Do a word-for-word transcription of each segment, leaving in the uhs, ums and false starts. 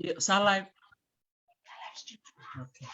Io, sa live. Okay.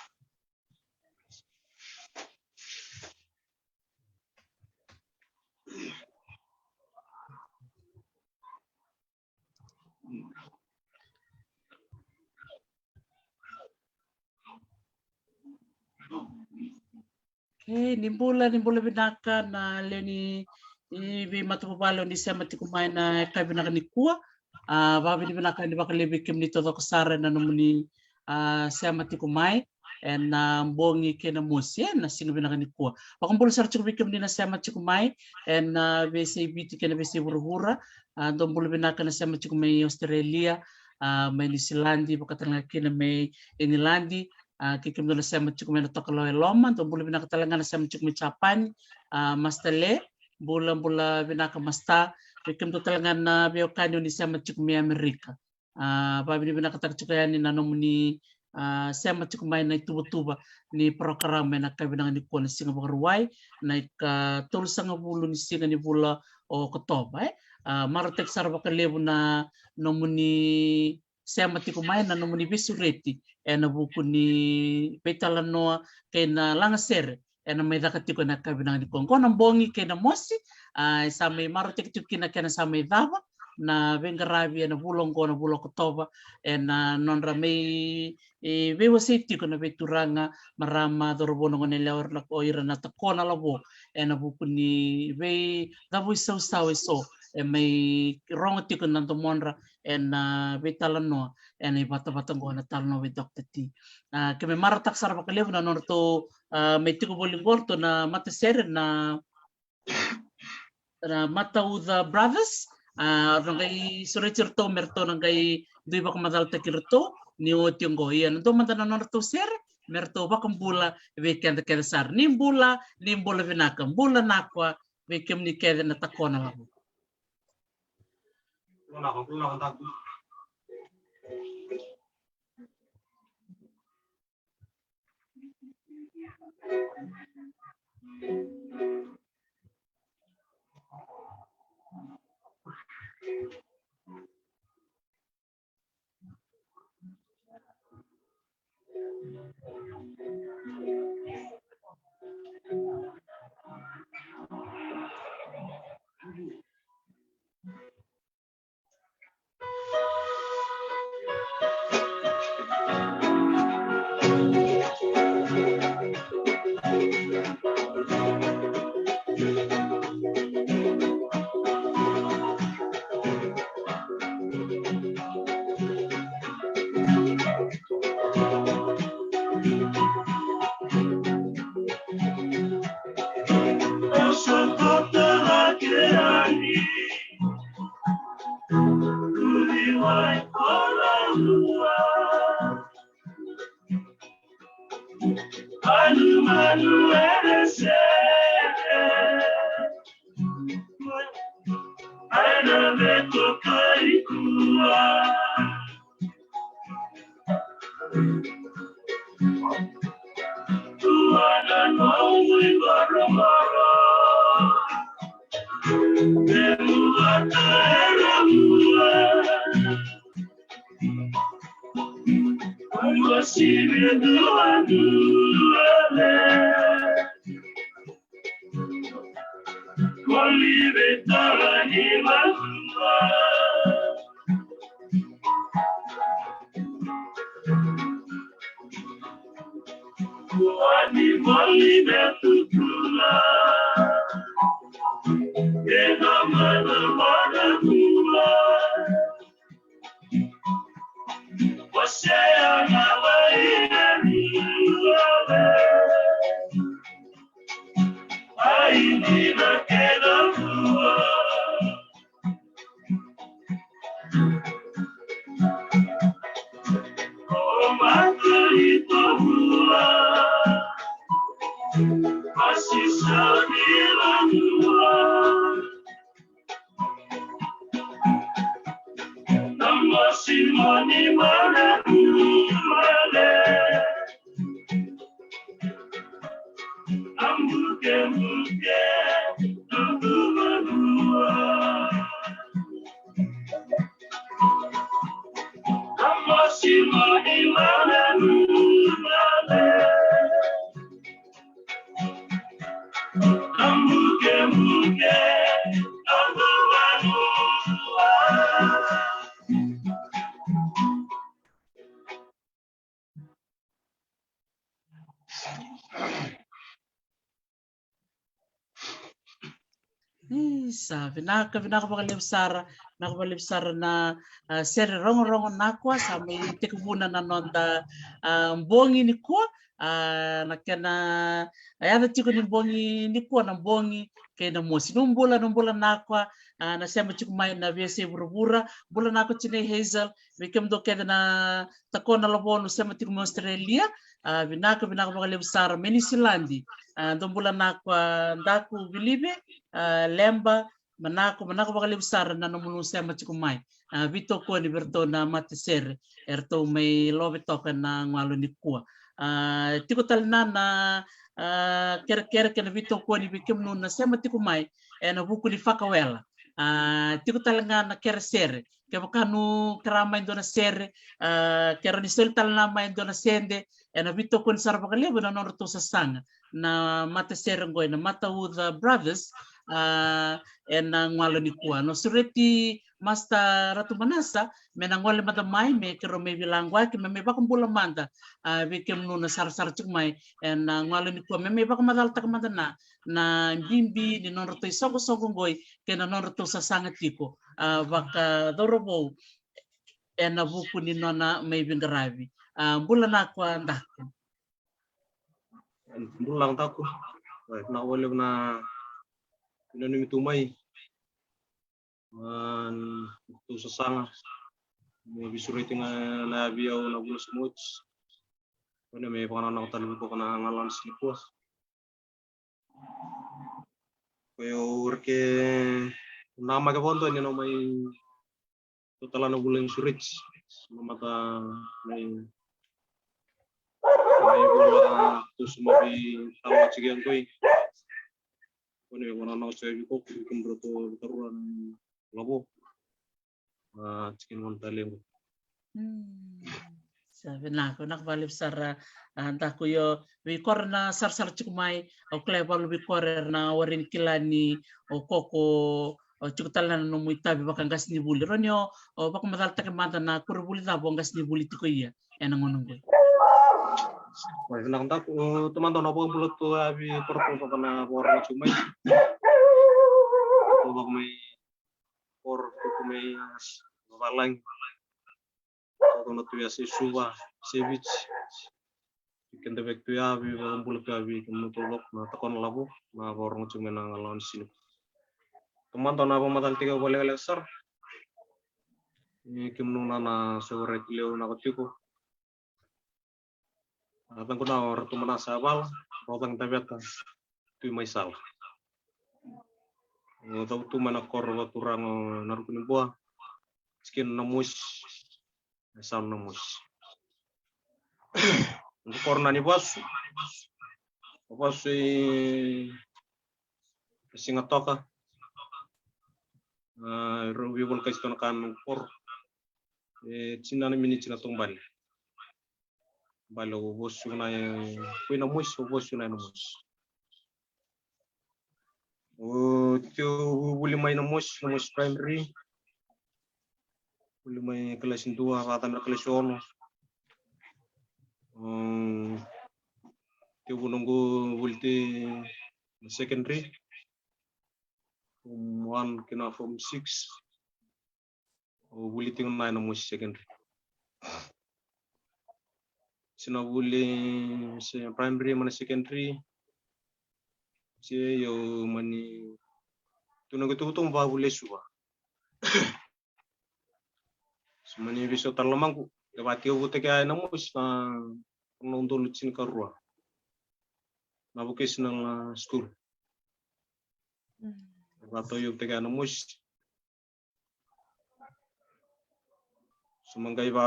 Okay, ni bula, ni bula vinaka na lewe ni, ni veimatavuvale o ni sema tiko mai na yakavi vinaka nikua. A, vakavinavinaka ni vakalevu vei kemuni taucoko sara ena nomuni, a, sema tiko mai ena bogi kei na mosi ena siga vinaka nikua. Vakabula sara tiko vei kemuni na sema tiko mai ena veiyasai Viti kei na veiyasai vuravura. A, dou bula vinaka na sema tiko mai Australia, a, mai Niusiladi, vaka talega kina mai Igiladi, a, kei kemudou na sema tiko mai na Tokalau e loma, dou bula vinaka talega na sema tiko mai Japani, a, Master Le, bula, bula vinaka Master, kei kemudou talega na veiwekani o ni sema tiko mai Amerika. A, vakavinavinakataka tiko yani na nomuni, a, sema tiko mai na ituvatuva ni parokaramu ena yakavi vinaka nikua na siga Vakarauwai, na ikatolusagavulu ni siga ni vula o Okotova, e. A, marautaki sara vakalevu na nomuni sema tiko mai na nomuni veisureti ena vuku ni veitalanoa kei na lagasere ena mai caka tiko ena yakavi vinaka nikua. Oqo na bogi kei na mosi, a, e sa mai marautaki tiko kina kena sa mai cava na veiqaravi ena vula oqo, na vula Okotova, ena nodra mai, e, veiwasei tiko na veituraga, marama, cauravou, na goneyalewa, o ira na, o ira na takona lavo ena vuku ni veicavui sausau eso e mai rogo tiko na domodra ena veitalanoa ena ivatavata oqo na Talanoa vei Doctor T. A, keimami marautaka sara vakalevu na nodratou, a, mai tiko voli oqo ratou na matasere na, na Matauca Brothers. A, ra qai sureti iratou me ratou na qai dui vakamacalataki iratou ni oti oqo. Ia na dua mada na nodratou sere me ratou vakabula vei keda kece sara. Ni bula, ni bula vinaka, bula nakua vei kemuni kece na takona lavo. Isa, vinaka, vinaka vakalevu sara, vinaka vakalevu sara na, ah, sere rogorogo Nakua, sa mai tekivuna na noda, ah, bogi nikua, ah, na kena, ah, yaca tiko ni bogi nikua na bogi kei na mosi. Ni bula, ni bula Nakua, ah, na sema tiko mai na veiyasai vuravura, bula Nakua tinai Hazel, vei kemudou kece na Takona Lavo, ni sema tiko mai Australia, ah, vinaka, vinaka vakalevu sara mai Niusiladi, ah, dou bula Nakua Daku Vilive, ah, Leba, manako, manako vakalevu sara na nomuni sema tiko mai. Ah, veitokoni vei iratou na matasere, eratou mai love toka ena galu nikua. Ah, tiko tale na, na, ah, kerekere kei na veitokoni vei kemuni na sema tiko mai ena vuku ni fakawela. Ah, tiko tale ga na kere sere. Kevaka ni kera mai dua na sere, ah, kera ni soli tale na mai dua na sede, ena veitokoni sara vakalevu na nodratou sasaga na matasere qo, na Matauca Brothers, ah, ena galu nikua. Au sureti Master Ratu Manasa me na gole mada mai me keirau mai vilaqa ki, me mai vakabula mada, ah, vei kemuni na sarasara tiko mai ena galu nikua, me mai vakamacalataka mada na, na bibi ni nodratou isoqosoqo qo kei na nodratou sasaga tiko, ah, vakacauravou ena vuku ni nona mai veiqaravi. Ah, bula Nakua Daku. Bula Daku. Vinaka vakalevu na nanumi tu mai. Ah, tou sasaga. Mo veisureti ga na yavi au na vula sa oti. Kua ni me vakanananu tale vei koya na galu ni siga nikua. Koya au raica na maka vakadua ni na mai tu tale na vula ni sureti. Na mata mai, mai vula tu sa mai tala tiko qo. Kua ni me vakanananu tiko vei koya, vei kemudou, vei keirau na Lavo. Ah, tiko ni gone tale qo. Mm. Sa vinaka, vinaka vakalevu sara, ah, Daku. Io, vei kora na sarasara tiko mai, au kila e valu vei kora era na warai ni kila ni o koko, o tiko tale na nomu itavi vakaqasenivuli. Rawa ni o, o vakamacalataki mada na koronivuli cava o qasenivuli tiko ia ena gauna qo. Oi, vinaka Daku, o, taumada au na vakabula tu yavi koro tu vaka na vakarorogo tiko mai. Tu vaka mai koro tu mai valagi. Totona tu ya se Suva, se Viti. Keda vek tu ya, vei vakabula tu ya, vei kemudou taucoko na Takona Lavo, na vakarorogo tiko mai na galu ni siga nikua. Taumada au na vakamacala tiko vakalekaleka sara. Ni kemudou na, na saureti levu na ko tiko. Na yacaqu na o Ratu Manasa Yavala, Rocagi Daveta, Tui Maisala. Au cavutu mai na koro vakaturaga o Narukunibua, tikina Namosi, e sa Namosi. Noqu koro na ni vasu, vasu e, e Sigatoka. Ah, rau veivolekati tu na ka noqu koro. E, tini na miniti na taubale. Bale o vosu na, e, ko i Namosi, o vosu na i Namosi. O tiko vuli mai Namosi, Namosi Primary. Vuli mai kalasi dua, vata mai kalasi ono. Um, tiko noqu vuli tu na secondary. Form one kina form six. Au vuli tiko na i Namosi secondary. Se na vuli se primary mai na secondary. Se au mani tu na qai tukutuku vakavuli e Suva. Se mani veisau tale lomaqu, e vakateivutaki e Namosi na, na udolu tinikarua. Na vocational, ah, school. Mm. E vakatauyavutaki e Namosi. Sa ma qai va,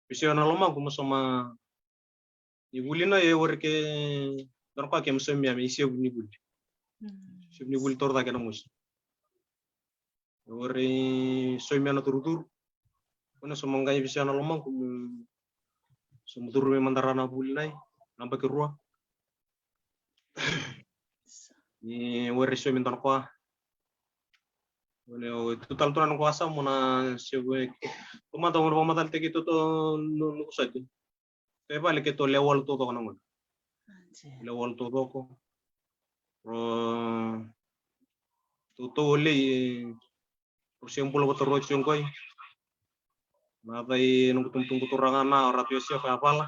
veisau na lomaqu, ma sa ma ni vuli na e warike, dara koya ke ma saumi ya me isevu ni vuli. Mm. Isevu ni vuli torocake Namosi. E wari saumi ya na turuthuru. Au na sa maqai visa na lomaqu mo sa mo curu mai mada ra na vuli nai na baki rua. Ni were so me dona koa. One o tu tala tu na noqu asa mo na se we. Ko mada mo na vamatalataki toto no no sati. Te vale ke to level to toko na ngona. Level to toko. Ro to to le ro se bula vata ro tiko qoi. Na tai noqu tumtumu turaga na ora tu se fa vala.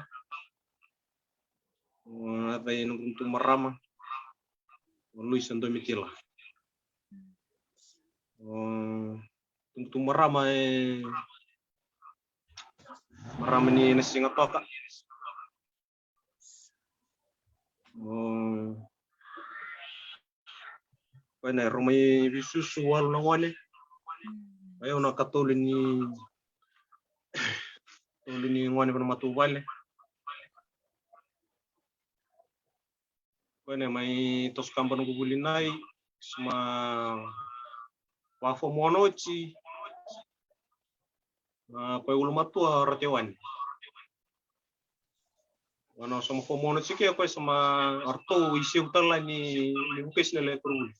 Na tai noqu tumtumu marama. O Luisa Domitila. O tumtumu marama e marama ni na siga toka. O Koya na roma i visusu walu na gone. Koya na katolu ni tolu ni gone vana matuvale. Koya na mai toso kaba noqu vuli nai sema vafomono oti. Na koya ulumatua o Ratewani. Wana sa ma fomono tike koya sa ma arto i sevu tala ni ni vocational e kuruvuli.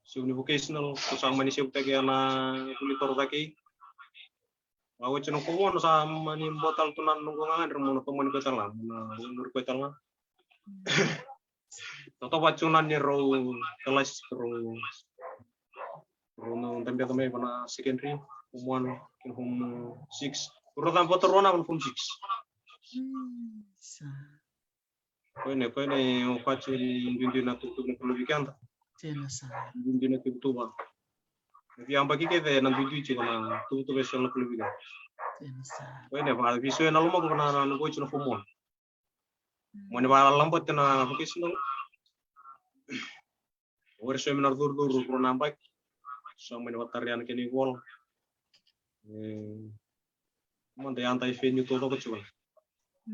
Sevu ni vocational ko sa mani sevu take ana vuli toro take. Wa wacha na fomono sa mani botal tu na nungu ngangadre mo na tomani koya tala mo na nungu koya tala. Toto wachu na ni rau kalasi rau rau na tambe tamai vana secondary form one kina form six. Rau tambe vata rau na vana form six. Koya ne koya ne o kwachu ni duidui na tukutuku na kolovi keda. Duidui na tukutuku va. Via baki kece na duidui tiko na tukutuku e sala na kolovi keda. Koya ne va viso e na lomaqu vana na nungu wachu na form one. Mani va labati na vocational. Ori so me na ruru ruru na baki. So mani va taria na kena ivola. Mada ya da i fenyu to toko tiko.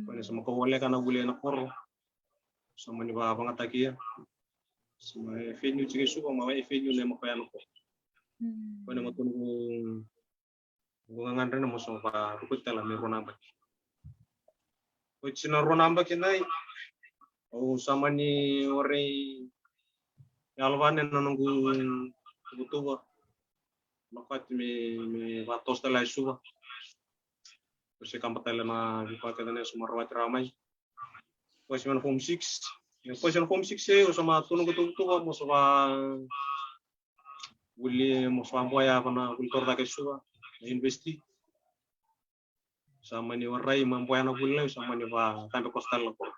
Kone sa maka voleka na vuli na koro. Sa mani va vagatakia. Sa ma e fenyu tiko i suva ma e fenyu na maka ya na koro. Kone ma tonu Gu gagadre na mo sa va ruku tala me rua na baki. Ko tina rua na baki nai. Au sa mani orei yalovane na noqu tuva. Na kati me me va toso tala e suva. Ko se kamba tala na vipaka tane sa ma rawati rawa mai. Ko se mena form six. Ko se na form six e au sa ma tunu ko tuva tuva mo sa va Vuli mo sa boya vana vuli toro cake suva na university. Sa mani warai ma boya na vuli lai sa mani va tabe kosa tale na koro.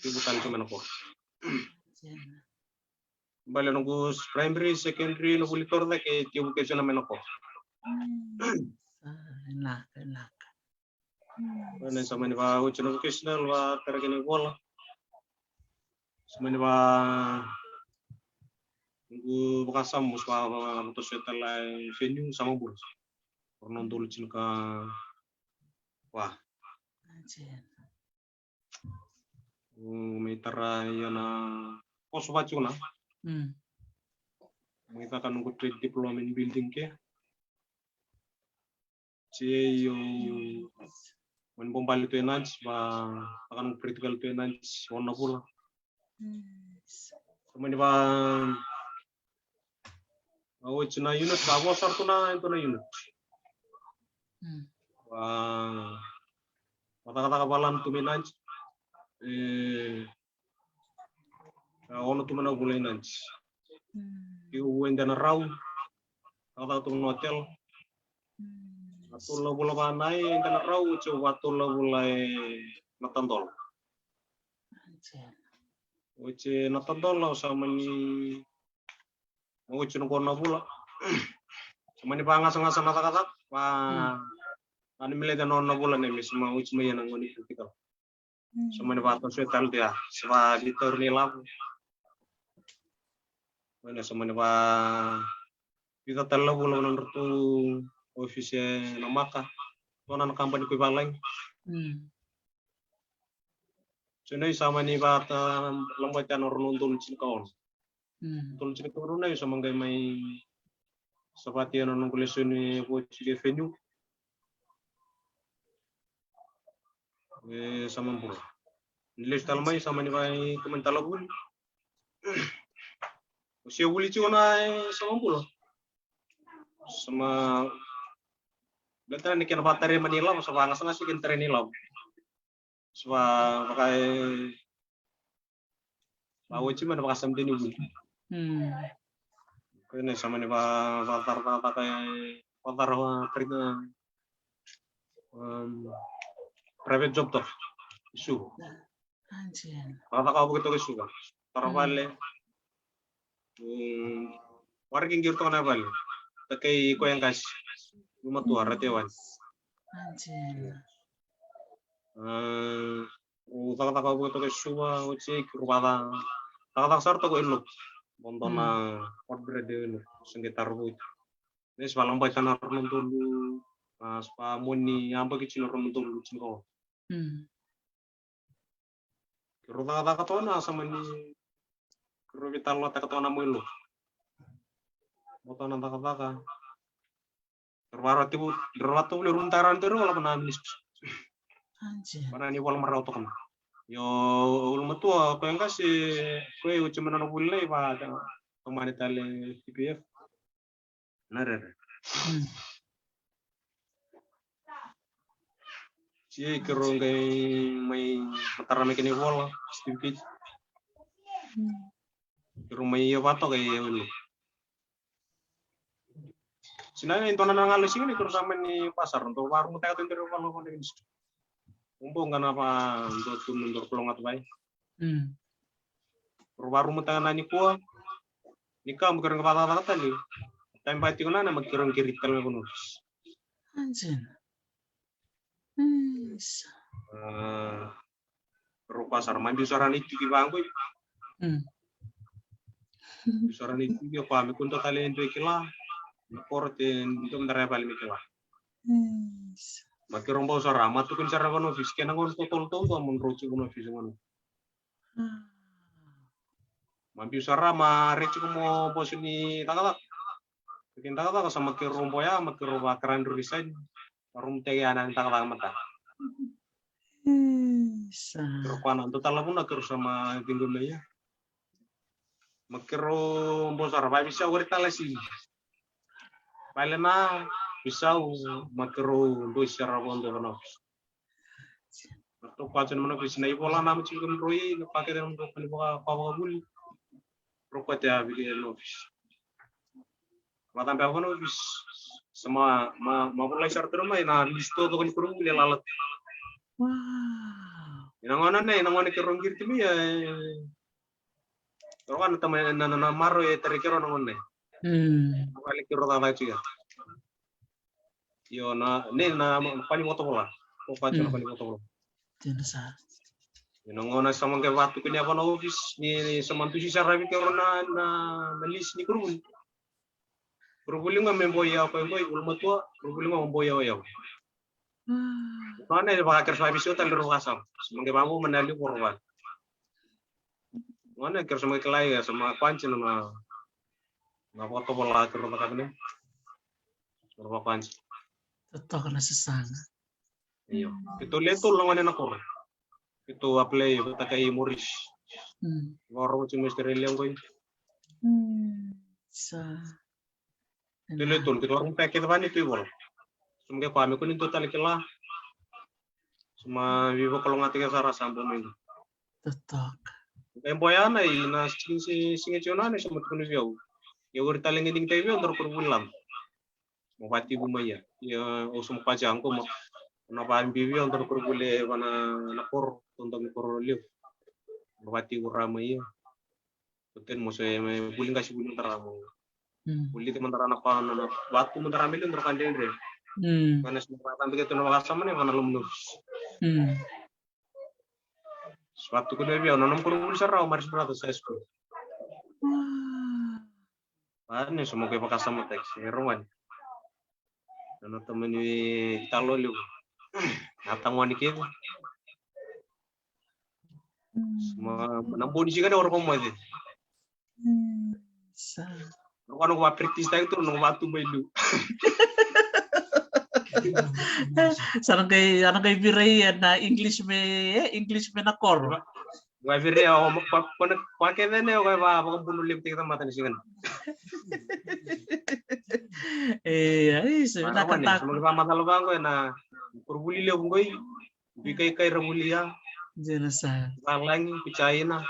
Tivu tale tiko mai na koro. Bale noqu primary, secondary, na vuli toro cake tivu ke tiko mai na koro. Vinaka, vinaka. Sa mani va oti na vocational va tara kena ivola. Sa mani va noqu vakasama mo sa va va toso e tala e fenyu sa ma bula. Ora na dolu tini ka va. Mai tara ia na koso va tiko na. Mai caka noqu trade diploma in building ke. Io mani bobali tu e Nadi va caka noqu practical tu e Nadi ono na vula. Mani va oti na unit ka vo sara tu na e dua na unit. Va va cakacaka valana tu mai Nadi. E Ka ono tu mai na vula i Nadi. Io ue dena rau. Cakacaka tu mai na hotel. Na tolu na vula va nai dena rau oti au va tolu na vula e na tadola. Oti na tadola au sa mani Oti na qo na vula. Sa mani vagasagasa na cakacaka va. Ani mileta na ono na vula ne me sa ma oti mai ia na gone practical. Sa mani vatoso e tale dia sa va vitauri ni lavo. Mani sa mani va vica tale na vula na nodratou ofisi e Namaka. Tona na kabani ko i valagi. Sa nei sa mani vata labati ana rua na udolu tinikaono. Udolu tinikaono nei sa maqai mai Sa vati ena noqu lesoni e voti ke fenyu. E sa mabula. Ni lesu tale mai sa mani vai tomani tale vuli. O se vuli tiko na e sa mabula. Sa ma. Baleta ni kena vatare mani lavo sa vagasagasa kena tare ni lavo. Sa va vaka e Ba oti mani vakasamdeni vuli. Ko ina sa mani vakatara vakataka vakatara private job toka i Suva. Vakataka vakaitoka i Suva. Tara vale. Waraki qiri toka na vale. Takai koya qasi. Lumatua rate wani. Rau cakacaka vakaitoka e Suva oti keirau vaka cakacaka sara toka e Lotu. Bodo na hot bread e Lotu se qai taro vakaitoka. Nai sa vakalabaitaka na rua na udolu, na sa vakamoni yabaki tini na rua na udolu tini ka ono. Keirau cakacaka toka na sa mani keirau veitalanoataka toka na mai Lotu. Bodo na cakacaka. Drau vara tiko, drau vara tiko voli rau mutaka rau drau lako na ministry. Vana ni vola marau toka mai. Io, ulumatua koya qase koya e oti mai na nona vuli lai va tomani tale T P F. Na rere. Sia keirau qai mai matara mai kena ivola certificate. Keirau mai ia vatoka e ulu. Sina e dua na nona galo siga ni keirau sa mani pasara dau varumutaka tu dere valo valo ministry. Umbo ga na va dua tu na dua kolonga tu vai. Keirau varumutaka na nikua. Ni ka mo keirau ga vacakacaka tale. Taimi va tiko na na ma keirau qiri tale mai vanua. Anjina. Isa. Rau koya sara ma biu sara na ituki vaqo. Biu sara na ituki o koya me kua dua tale e dua e kila. Na koro te dua me dara e vale me kila. Ma keirau bau sara ma tukuni sara vana ofisi kena gauna totolo taudua mo drau tiko na ofisi gauna. Ma biu sara ma rei tiko mo boso ni cakacaka. Kei cakacaka sa ma keirau boya ma keirau vakara drau resign. Varumutaki ya na cakacaka mata. Isa. Keirau koya na dua tale na vuna keirau sa ma ciqo mai ya. Ma keirau bau sara vavisau ori tale si. Vale na visau ma keirau doi sara vodo vana ofisi. Na toka atu na mana ofisi na ivola na mati keirau i na pakete na mudrou kani vaka vaka vuli. Rokoti a vili na ofisi. Vata be vana ofisi. Sa ma ma ma volai sara toro mai na list toko ni koronivuli e lala. Wow. Ina gauna nei na gauna keirau qiri tu mai e Rau na tama na na maro e tare keirau na gauna nei. Na vale keirau cakacaka tiko. Io na nei na pani vakatovola. Ko koya tiko na pani vakatovola. Tena sa. Io na gauna sa maqai vatuku ni ava na office ni sa mantusi sara vei keirau na na na list ni koronivuli. Koronivuli ga me boi au koya boi ulumatua koronivuli ga me boi au yau. Nona e vaka keirau sa visi ota lero vakasama. Sa maqai vaqo ma na liu koro vale. Nona e keirau sa maqai kilai e sa ma kwanji na na vakatovola keirau vakavine. Keirau vakwanji. Totoka na sasaga. Io. Keitou le tolu na gone na koro. Keitou apply vata kei Moris. Vakarorogo tiko mai Australia qoi. Sa. Keitou le tolu, keitou vakarorogo tiko kece vani tu ivola. Sa maqai koya me kua ni dua tale kila. Sa ma veivakalogata kece sara sa bau mai. Totoka. E boya na i na siga siga tiko na na sa ma tukuna vei au. Ia ori tale qai digitaki vei au dara koronivuli lama. Mo vativu mai ia. Ia au sa mo kaji au qo mo na vabibi au dara koronivuli vana na koro, dodonu koro levu. Mo vativu ra mai ia. Koten mo se me vuli qasi vuli dara mo. Vuli te mandara na pa na vatu mandara mele dara kandendre. Vana se vata beke tu na vakasama ne vana lomnus. Vatu kune via na nom koronivuli sara o Maris Brothers High School. Ani sa mo ke vakasamataki se rongani. Na tamani talo levu. Na tamani kevu. Ma na boni sika ne ora ko moce. Sa. Ko na ko va practice taki tu, na ko va tu mai lu. Sa na qai, sa na qai vira ia na English me, e, English me na koro. Ko va vira ia, o, ko, ko na, ko kece ne, ko va, va bulu levu teki tamata ni siga. E, ai, se na ka ta. Sa na qai va macala va qo na, ko vuli levu qo i, Vika i kai ra vuli ia. Jena sa. Valagi, ko China.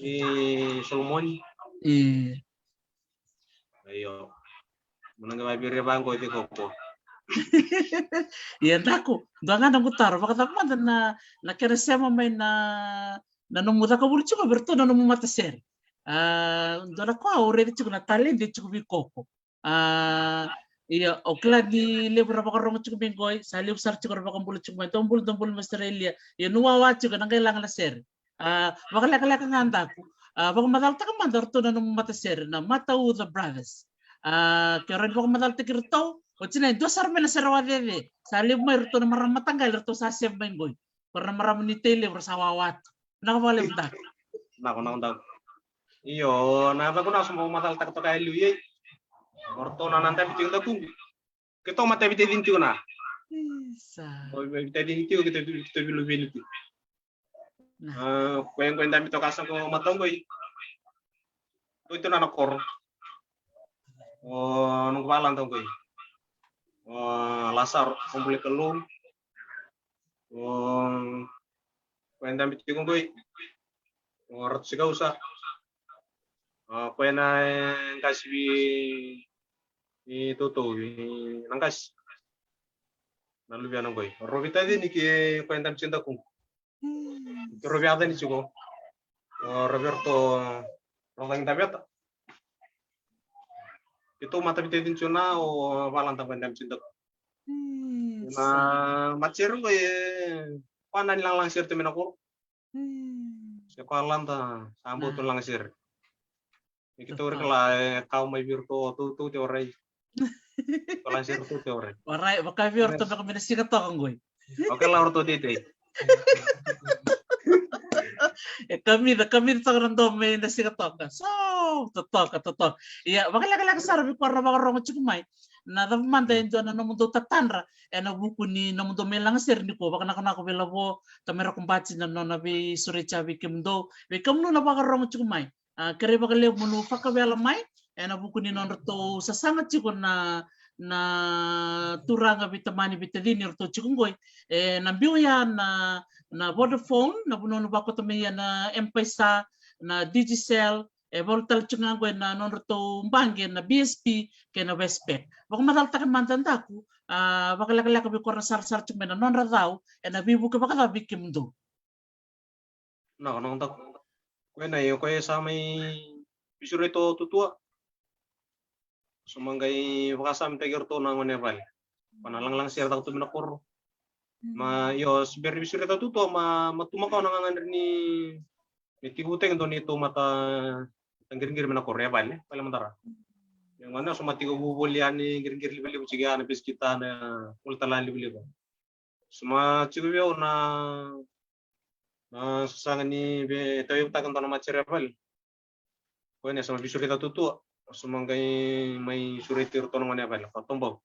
I Solomoni. I. Io. Mo na qai vaviri vaqo i Koko. Ia daku, dua ga na noqu taro, vakacava mada na, na kena sema mai na, na nomu cakacaka vuli tiko vei iratou na nomu matasere. A, dua na ka au raica tiko na taledi tiko vei Koko. A, ia, au kila ni levu ra vakarorogo tiko mai qoi, sa levu sara tiko ra vakabula tiko mai, dou bula, dou bula mai Australia. Ia, ni wawa tiko, na qai laga na sere. A, vakalekaleka ga daku. A, vakamacalataka mada o ratou na nomu matasere, na Matauca Brothers. A, ke o rawa ni vakamacalataki iratou, oti na e dua sara mai na sere wacece. Sa levu mai iratou na marama mataqali, iratou sa sere mai qoi. Ko ira na marama ni Tailevu, ra sa wawa tu. Vinaka vakalevu daku. Vinaka, vinaka daku. Io, na yacaqu na Sobo, au macalataka toka e liu i ei. O ratou na, na dabe tiko dakuqu. Keitou ma dabe tiko na. Isa. O dabe tiko, keitou, keitou viluvili tiko. Na. A, ko e qo e dabe toka sa qo mataqu i. Keitou na na koro. O noqu valada qo i. O Lasaro, o bule Kalou. O, ko e dabe tiko qoi. O Ratu Sikausa. O, ko e na, e, qasi vei, vei Toutou, vei na qasi. Na luvena qoi. O Rovi Tacini ke ko e dabe tiko dakuqu. Ke Rovi Tacini tiko. O Rovi Roto, Rovi Tacini Taveta. Keitou ma dabe tiko na, o valada ko e dabe tiko dakuqu. Na matasere qo e, ko na ni lagalaga sere tu mai na koro. Se ko lada, sa bau tu lagalaga sere. E keitou raica la, e kau mai vei iratou, Toutou te warai. Ko lagalaga sere Toutou te warai. Warai, vaka vei iratou beka mai na siga toka qoi. O kila o ratou teitei. E kamica, kamica toka na domo mai na siga toka. So, totoka, totoka. Ia, vakalekaleka sara vei ko ira na vakarorogo tiko mai. Na cava mada e dua na nomudou tatadra ena vuku ni nomudou mai lagasere nikua, vakanakonako vei Lavo, tamai Rakobati na nona veisureti vei kemudou, vei kemudou na vakarorogo tiko mai. A, kerei vakalevu mo ni vakavela mai ena vuku ni nodratou sasaga tiko na, na turaga veitamani veitacini eratou tiko qoi. E, na biu ya na, na Vodafone, na vanua ni vakota mai ya na M-PAiSA, na Digicel, e valu tale tiko ga qoi na nodratou baqe na B S P kei na Westpac. Vakamacalataka mada daku, a, vakalekaleka vei ko ira na sarasara tiko mai na nodra cau, ena veivuke vakacava vei kemudou. Na, na, na, ko e na, io, ko e sa mai veisuraiti o Tutua. Sa mai qai vakasamataki iratou na gone vale. Ko na lagalaga sere caka tu mai na koro. Ma, io, se bera ni veisuraiti o Tutua, ma, ma tu makawa na gagadre ni, ni tiko vutaki dua ni taumata, ta qiriqiri mai na koro, e vale, vale madara. Ia, gone sa mai tiko vuvuli yani, qiriqiri livaliva tiko ya na bisikita, na vuli tale livaliva. Sa mai tiko vei au na, na sasaga ni veitauyavutaka dua na matasere vale. Ko e na sa mai veisuraiti o Tutua. Sa mai qai mai suraiti iratou na gone vale. Ko Tobau.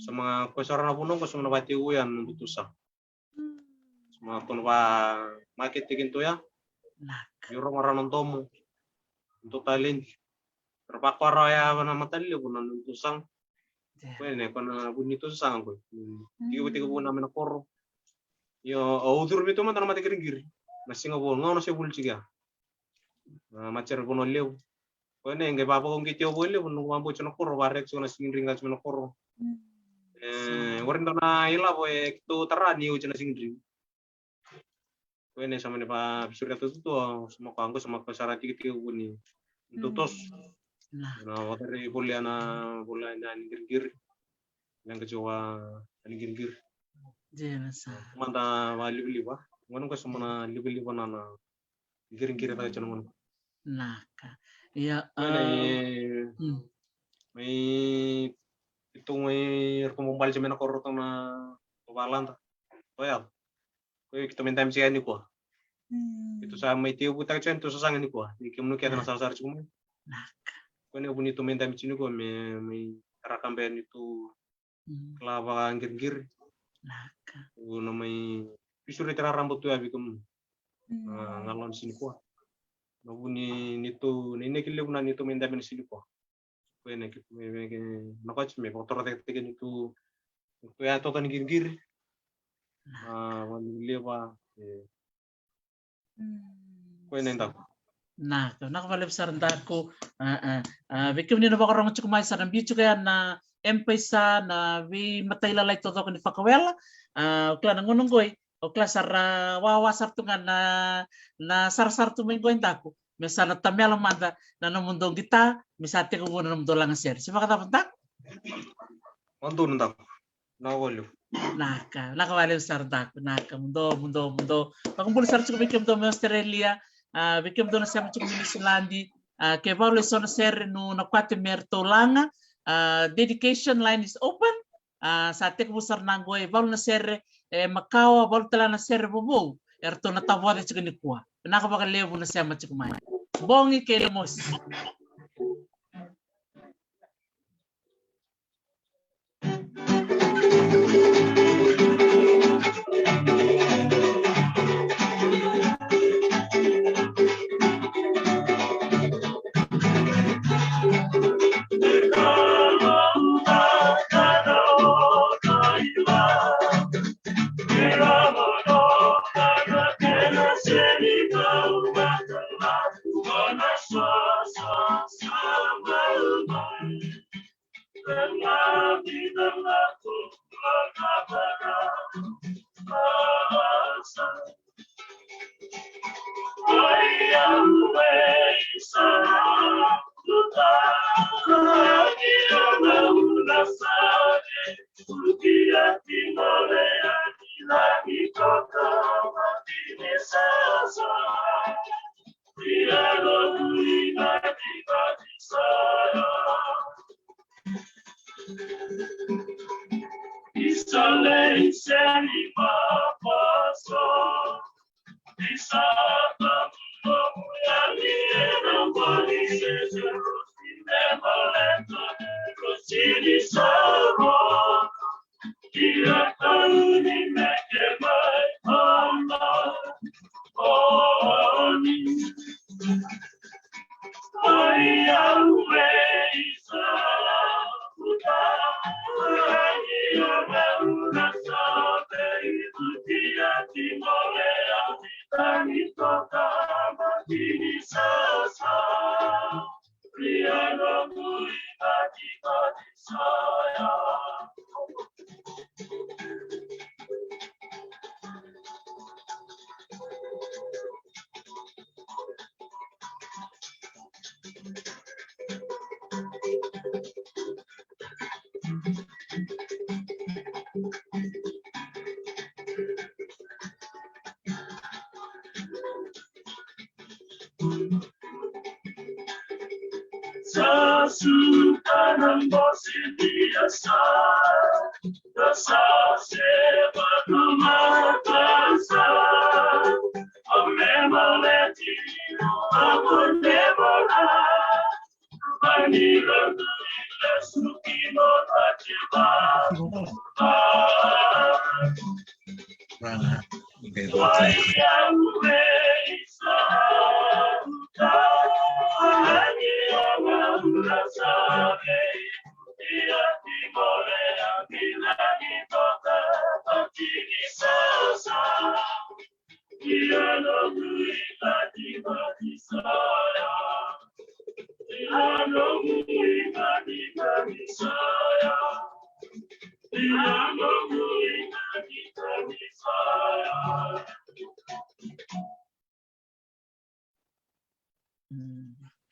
Sa mai ko sara na vanua qo sa mai na vakatekivu ya na nodatou sasaga. Sa mai tou na vakamakete kina tou ya. Ni rogo rawa na domo. Dou taledi. Ra vakarawa ya na matalevu na nodatou sasaga. Ko e na, ko na vu ni tou sasaga ko. Tiko, tiko vu na mai na koro. Io, au curu vei tou mada na mata qiriqiri. Na siga vou, gauna se vuli tiko ya. Na matasere Vanua Levu. Ko e na, qai vavakauqeti au vakalevu, noqu vabauti na koro, vakaraici na siga ni qiri ga tiko mai na koro. E, warai dua na ilavo e keitou tara ni oti na siga ni qiri. Ko e na sa mani vakaveisuraiti o Tutua, sa mai ko qo, sa mai ko sara tikitiki vuni. Tou toso. Na, na, vakare volia na, volia na ni qiriqiri. Leqa tiko va ni qiriqiri. Jena sa. Mada vakalivaliva. Gona qo sa mai na livaliva na, na qiriqiri caka tiko na gona. Naka. Ia, mai, mai, iratou mai, iratou mai bale tiko mai na koro ratou na, ko valada. Ko ya. Ko ya keitou mai dabe tiko yani nikua. Keitou sa mai tekivutaka tiko yani tou sasaga nikua. Ni kemuni kece na sarasara tiko mai. Naka. Ko ni vu ni tu mai dabe tiko ni ko me mai raka beka ni tu kila vakaqiriqiri. Naka. U na mai pisureti raraba tu ya vei kemuni. Na galona siga nikua. Na vu ni tu na inaki levu na ni tu mai dabe na siga nikua. Ko ena ki me me ke na kati me vakatoro teketeke ni tu tu ya tota ni qiriqiri. Na valivaliva. Ko ena i daku. Naka, naka vakalevu sara daku. Vei kemuni na vakarogo tiko mai sa na biu tiko ya na M-PAiSA na veimatailalai taucoko ni fakawela. Au kila na gauna qoi au kila sara wawa sara tu ga na na sarasara tu mai qoi daku. Me sa na tamela mada na nomudou qita me sa tekivu na nomudou lagasere se vakacava daku. Madou na daku. Na waliu. Naka, naka waliu sara daku, naka, mudou, mudou, mudou. Vakabula sara tiko vei kemudou mai Australia, a, vei kemudou na sema tiko mai Niusiladi, a, ke valu e so na sere nu na kwate me ratou laga, a, dedication line is open, a, sa tekivu sara na qo e valu na sere e makawa, valu tale na sere vovou, e ratou na tavoce tiko nikua. Naka vakalevu na sema tiko mai. Bogi kei na mosi.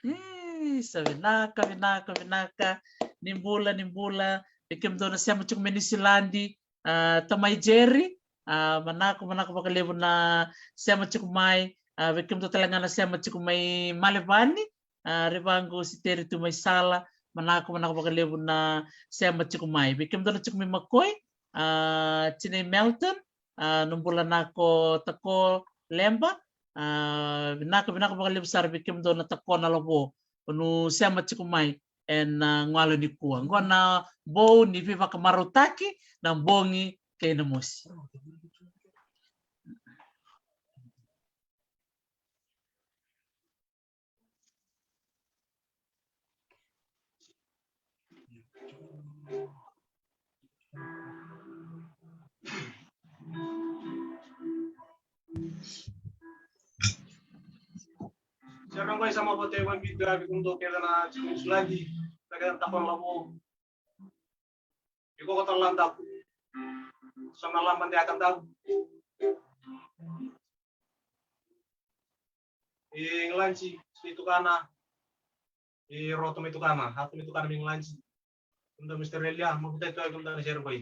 Ei, sa vinaka, vinaka, vinaka. Ni bula, ni bula. Vei kemudou na sema tiko mai Niusiladi, a, tamai Jerry, a, manako, manako vakalevu na sema tiko mai, a, vei kemudou tale ga na sema tiko mai Malevani, a, Rivaqu Siteri tu mai Sala, manako, manako vakalevu na sema tiko mai. Vei kemudou na tiko mai Makoi, a, tinai Melton, a, na bula nako Tako Leba, a, vinaka, vinaka vakalevu sara vei kemudou na Tako na Lavo, o nu sema tiko mai ena, ah, gauna nikua. Qo na bou ni veivakamarautaki, na bogi kei na mosi. Sera qo e sa mai vata e vabita vei kemudou kece na tiko ni sulaki, na kece na tapa na lavo. Iko ko tala daku. Sa na lama de aka daku. I Igiladi, i tukana, i Roto mai tukana, Hato mai tukana, mai Igiladi. Kemudou mai Australia, mo kutai tu kemudou na sera qo.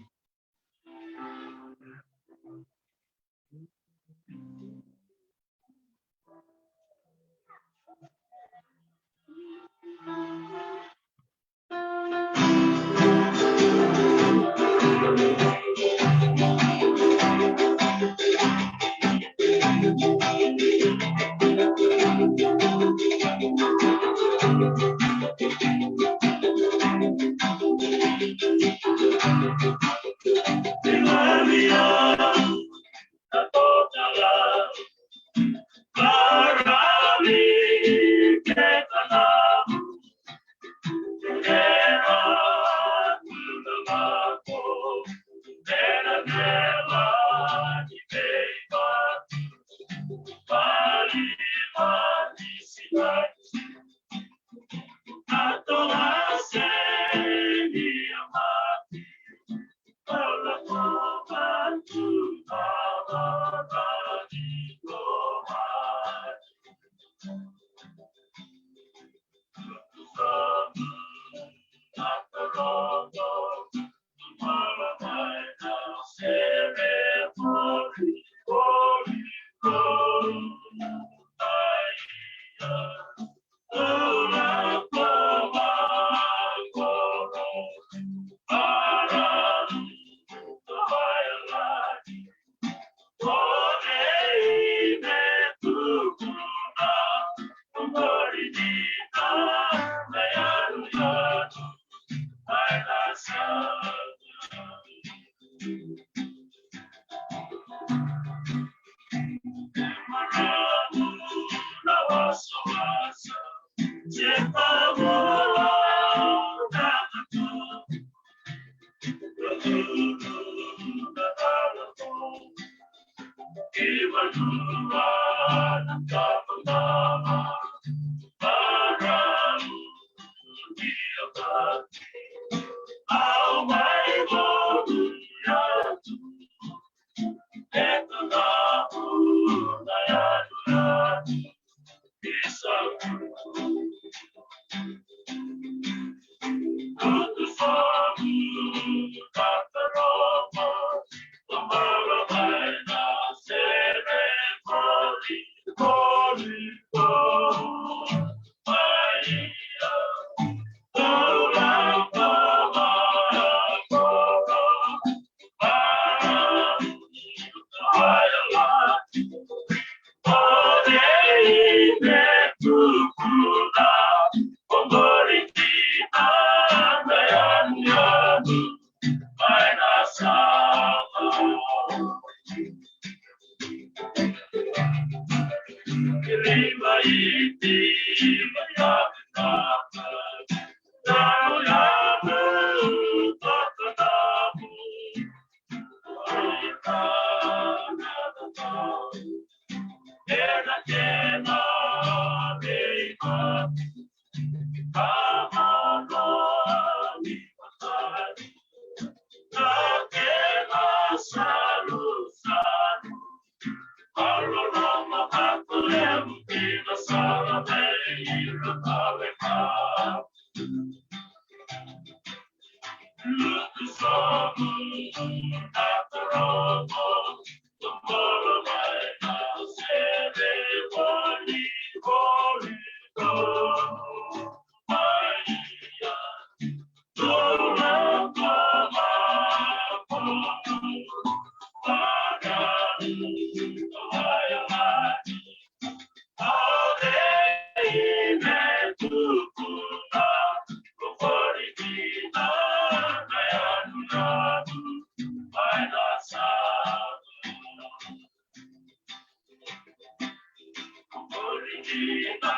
Vinaka,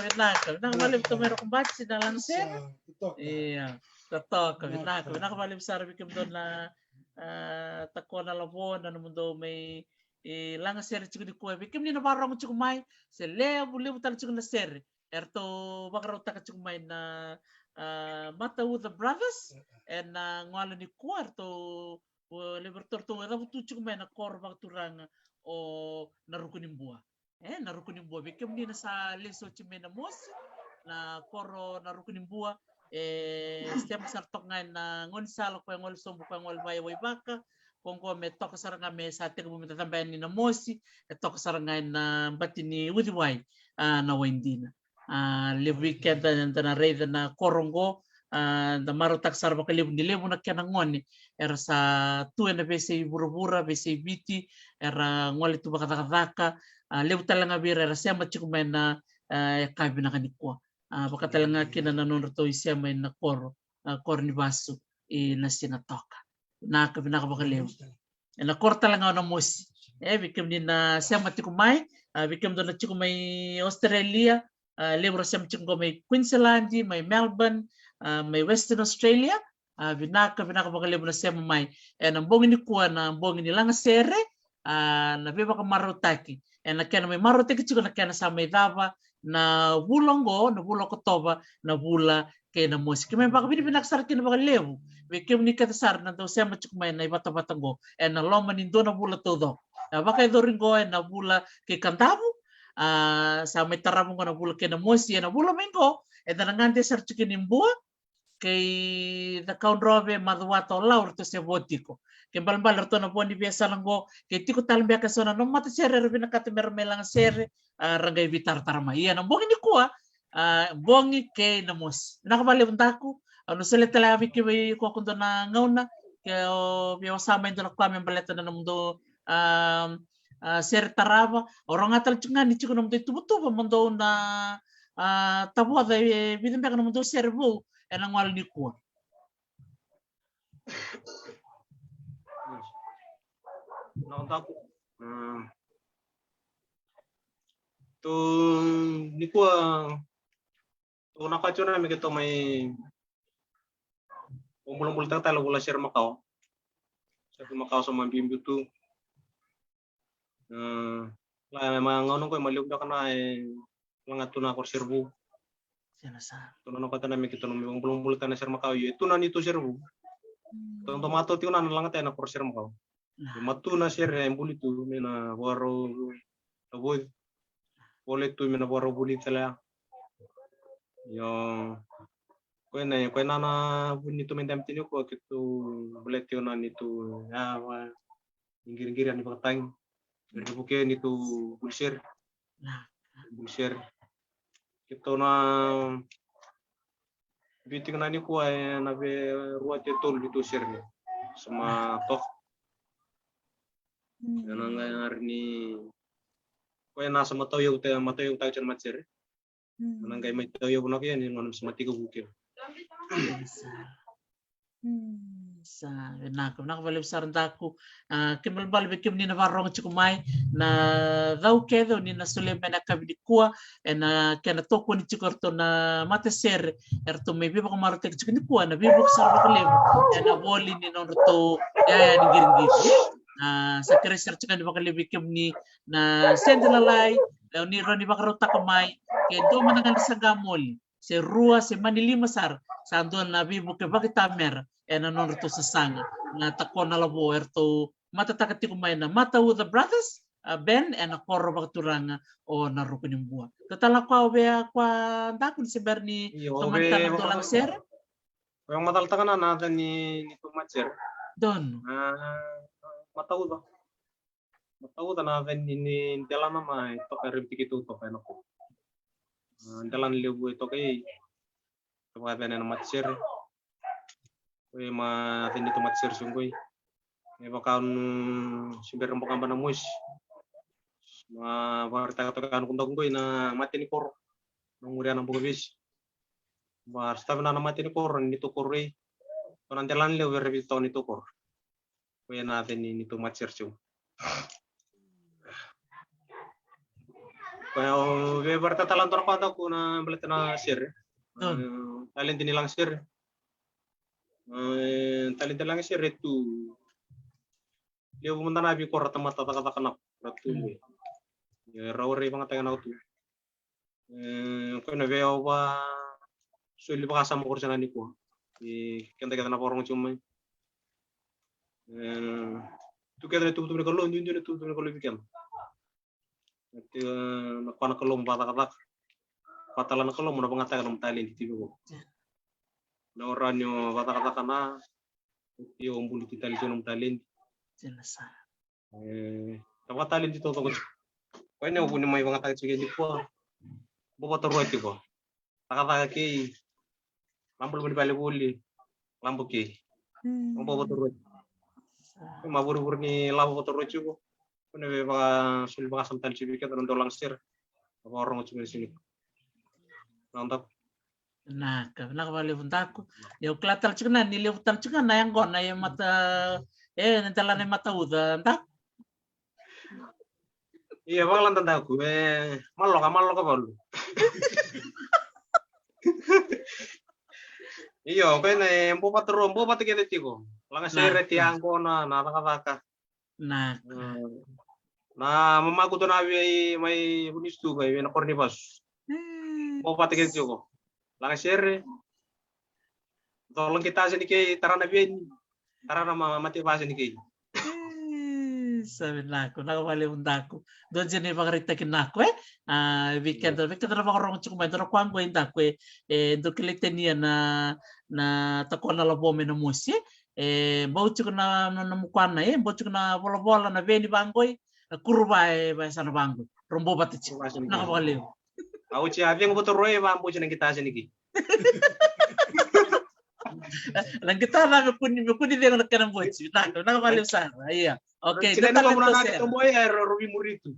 vinaka, vinaka vakalevu. Tou mai roko bati na lagasere. Ia, totoka, vinaka, vinaka vakalevu sara vei kemudou na, a, Takona Lavo, na nomudou mai, e, lagasere tiko nikua. Vei kemuni na vakarorogo tiko mai, se levu, levu tale tiko na sere eratou vakarautaka tiko mai na, a, Matauca Brothers ena gauna nikua, eratou, o, levu eratou, eratou cavutu tiko mai na koro vakaturaga o Narukunibua. E, Narukunibua, vei kemuni na sa lesu oti mai Namosi, na koro Narukunibua, e, sema sara toka ga ena gaunisala ko ya gole sobu, ko ya gole vaya Waivaka, ko qo me toka sara ga, me sa tekivu me da caba yani Namosi, e toka sara ga ena bati ni uciwai, a, na Waidina. A, levu vei keda eda na raica na koro qo, a, da marautaka sara vakalevu ni levu na kena gone era sa tu ena veiyasai vuravura, veiyasai Viti, era gole tu vakacakacaka. A, levu tale ga vei ira era sema tiko mai na, a, yakavi vinaka nikua. A, vaka tale ga kina na nodratou isema ena koro, a, koro ni vasu i Nasina toka. Vinaka, vinaka vakalevu. Ena koro tale ga o Namosi. E, vei kemuni na sema tiko mai, a, vei kemudou na tiko mai Australia, a, levu ra sema tiko qo mai Queensland, mai Melbourne, a, mai Western Australia, a, vinaka, vinaka vakalevu na sema mai. Ena bogi nikua na bogi ni lagasere, a, na veivakamarautaki. Ena kena mai marautaki tiko na kena sa mai cava na vula oqo, na vula Okotova, na vula kei Namosi. Keimami vakavinavinaka sara kina vakalevu vei kemuni kece sara na dau sema tiko mai na ivatavata oqo ena loma ni dua na vula taucoko. A, vakayacori oqo ena vula kei Kadavu, a, sa mai tarava oqo na vula kei Namosi, ena vula mai oqo eda na gade sara tiko kina i Bua, kei Cakaudrove, Macuata, Olau, ratou se vo tiko. Kei balebale ratou na vo ni veiyasana oqo, kei tiko tale beka eso na nomu matasere era vinakata mera mai lagasere, a, ra qai veitaratara mai. Ia na bogi nikua, a, bogi kei Namosi. Vinaka vakalevu Daku, au na solia tale ga vei kemuni ko dua na gauna, ke o via wasea mai dua na koya me baleta na nomudou, a, a, sere tarava. O rogoca tale tiko ga ni tiko nomudou ituvatuva mo dou na, a, tavoca e vica beka nomudou sere vou ena gauna nikua. Vinaka Daku. Mm. Tou nikua, tou na kua tiko na me keitou mai vakabulabulataka tale vula sere makawa. Sere makawa sa mai biubiu tu. Mm. La, ma gauna qo e mai levu beka na, e, laga tu na koro sere vou. Sena sa. Tou na kua tiko na me keitou na mai vakabulabulataka na sere makawa, io, e tu na neitou sere vou. Mm. Tou dau matau tiko na, na lagata ena koro sere makawa. Na. E matua na sere e buli tu, me na vakarau, na vo-, vole tu, me na vakarau vuli tale ya. Io. Koya na, koya na, na vuni tu me dam tini ko keitou vole tiko na neitou, ya, va, ni qiriqiri yani vakatagi. Ni vuke neitou buli sere. Na. Buli sere. Keitou na biu tiko na nikua ena ve rua te tolu neitou sere. Sa mai toka. Mm. Ena qai na ri ni koya na sa mai tauyavu, te, mai tauyavu tiko na matasere. Mm. Ena qai mai tauyavu na koya ni gauna sa mai tekivu kina. Sa. Mm. Sa, vinaka, vinaka vakalevu sara Daku. A, kena ibalebale vei kemuni na vakarorogo tiko mai, na cau kece o ni na solia mai na yakavi nikua, ena kena tokoni tiko eratou na matasere eratou mai veivakamarautaki tiko nikua, na veivuke sara vakalevu ena voli ni nodratou yaya ni qiriqiri. A, sa kerei sara tiko yani vakalevu vei kemuni na sede lalai, o ni rawa ni vakarautaka mai, ke dua mada ga na saqa moli se rua se mani lima sara, sa dua na veivuke vakaitamera ena nodratou sasaga na Takona Lavo, eratou matataka tiko mai na Matauca Brothers, a, band, ena koro vakaturaga o Narukunibua. Tou tala koya o vei koya Daku ni se bera ni tomani tale na dua lagasere. Au vakamacalataka na, na yaca ni, ni tou matasere. Donu. A, Matauca. Matauca na yaca ni, ni delana na e toka, e raici keitou toka ena koro. A, delana levu e toka i, toka yaca na matasere. Koya ma yaca ni tou matasere se qoi. E vaka nu se bera baka ba na mosi. Ma vakaraitaka toka yani ko Daku qoi na mata ni koro. na muria na buka vesi. Ba, sotava na mata ni koro, ni tou koro i. Tou na delana levu vei ira vei tou ni tou koro. Ko ia na yaca ni, ni tou mata sere tiko. Ko ia, o, vei vara tatala dona ko ata ko na baleta na sere. Mm. Eh, talenti ni laga sere. Eh, talenti ni laga sere tu. Levu mada na veikoro ra tamata cakacaka na ra tu. Mm. Ia, rau rai vagataka na tu. Eh, ko na vei au va soli vakasama ko ra sa na nikua. I keda keda na vakarogo tiko mai. Eh, tu keda na tubutubu ni Kalou, duidui na tubutubu ni Kalou vei keda. Ati, eh, na kua na Kalou mo vakacakacaka. Vakatala na Kalou mo na vagataka na mo talenti tiko. Na ora ni o vakacakacaka na, ati o buli ti tali tiko na mo talenti. Tena sa. Eh, na vakatalenti taucoko tiko. Ko ina au vuni mai vagataka tiko nikua. Bau vakatarua tiko. Cakacaka kei. Labo loma ni vale voli. Labo kei. Mm. Bau vakatarua tiko. Ko ma vurivuri ni lavo vakatarua tiko. Ko na vei vakasoli vakasama tale tiko vei keda na dau laga sere. Vakarogo tiko na sini. Laga daku. Vinaka, vinaka vakalevu daku. Ia, au kila tale tiko na ni levu tale tiko na yaqona e mata, e, na delana e mata uca daku. Ia, vakalada daku, e, maloka, maloka valu. Io, ko ina e bau vata ro, bau vata kece tiko. Laga sere, ti yaqona, na cakacaka. Na. Mm. Na mamaku tu na vei mai Vunistu mai vei na koro ni vasu. Mm. Bau vata kece tiko. Laga sere. Dau lagitasa ni kei, tara na veni. Tara na ma-, mate vasa ni kei. Eh, sa vinaka, vinaka vakalevu daku. Dua jina ivakaraitaki nako, e? A, vei keda, vei keda na vakarogo tiko mai, dua na kua qo i daku, e, e, dau kilai tania na, na takona lavo mai na mosi, e? E, bau tiko na, na, na mukwana, e, bau tiko na volavola, na veni vaqoi, na kuruva e, va e sa na vaqoi. Rau bau vata tiko. Vinaka vakalevu. A, oti a cegu vata roi, e, va bau tiko na qitasa ni kei. Na qitasa me kua ni, me kua ni cegu na kena boti. Vinaka, vinaka vakalevu sara. Ia. Okay, tika na ka muna na tomo ia, e ro, ro vimuri tu.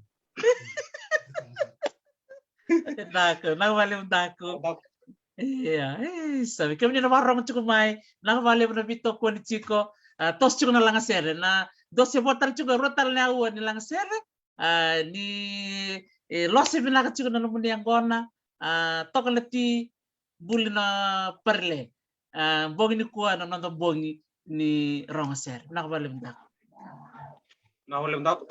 Vinaka, vinaka vakalevu daku. Ia, e, sa vei kemuni na vakarogo tiko mai, vinaka vakalevu na veitokoni tiko, a, toso tiko na lagasere, na dua se vo tale tiko, rua tale na aua ni lagasere, a, ni, e, lose vinaka tiko na nomuni yaqona, a, toka na ti, buli na parile, a, bogi nikua na noda bogi ni rogo sere. Vinaka vakalevu daku. Vinaka vakalevu daku.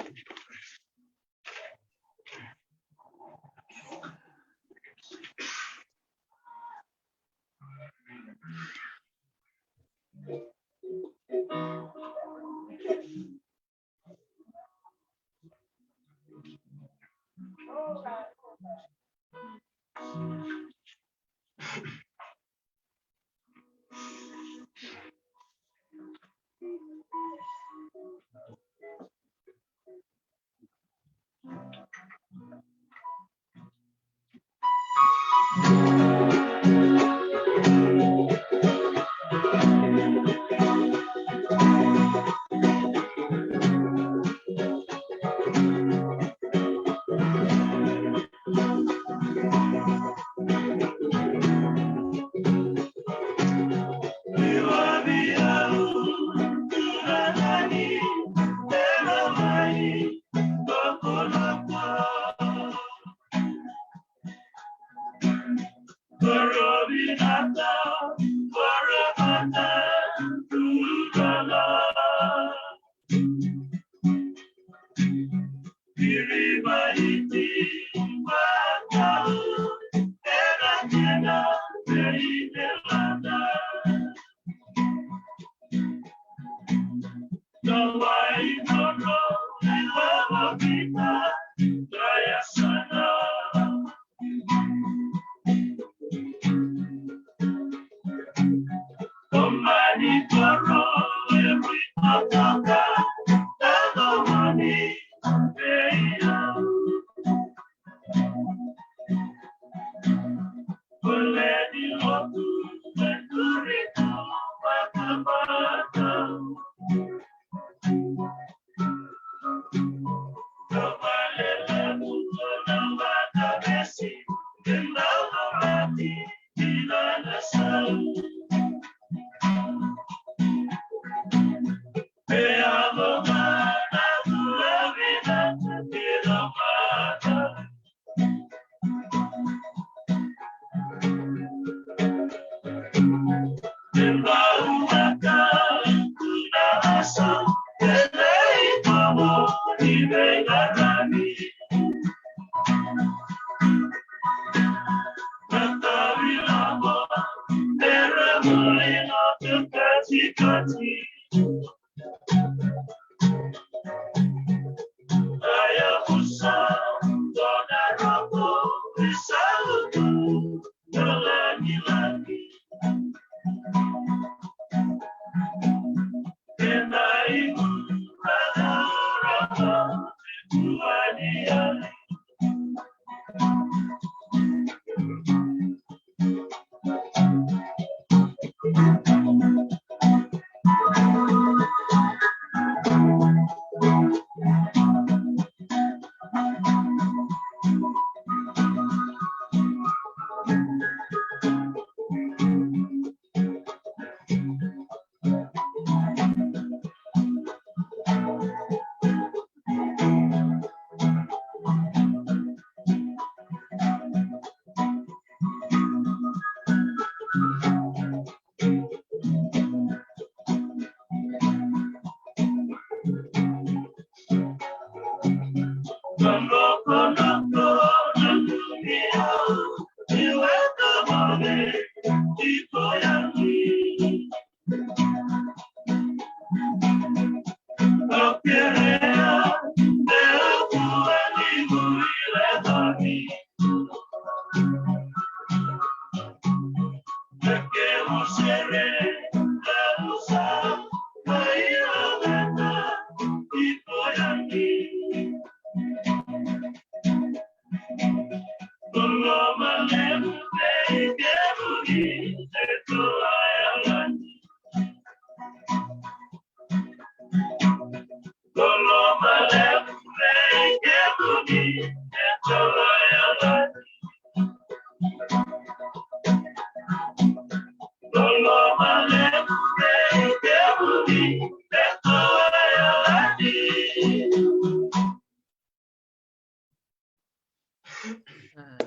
Ah,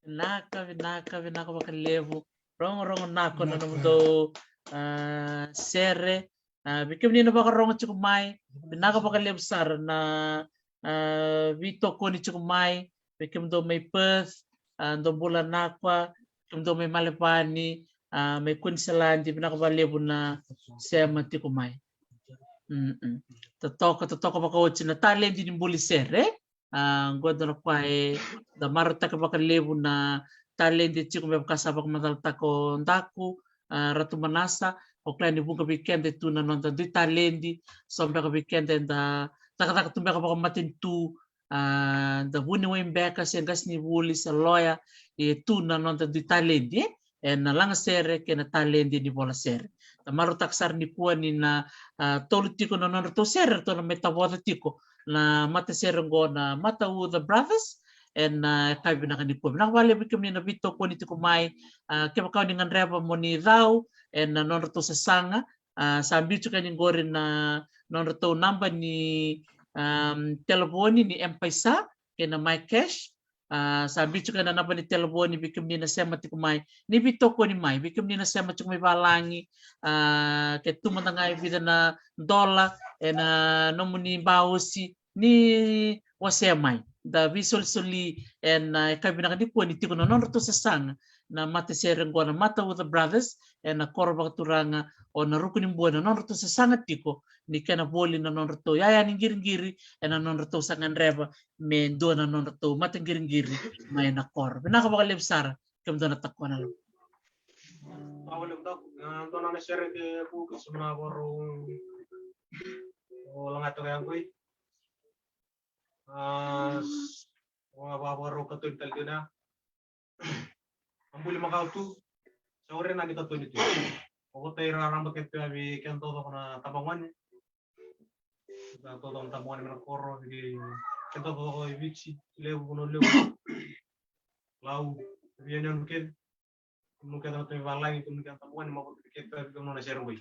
vinaka, vinaka, vinaka vakalevu. Rogorogo nako na nomudou, ah, sere. Ah, vei kemuni na vakarogo tiko mai, vinaka vakalevu sara na, ah, veitokoni tiko mai. Vei kemudou mai Perth, ah, dou bula nakwa, kemudou mai Melbourne, ah, mai Queensland, vinaka vakalevu na sema tiko mai. Mm-mm. Totoka, totoka vakaoti na taledi ni buli sere. Ah, qo dua na ka eda marautaka vakalevu na taledi e tiko me vaka sa vakamacalataka o Daku, ah, Ratu Manasa, o kila ni vuqa vei keda e tu na noda dui taledi, so beka vei keda eda cakacaka tu beka vakamatanitu, ah, da vuniwai beka se qasenivuli se loya, e tu na noda dui taledi, eh? Ena lagasere kei na taledi ni vola sere. Da marautaka sara nikua ni na, ah, tolu tiko na nodratou sere, ratou na mai tavoca tiko na matasere oqo na Mata Uca Brothers, ena, ah, yakavi vinaka nikua. Vinaka vakalevu vei kemuni na veitokoni tiko mai, ah, kevaka o ni gadreva mo ni cau ena nodratou sasaga, ah, sa biu tiko yani qori na nodratou naba ni, um, telefoni ni M-PAiSA kei na MyCash. Ah, sa biu tiko na naba ni telefoni vei kemuni na sema tiko mai, ni veitokoni mai, vei kemuni na sema tiko mai valagi, ah, ke tu mada ga e vica na dola ena nomuni baosi, ni wasea mai. Da veisolisoli ena, ah, yakavi vinaka nikua ni tiko na nodratou sasaga na matasere oqo na Mata Uca Brothers ena koro vakaturaga o Narukunibua, na nodratou sasaga tiko ni kena voli na nodratou yaya ni qiriqiri ena nodratou sa gadreva me dua na nodratou mataqiriqiri mai na koro. Vinaka vakalevu sara, kemudou na takona lo. Vinaka vakalevu Daku. Na dua na sere ke vuka suma na voro o lagata ka yaqoi. Ah, s-, o vavoro ka tu ni tali dina. A buli makawa tu. Sa ore na kita toni tu. O kota ira raraba kece vei keda taucoko na tabagone. Keda taucoko na tabagone mai na koro, vei keda taucoko i Viti, Levu, Vanua Levu, Lau, vei yanuyanu kece. Kemuni kece na tauvi valagi, kemuni kece na tabagone, makawa tu vei keda vei kemuni na sere qoi.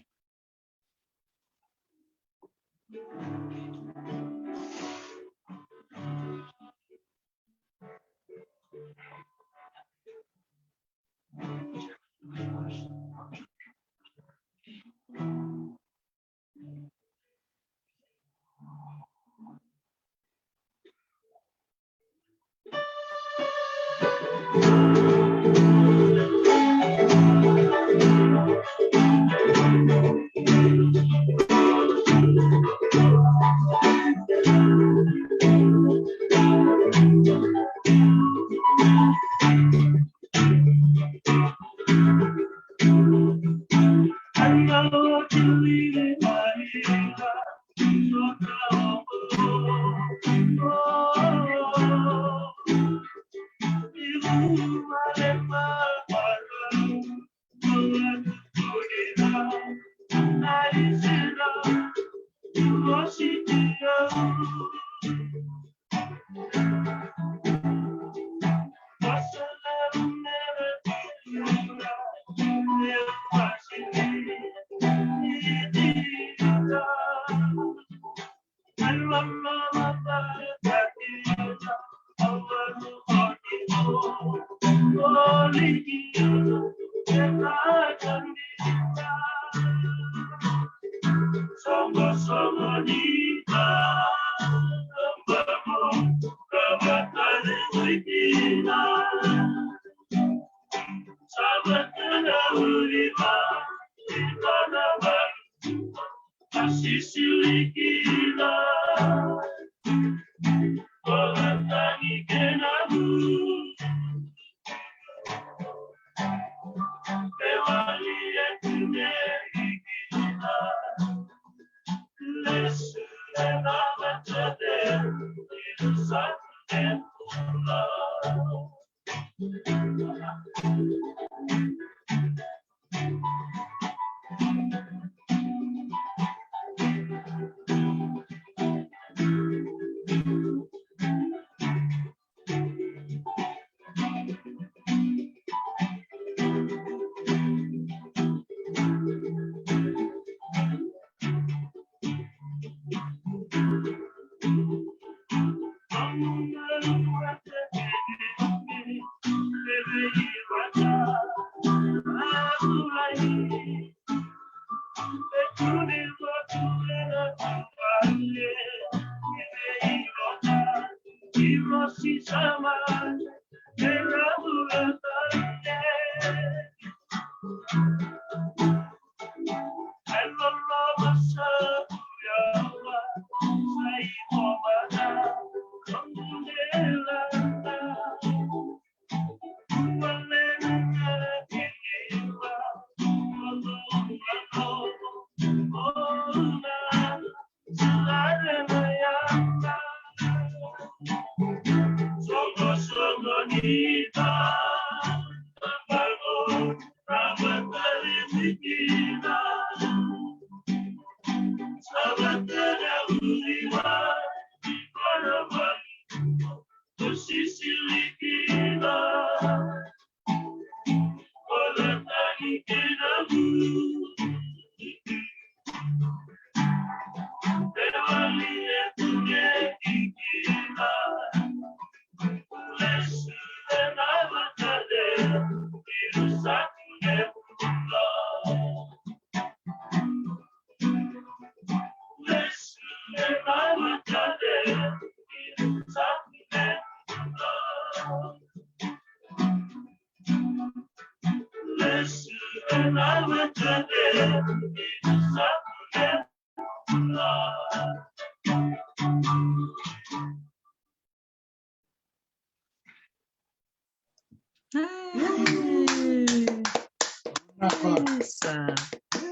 Isa.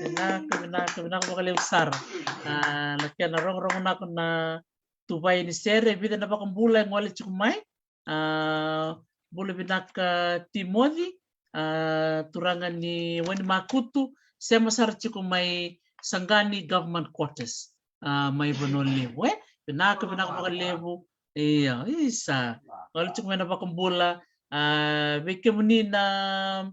Vinaka, vinaka, vinaka vakalevu sara. A, na kena rogorogo nako na tuvai ni sere, vica na vakabula e gole tiko mai. A, bula vinaka Timoci, a, turaga ni Wainimakutu, sema sara tiko mai Saqani Government Quarters, a, mai Vanua Levu, e? Vinaka, vinaka vakalevu. Ia, isa. Gole tiko mai na vakabula, a, vei kemuni na,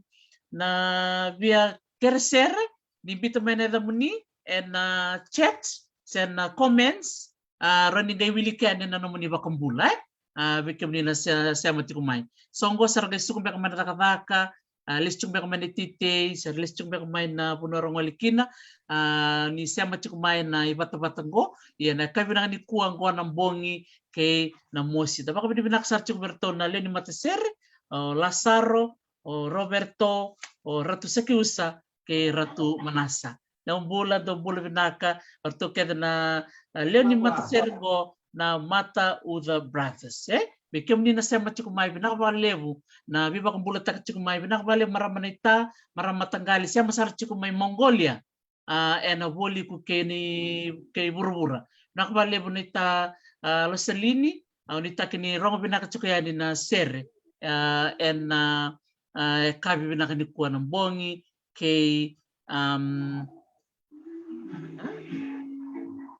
na via keresere, ni biuta mai na yacamuni ena chat se na comments, a, rawa ni qai wilika yani na nomuni vakabula, e? A, vei kemuni na se-, sema tiko mai. So qo sa ra qai suka beka mai na cakacaka, a, lesu tiko beka mai na iteitei, sa ra lesu tiko beka mai na vanua ra gole kina, a, ni sema tiko mai na ivatavata qo, ia na yakavi vinaka nikua qo na bogi kei na mosi. Da vakavinavinaka sara tiko vei iratou na lewe ni matasere, o Lasaro, o Roberto, o Ratu Sakiusa, kei Ratu Manasa. Dou bula, dou bula vinaka, o ratou kece na, a, lewe ni matasere qo na Mata Uca Brothers, e? Vei kemuni na sema tiko mai, vinaka vakalevu na veivakabulataka tiko mai, vinaka vakalevu marama naita, marama mataqali, sema sara tiko mai Mongolia, a, ena vualiku kei ni, kei vuravura. Vinaka vakalevu naita, a, Losalini, a, o ni taki ni rogo vinaka tiko yani na sere, a, ena, a, yakavi vinaka nikua na bogi kei, am,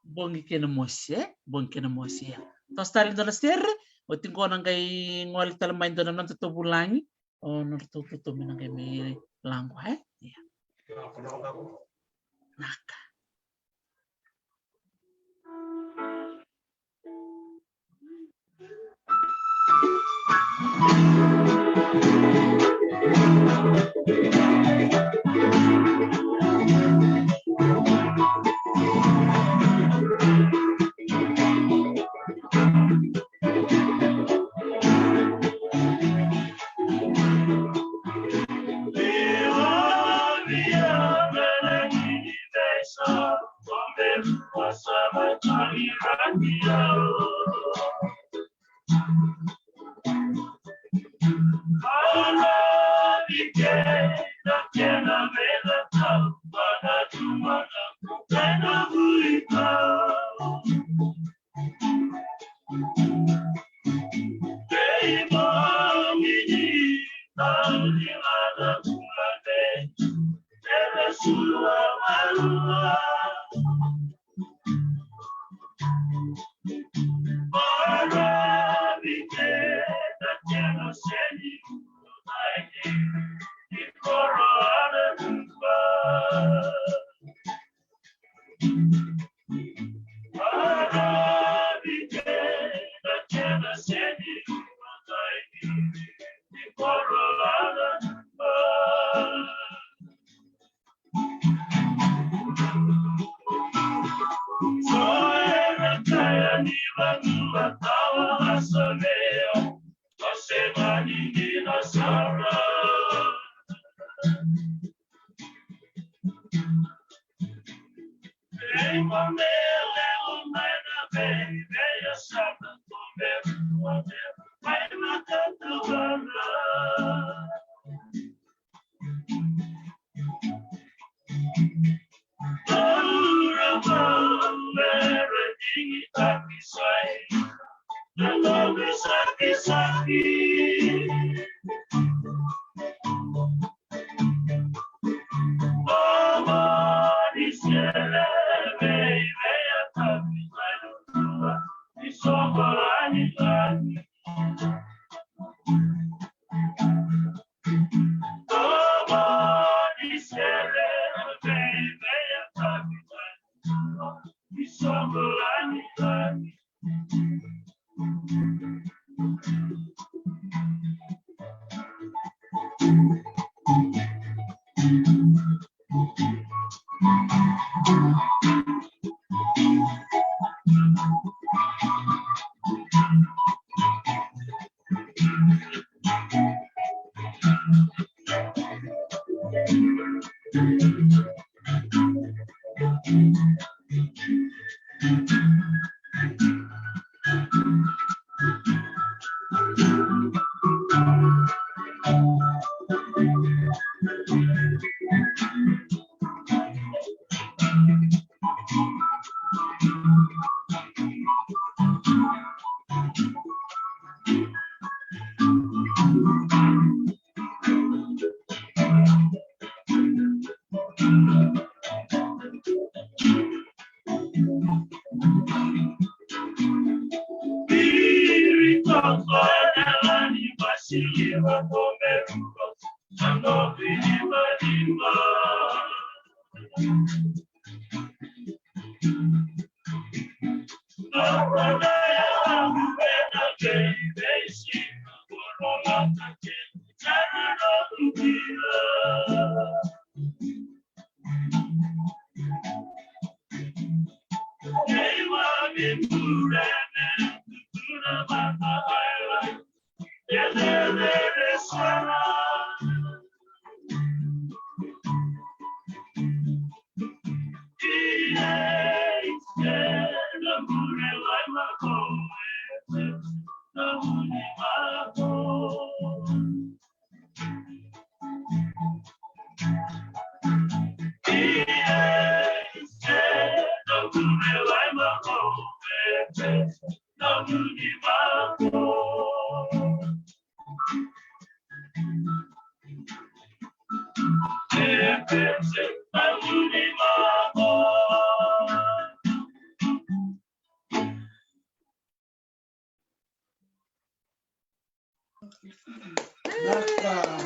bogi kei na mosi, e? Bogi kei na mosi, ia. Toso tale dua na sere, oti qo na qai gole tale mai dua na noda tauvulagi, o nodratou totomi na qai mai laqu, e? Ia. Naka.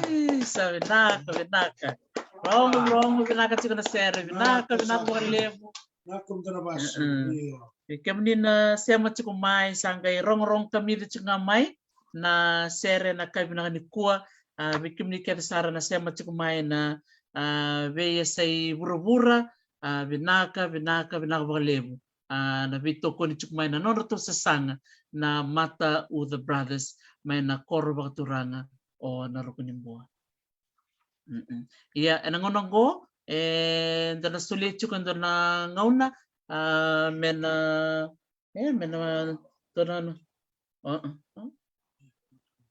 Ei, sa vinaka, vinaka. Rogo, rogo, vinaka tiko na sere, vinaka, vinaka vakalevu. Vinaka, vinaka, vinaka. Io. E kemuni na sema tiko mai, sa qai rogorogo kamica tiko ga mai. na sere na kai vinaka ni kua, a, vei kemuni kece sara na sema tiko mai na, a, veiyasai vuravura, a, vinaka, vinaka, vinaka vakalevu. A, na veitokoni tiko mai na nodratou sasaga na Mata Uca Brothers mai na koro vakaturaga o Narukunibua. Mm-mm. Ia, ena gauna oqo, e, da na solia tiko e dua na gauna, a, me na, e, me na, dua na, o, o, o.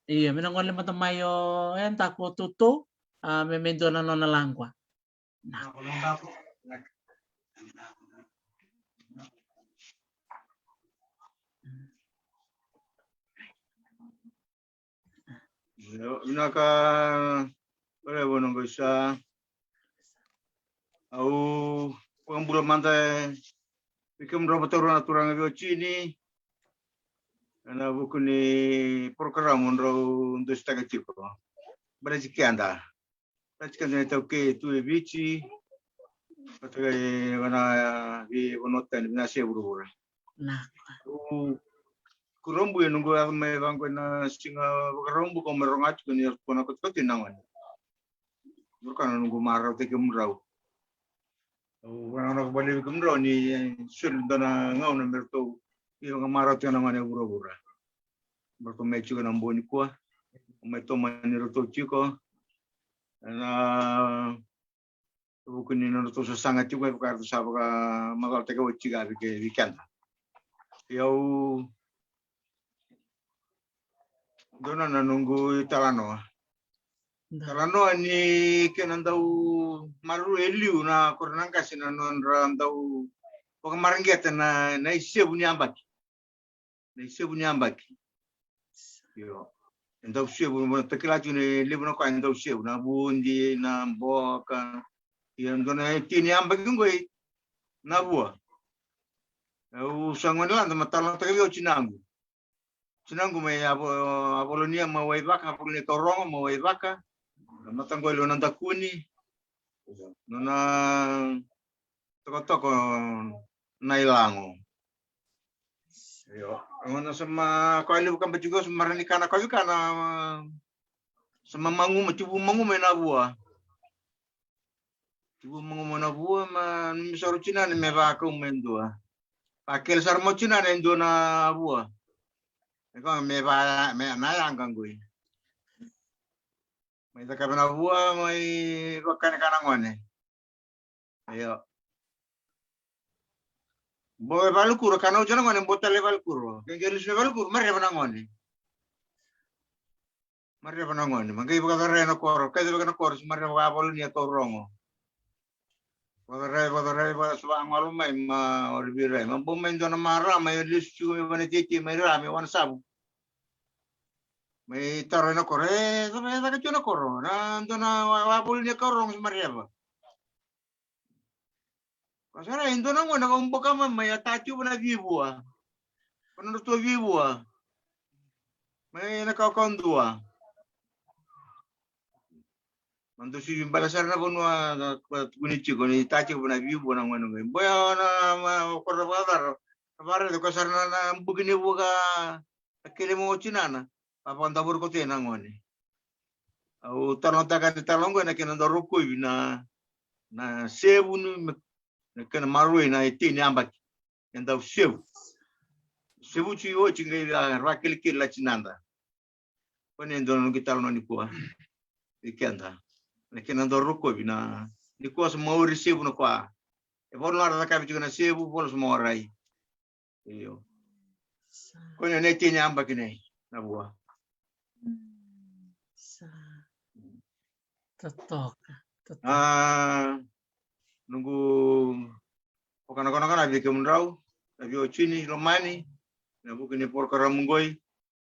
Ia, me na gole mada mai o, e, Daku Toutou, a, me, me dua na nona laqua. Na. Io, vinaka, valevu noqu isa. Au vakabula mada vei kemudrau vataurua na turaga veiwatini ena vuku ni porokaramu drau dusitaka tiko. Baleti keda. Baleti keda na iTaukei tu e Viti. Vata kei na veivanua tani, vinaka se vuravura. Na. Au kurabui e noqu yaco mai vaqo ena siga Vakaraubuka, au mai rogoca tiko ni ratou na kotikoti na gone. Ratou na noqu marautaki kemudrau. Au vinaka vakalevu vei kemudrau ni soli dua na gauna me ratou, io, ga marautaki na gone e vuravura. Me ratou mai tiko ena bogi nikua. Au mai tomani iratou tiko. Ena vuku ni nodratou sasaga tiko, e vaka ratou sa vakamacalataka oti tiko vei ke-, vei keda. Ia au dua na noqu italanoa. Da. Talanoa ni kena dau maroroi e liu na koro na qase na nodra dau vakamareqeta na, na isevu ni yabaki. Na isevu ni yabaki. Io. E dau sevu, mo ta kila tiko ni levu na koya e dau sevu, na vudi, na boka. Ia, dua na tini yabaki qoi, na vua. Au sa gone lada, ma talanoataka vei au o tinaqu. Tinaqu mai Avo-, Avolonia, mai Waivaka, Avolonia Kaurogo, mai Waivaka. Na mataqali o Nadakuni. Nona tokatoka na ilago. Io, gona sa ma koya levu ka bati qo, sa ma rawa ni kana koya vei kana, sa ma maguma, tivu maguma ena vua. Tivu maguma ena vua, ma numi sara o tinana me vakau mai dua. Vakele sara mai o tinana e dua na vua. E koya me va, me na yaqa qoi. Mai cakava na vua, mai vakani kana gone. Io. Bo e valekuro, kana oti na gone, bo tale valekuro. Ke qai lesu na valekuro, mareva na gone. Mareva na gone, ma qai vakacarai na koro, kaica vaka na koro, se mareva vaka Avolonia Kaurogo. Vakacarai, vakacarai, vakasava golo mai, ma ori vei rai. Ma bo mai dua na marama, e lesu tiko mai vana tete, mai ra, mai Wanasavu. Mai taro na koro, e, cava e caka tiko na koro, na dua na wa-, Avolonia Kaurogo se mareva. Ko sara e dua na gone ka boka mai, mai a tativu na vivua. Ko na dua vivua. Mai na kaukau dua. Ma dou sui bale sara na vanua ka tukuni tiko ni tativu na vivua na gone qoi. Boya na ma koro vakacaro. Ka vakaraica ko sara na, na buki ni vua ka kele mo tinana. Ka vakadavori kote na gone. Au talanoataka ni talo qo ena kena dau rokovi na, na sevu ni, na kena maroroi na itei ni yabaki. E dau sevu. Sevu tiko oti qai via vakelekele la tinada. Ko ni dua na noqu italanoa nikua. I keda. Na kena dau rokovi na nikua sa maori sevu na koya. E volo na ra cakavi tiko na sevu, volo sa maorai. Io. Sa. Ko ni na itei ni yabaki nei, na vua. Mm, sa. Totoka, totoka. A, noqu vakanakonako na vei kemudrau, na veiwatini lomani, na vuku ni porokaramu qoi,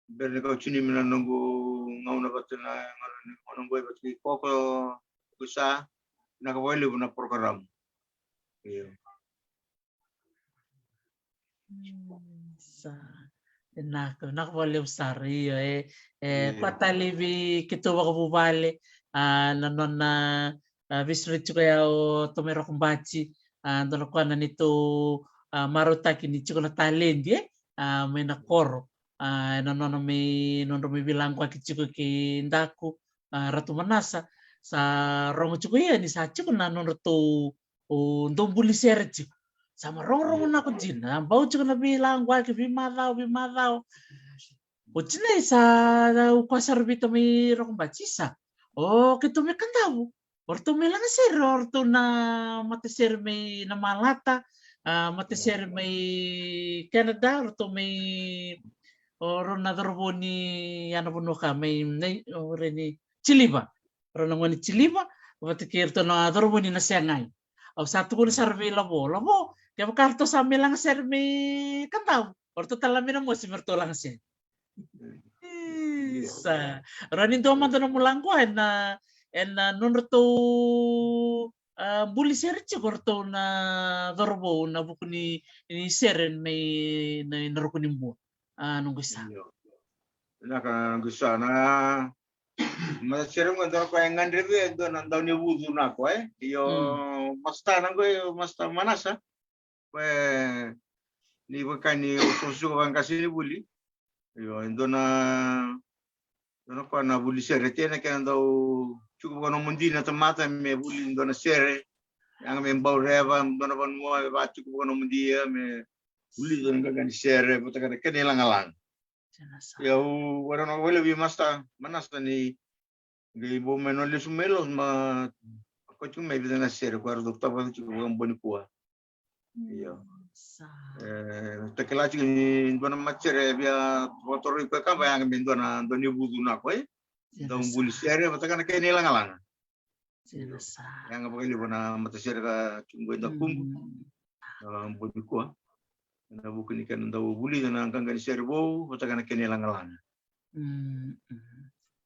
bera ni kau tini mai na noqu gauna vata na gauna ni gauna qoi vata kei Koko, Koko sa, vinaka vakalevu na porokaramu. Io. Mm, sa, vinaka, vinaka vakalevu sara, io, e, e, io. Koya tale vei keitou vakavuvale, a, na nona, a, veisureti tiko ya o Tomai Rokobati, a, dua na koya na neitou, a, marautaki ni tiko na taledi, e, a, mai na koro. A, ena nona mai, nodra mai veilaquaki tiko kei Daku, a, Ratu Manasa, sa rogo tiko ia ni sa tiko na nodratou, o, dau buli sere tiko. Sa marororogo nako dina, a bau tiko na veilaquaki, veimacawa, veimacawa. O tinai sa, au koya sara vita mai Rokobati sa. O, keitou mai Kadavu. O ratou mai lagasere, o ratou na matasere mai Namalata, a, matasere mai Canada, o ratou mai, o rau na cauravou ni yana vanua ka mai, nei, o reni Tiliva. O rau na gone ni Tiliva, vata kei ratou na cauravou ni Nasegai. Au sa tukuna sara vei Lavo, Lavo, kevaka ratou sa mai lagasere mai Kadavu, o ratou tale mai Namosi me ratou lagasere. Isa. Rawa ni dua mada nomu laqua ena, ena nodratou, a, buli sere tiko ratou na cauravou na vuku ni, ni sere mai na, na Ruku ni Bua. A, noqu isa. Io. Vinaka noqu isa, na matasere qo dua na koya e gadrevi, e dua na Daunivucu na koya, e? Io, masta na qo, masta Manasa. Koya ni vaka ni o suka vaqasenivuli. Io, e dua na, dua na koya na vuli sere tena kena dau tiko vakanomodi na tamata me vuli dua na sere. Yaga me bau reva, dua na vanua, me vaka tiko vakanomodi ia, me vuli dua na qaqa ni sere, vata kei na kena ilagalaga. Ia, au, au rau na vale vei masta Manasa ni qai bau mai na lesu mai Los ma ko tiko mai vica na sere ko era dau tavata tiko vakabonikua. Io. Sa. E, takila tiko ni dua na matasere e via vakatoroi koya kaba yaga me dua na Daunivucu na koya, e? Dau buli sere vata kei na kena ilagalaga. Sa. Yaga vakalevu na matasere ka tiko qo e Dakuqu. A, bonikua. Ena vuku ni kena dau vulica na qaqa ni sere vou vata kei na kena ilagalaga.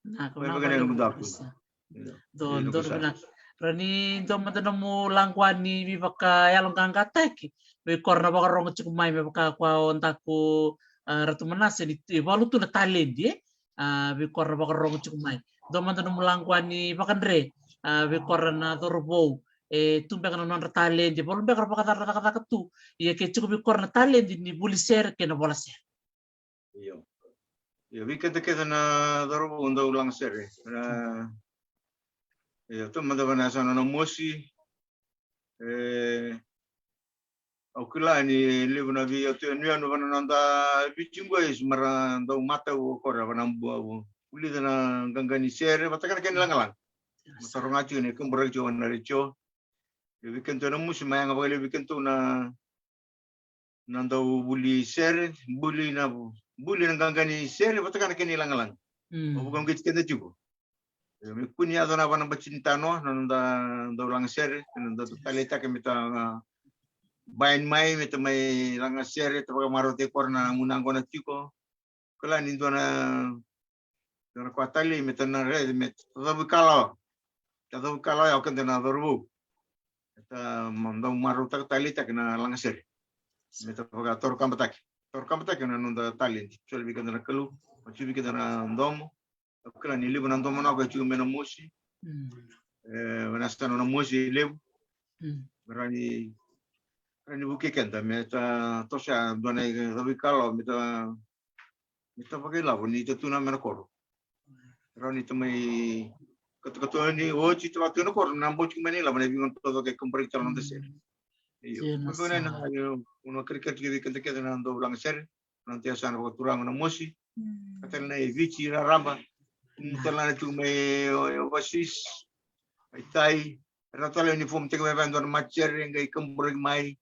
Vinaka, vinaka vakalevu noqu isa. Dua, dua na vinaka. Rawa ni dua mada nomu laqua ni veivakayaloqaqataki vei kora na vakarogo tiko mai me vaka koya o Daku, a, Ratu Manasa ni valu tu na taledi, e? A, vei kora na vakarogo tiko mai. Dua mada nomu laqua ni vakadre, a, vei kora na cauravou, e tu beka na nodra taledi, valu beka na vakacakacaka tu. Ia ke tiko vei kora na taledi ni vuli sere kei na vola sere. Io. Io, vei keda kece na cauravou dau lagasere. Na, io, tu mada vana sa na Namosi. E, au kila ni levu na vei, au tu e nuianu vana noda Viti qo e se mara dau matau o kora vana bua, vulica na qaqa ni sere vata kei na kena ilagalaga. Mata roga tiko ni kaburaki tiko vana retio. Io, vei kedatou na Namosi, ma yaga vakalevu vei kedatou na na dau vuli sere, buli na, buli na qaqa ni sere vata kei na kena ilagalaga. Au vakauqeti keda tiko. Io, me kua ni yaco na vana bati ni tanoa na noda dau lagasere, na noda taleitaka me ta, a, baini mai me ta mai lagasere, ta vakamarautaki kora na muna qo na tiko. Kila ni dua na, dua na koya talei me ta na raici me ta cavu ikalawa. Ta cavu ikalawa ya o keda na cauravou. Me ta dau marautaka, taleitaka na lagasere. Me ta vakatorokapataki, torokapataki na noda taledi. Soli vei keda na Kalou, ma tu vei keda na domo. Au kila ni levu na domo na koya e tiko mai Namosi. E, vana sa na Namosi e levu. Me rawa ni, rawa ni vukei keda me ta toso ya dua na cavu ikalawa me ta, me ta vakailavo ni ta tu na me na koro. Rawa ni ta mai katakata ni oti ta vaka tu na koro na bau tiko mai na ilavo na veigauna taucoko e kaburaki tale na noda sere. Io. Io, na sa. Io, au na kerekere tiko vei keda kece na dau lagasere. Na noda yasana vakaturaga Namosi. Ka tale na i Viti raraba. Tale na tu mai o, o overseas. Ai tai. Era tale ni fom teke mai vaya dua na matasere qai kaburaki mai.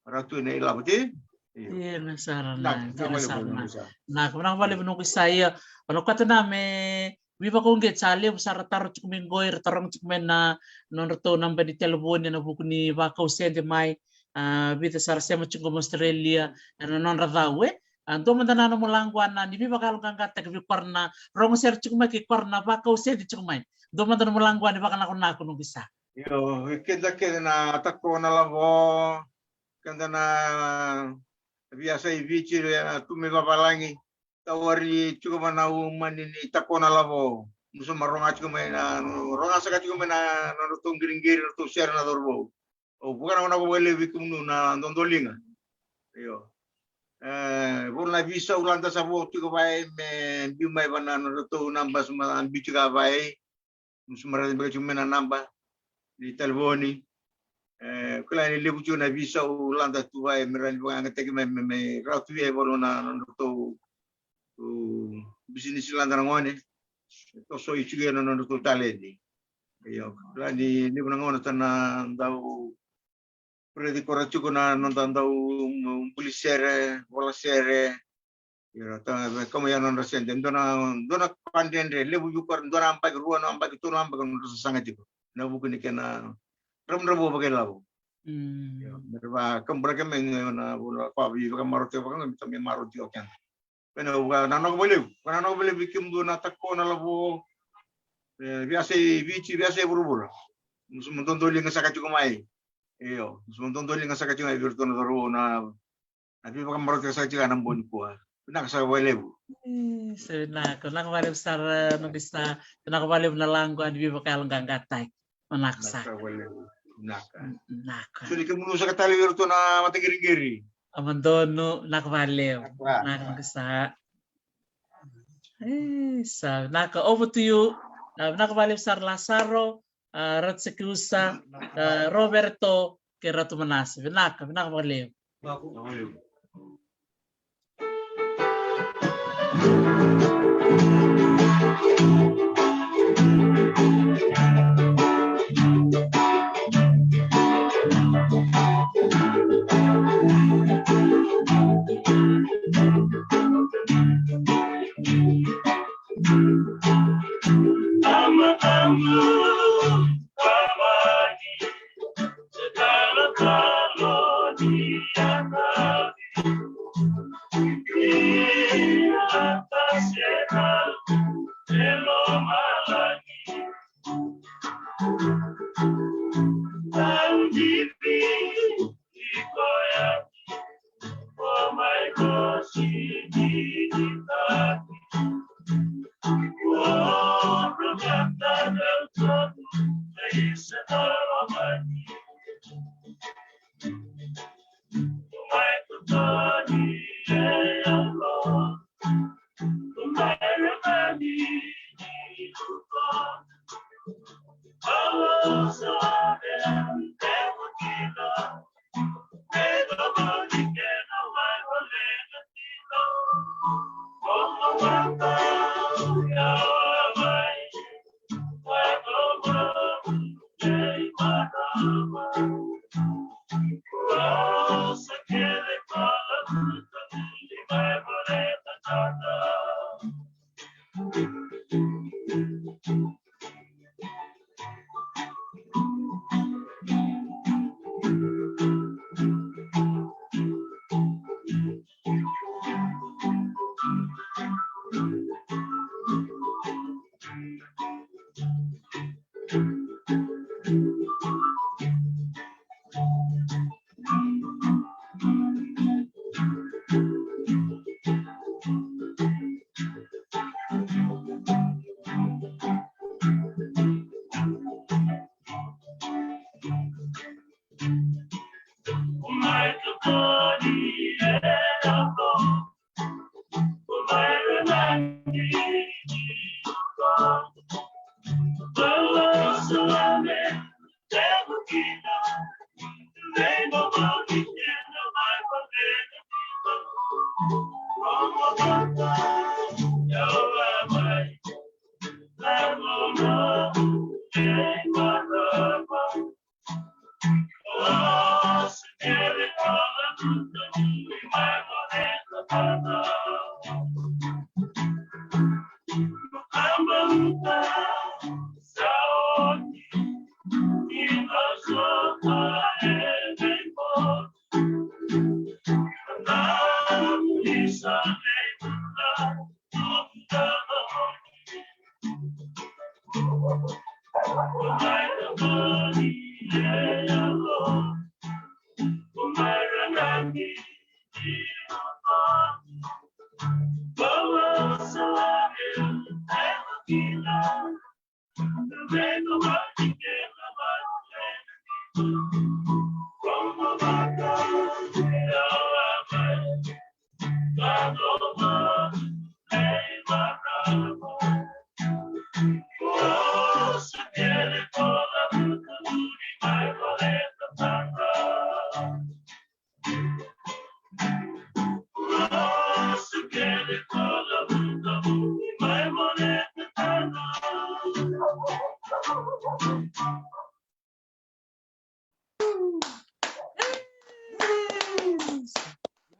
Ra tu ena ilavo te. Io, na sara na, io, na sara na. Na, vinaka vakalevu noqu isa. Ia, o na kota na me veivakauqeti sa levu sara taro tiko mai qo, era taroga tiko mai na nodratou naba ni telefoni ena vuku ni vakau sede mai. A, vica sara sema tiko mai Australia ena nodra cau, e. A, dua mada na nomu laqua na ni veivakayaloqaqataki vei kora na rogo sere tiko mai kei kora na vakau sede tiko mai. Dua mada nomu laqua ni vakanakonako noqu isa. Io, vei keda kece na tako na lavo, keda na veiyasa i Viti, na tu mai vavalagi, tawari tiko vana umani ni tako na lavo. Musa ma roga tiko mai na, roga saka tiko mai na, na nodratou qiriqiri, nodratou sere na cauravou. Au vakanakonako vakalevu vei kemunu na dodoliga. Io. E, volo na veisau lada sa vo tiko vaya me biu mai va na nodratou naba sa ma biu tiko vaya. Musu marati beka tiko mai na naba ni talevoni. E, kila ni levu tiko na veisau lada tu vaya me rawa ni vakayagataki mai me, me rawa tu via e volo na nodratou bisinisi lada na gone. Toso i tiko ia na nodratou taledi. Io, kila ni levu na gauna ta na dau preti kora tiko na noda dau buli sere, vola sere. Io, ta kama ia nodra sede, dua na, dua na padredre, levu vei kora, dua na abaki, rua na abaki, tolu na abaki, nodra sasaga tiko. Na vuku ni kena dravudravua vakailavo. Mm. Io, me ra vakaburake mai na vula, vakavi, vakamarote, vaka, me ta me marote o kena. Kena vaka, na noko valevu, kena noko valevu, kemudou na tako na lavo, e, viasai Viti, viasai vuravura. Musu mo dodoliga saka tiko mai. Io, musu mo dodoliga saka tiko mai, vei iratou na cauravou na, na veivakamarote saka tiko na bogi nikua. Vinaka saka valevu. E, sa vinaka, vinaka valevu sara, nobisa, vinaka valevu na laqu, ni veivakayaloqaqataki. Vinaka saka. Vinaka valevu, vinaka. Vinaka. Soli kemudou saka tale vei iratou na mataqiriqiri. A madonu, vinaka valevu. Vinaka. Vinaka, vinaka sa. E, sa vinaka, over to you. A, vinaka valevu sara Lasaro, a, Ratu Sakiusa, a, Roberto, kei Ratu Manasa. Vinaka, vinaka valevu. Vinaka valevu.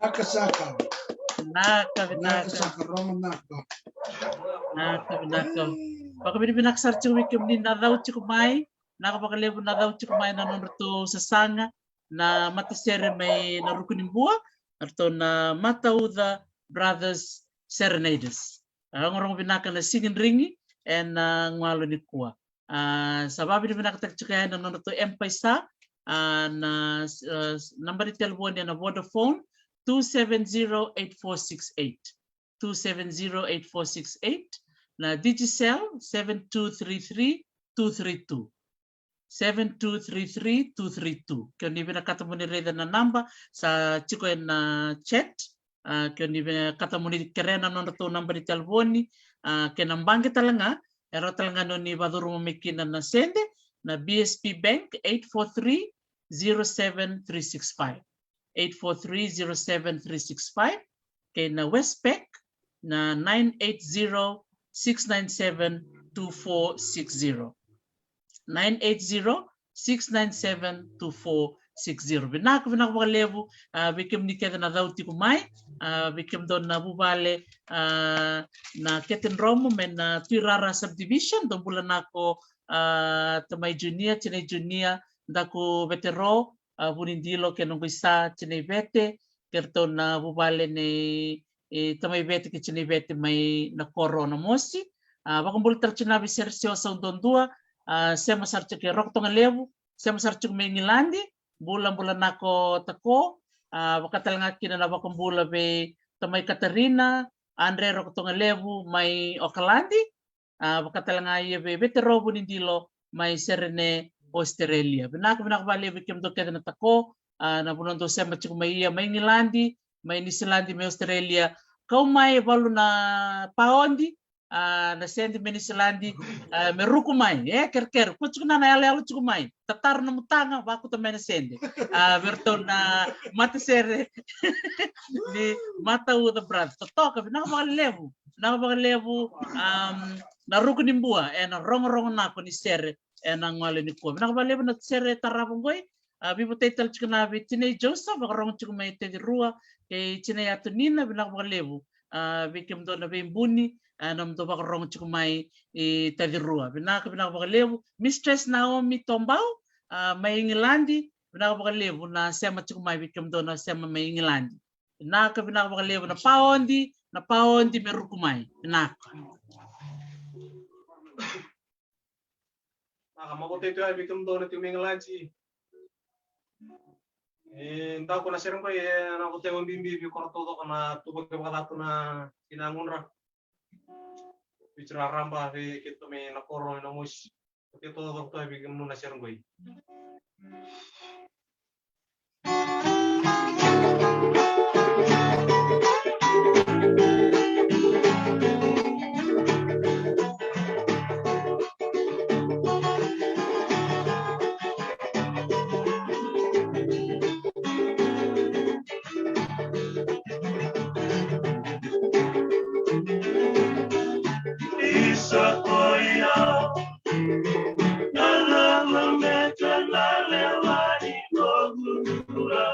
Vinaka saka. Vinaka, vinaka. Vinaka saka, Roma, vinaka. Vinaka, vinaka. Vakavinavinaka sara tiko vei kemuni na cau tiko mai. Vinaka vakalevu na cau tiko mai na nodratou sasaga na matasere mai na Rukunibua, na ratou na Matauca Brothers Serenaders. A, rogorogo vinaka na Sigidrigi ena gauna nikua. A, sa vakavinavinakataki tiko yani na nodratou M-PAiSA, a, na, a, naba ni telefoni ena Vodafone, two seven zero eight four six eight. Two seven zero eight four six eight, na Digicel, seven two three three two three two. Seven two three three two three two. Ke o ni vinakata mo ni raica na naba sa tiko ena chat, a, ke o ni vinakata mo ni kerea na nodratou naba ni telefoni, a, kei na baqe tale ga, e rawa tale ga ni o ni vacuruma mai kina na sede, na B S P Bank, eight four three zero seven three six five. Eight four three zero seven three six five, kei na Westpac na nine eight zero six nine seven two four six zero. Nine eight zero six nine seven two four six zero. Vinaka, vinaka vakalevu, a, vei kemuni kece na cau tiko mai, a, vei kemudou na vuvale, a, na Ketedromo mai na Tuirara Subdivision, dou bula nako, a, tamai Junior, tinai Junior, daku Vetero, a, Vunidilo kei Noqoisa, tinai Vete, kei ratou na vuvale nei, e, tamai Vete kei tinai Vete mai na koro o Namosi. A, vakabula tale tiko na vei Seresio Sauduadua, a, sema sara tiko e Roko Togalevu, sema sara tiko mai Igiladi, bula, bula nako Tako, a, vaka tale ga kina na vakabula vei tamai Katarina, Andre Roko Togalevu mai Okaladi, a, vaka tale ga ia vei Vetero Vunidilo mai Serene, Australia. Vinaka, vinaka vakalevu vei kemudou kece na Tako, a, na vanua dou sema tiko mai ia, mai Igiladi, mai Niusiladi, mai Australia. Kau mai e valu na paondi, a, na sede mai Niusiladi, a, me ruku mai. E kerekere, kua tiko na, na yaloyalo tiko mai. Tatara na mutaga, vakuta mai na sede. A, vei ratou na matasere ni Matauca Brothers. Totoka, vinaka vakalevu. Vinaka vakalevu, am, na Rukunibua ena rogorogo nako ni sere ena gauna nikua. Vinaka vakalevu na sere tarava oqoi. A, veivotai tale tiko na vei tinai Joseph, vakarogo tiko mai Tacirua, kei tinai Atonina, vinaka vakalevu. A, vei kemudou na veibuni, a, nomudou vakarogo tiko mai i Tacirua. Vinaka, vinaka vakalevu. Mistress Naomi Tobau, a, mai Igiladi, vinaka vakalevu na sema tiko mai, vei kemudou na sema mai Igiladi. Vinaka, vinaka vakalevu na paondi, na paondi me ruku mai. Vinaka. Vinaka, mavotai tu ya vei kemudou na tiko mai Igiladi. E, daku na sere qo, e, na votai vakabibi vei koro taucoko na tuvaki vakacatu na ina gudra. Viti raraba vei keitou mai na koro i Namosi. Keitou taucoko tu ya vei kemudou na sere qo. Isa koya na lava me ka na lewa ni noqu dua.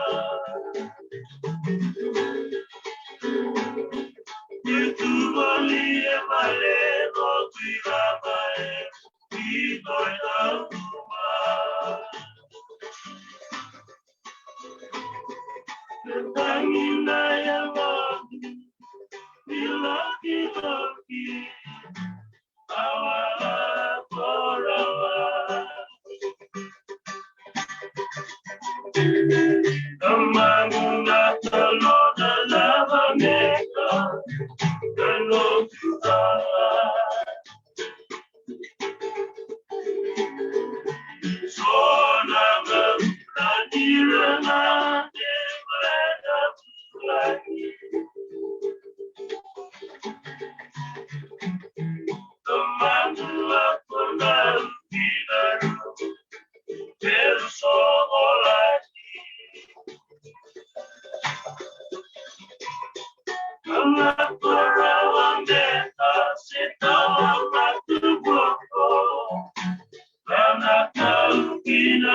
Ni tu voli e vale noqu irava e ni koya uma. Tangi na yaloqu ni lokiloki.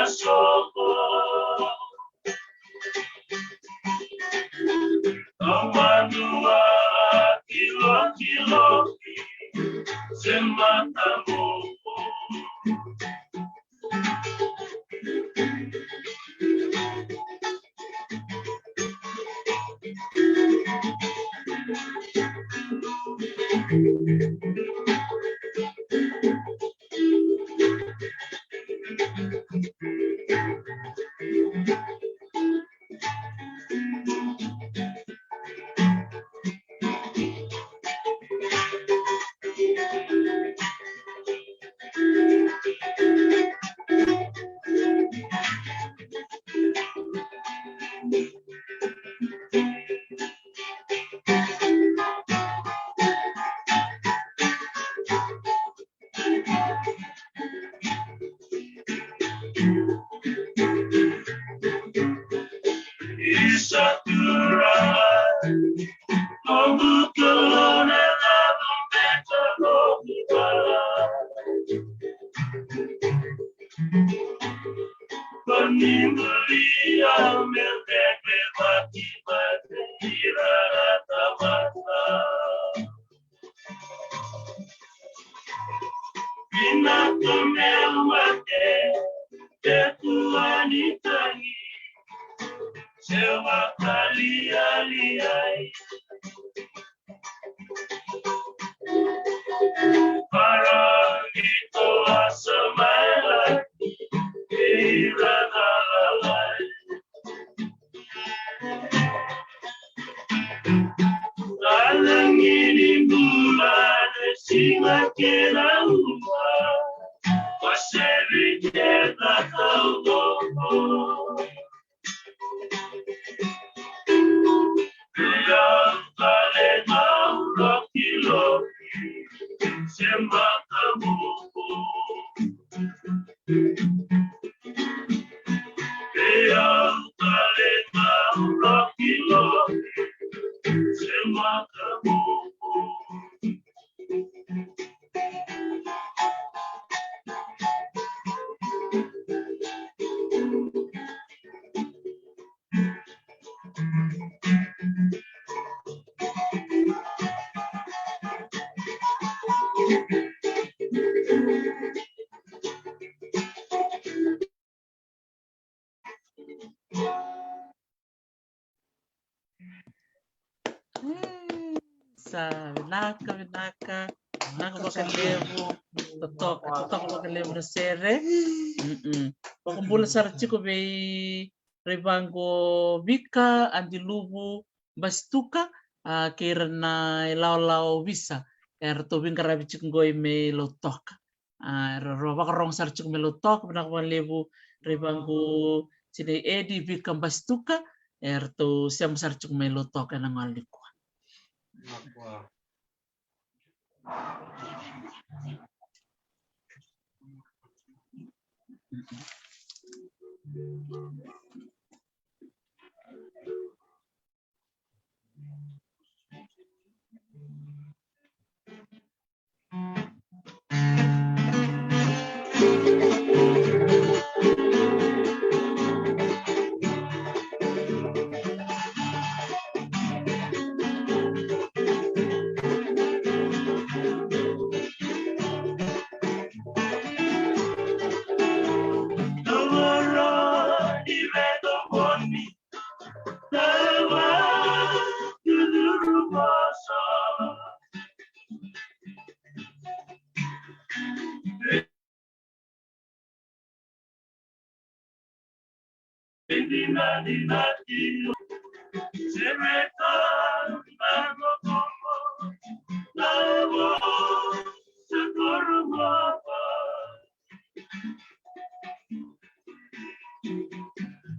Soko. Tamadua kilokiloki se matamuku. Isa Turaga, noqu Kalou, na cava beka noqu vala? Ko ni bulia me bebe vaki vaki ira na tamata. Vinaka meu mate, e tua ni tagi, se vakalialiai. Para ni toa sa mai laki, e ira na lalai. Alagini bula na siga kei na lua, wasevi kei na taucoko. Ia tale na lokiloki se matamuku. Mm, sa vinaka, vinaka. Vinaka vakalevu. Totoka, totoka vakalevu na sere. Mm-mm. Vakabula sara tiko vei Raivago Vika Adiluvu Basituka, a, kei ira na ilawalawa o Visa, eratou veiqaravi tiko qoi mai Lautoka. A, era ro-, vakarogo sara tiko mai Lautoka, vinaka vakalevu Raivago Tinai Edi Vika Basituka, eratou sema sara tiko mai Lautoka ena gauna nikua.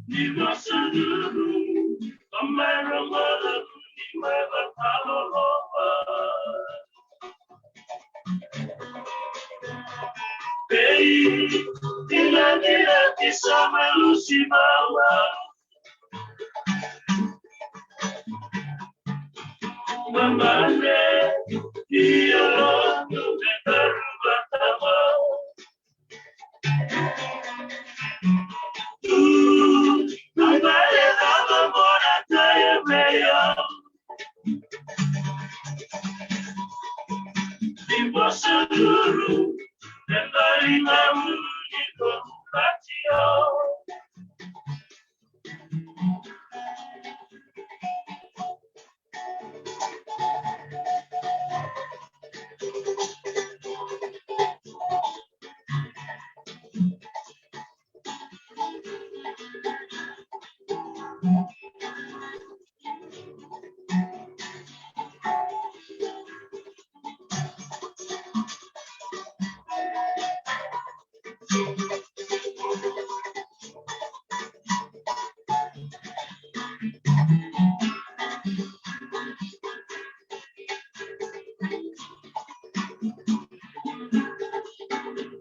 Ni vasalulu, ka mai rogoca, ni mai vakaloloma. Ei, dina, dina, ki sa mai lusi mama. Mamane, ia, tu me taru matama.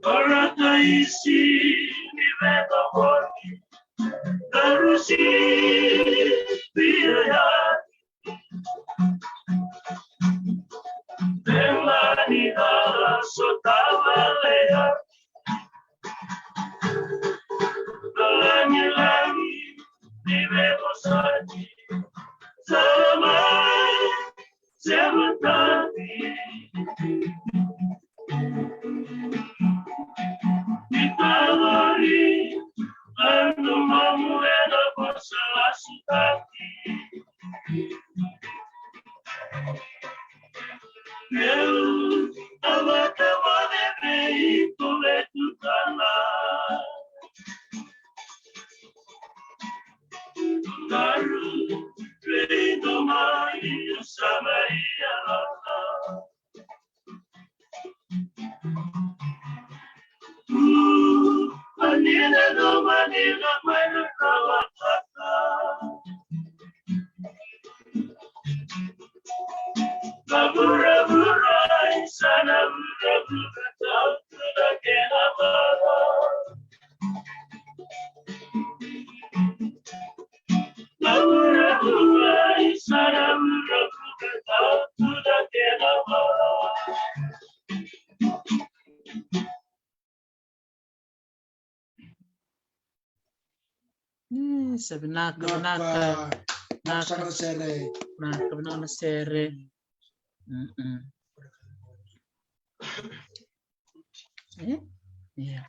Parataisi ni vekavoni, tarusi via ya. Vemani a sotava lea. Lagilagi ni vevosoti. Salamai. Sematati. Ni tavari, ando mamu ena vosa lasutaki. Eu, avata vavevei tu vetukana. Daru, vei domani Samaria. Manina no manina mai na kawataka. Vavura vura isana vura vura tautu na kena mara. Ii, sa vinaka, vinaka. Vinaka, vinaka na sere. Vinaka, vinaka na sere. Mm-mm. Eh? Ia.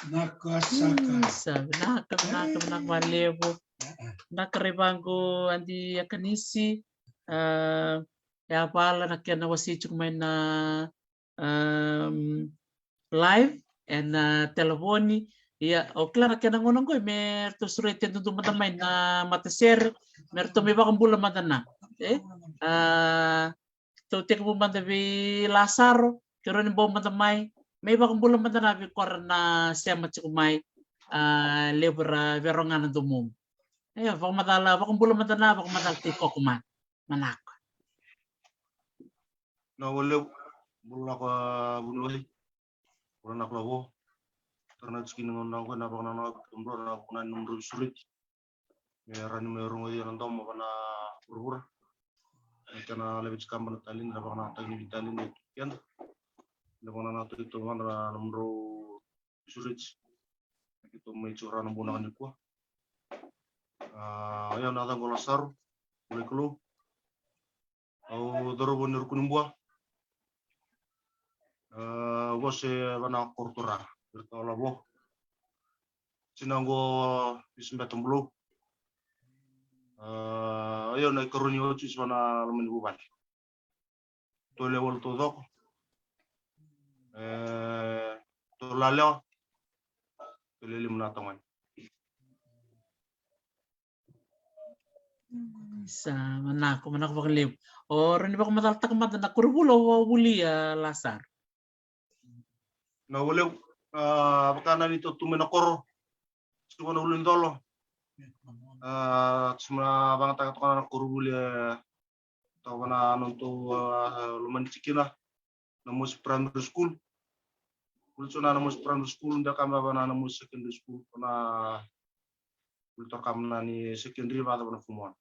Vinaka saka. Mm, sa vinaka, vinaka, vinaka vakalevu. Vinaka raivaku Adi Akanisi. A, yavala na kena wasei tiko mai na, um, live ena, a, telefoni. Ia, o kila na kena gauna qoi me ratou sureti e dudu mada mai na matasere, me ratou mai vakabula mada na. E? A, Tou tekivu mada vei Lasaro, ke rau ni bau mada mai, me ivakabula mada na vei kora na sema tiko mai, a, levu ra vei rau ga na domomu. Io, vakamacala, vakabula mada na, vakamacala tei koko mada. Manako. Na walevu, bula lako, a, vuniwai. Bula na kalavo. Tara na tiki ni gauna qo, na vakanananu, bula na vakanananu, na sureti. Me rawa ni mai rogoci ena domo vana vuravura. Na kena lave tiko na taleni, na vakanananu ni taleni tu keda. Na vakanananu tu keda vana na nomudrau sureti. Keitou mai tiko rawa na bogi nikua. A, ia na yacaqu o Lasaro, bula i Kalou. Au cauravou ni Rukunibua. A, vosa vana Korotora, Virtawa Lavo. Tinaqu o Visibeta Bulou. A, io na ikarua ni oti, Visi vana loma ni vuvale. Tolu e walu taucoko. E, tolu na yalewa. Tolu e lima na tagane. Sa manako, manako vakalevu. O rawa ni vakamacalataka mada na koronivuli o vuli, a, Lasaro. Na walevu, a, vaka na ni tau tu mai na koro. Tiko na ulu ni dolo. A, tiko na vagataka toka na koronivuli, e, Tau vana nodatou, ah, loma ni tikina, Namosi Primary School. Vuli tiko na Namosi Primary School, de ka me vana Namosi Secondary School, na vuli tiko ka me na ni secondary, vaka vana form one.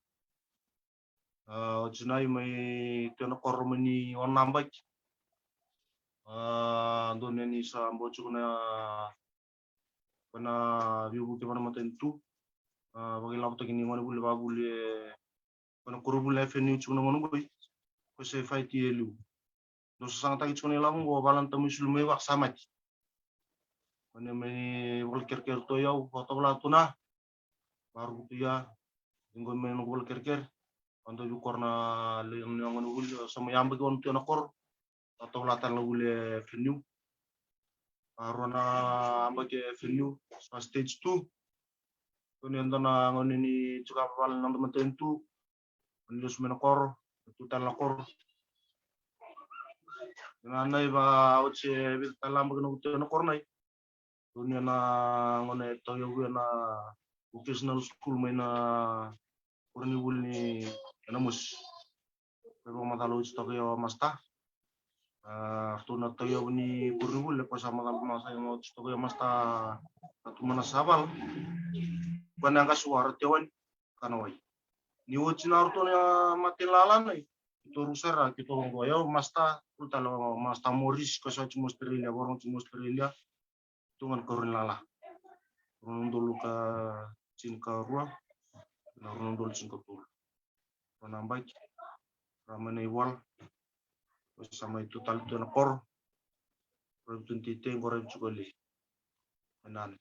Ah, oti na i mai tu ena koro mai ni ono na yabaki. Ah, dua ni sa bau tiko na, vana veivuke vana matanitu. Ah, vakailavotaki ni gone vuli vavuli e, vana koronivuli na F N U tiko na gone qoi. Ko se fight e liu. Dau sasagataki tiko na ilavo qo, valana tamai sulu mai vakasamaki. Gone mai Vakalekerekere tu, o yau vakatovolaka tu na varuku tu ya. Qo mai noqu Vakalekerekere. Au dau veikoro na lewe ni gone vuli, sa mai yabaki ono tu ena koro. Au tovolaka tale na vuli e F N U. A rua na yabaki e F N U, sa stage two. Koni e dua na gauna ni tiko vale na noda matanitu. Ni lesu mai na koro, tu tale na koro. Na nai va oti e vica tale na yabaki na vutu ena koro nai. Koni ena gauna e tauyavu ena vocational school mai na koronivuli ni Namosi. Ko vakamacala oti toka ya o Masta. Ah, ratou na tauyavu ni koronivuli, ko sa macala, macala oti toka ya o Masta. Ratou mana saval. Ko na qasi wara tewani kana wai. Ni oti na ratou na mate lala nai. Keitou rusa ra, keitou qo ya o Masta, keitou tale o Masta Morris, ko sa oti mai Australia, voro oti mai Australia. Tu ga na karua ni lala. Rua na udolu ka tinikarua, na rua na udolu tinikatolu. Rua na yabaki, ra mai na ivola. Sa mai tu tale tu ena koro. Rua tu na titei, qo ra tiko li. Enane.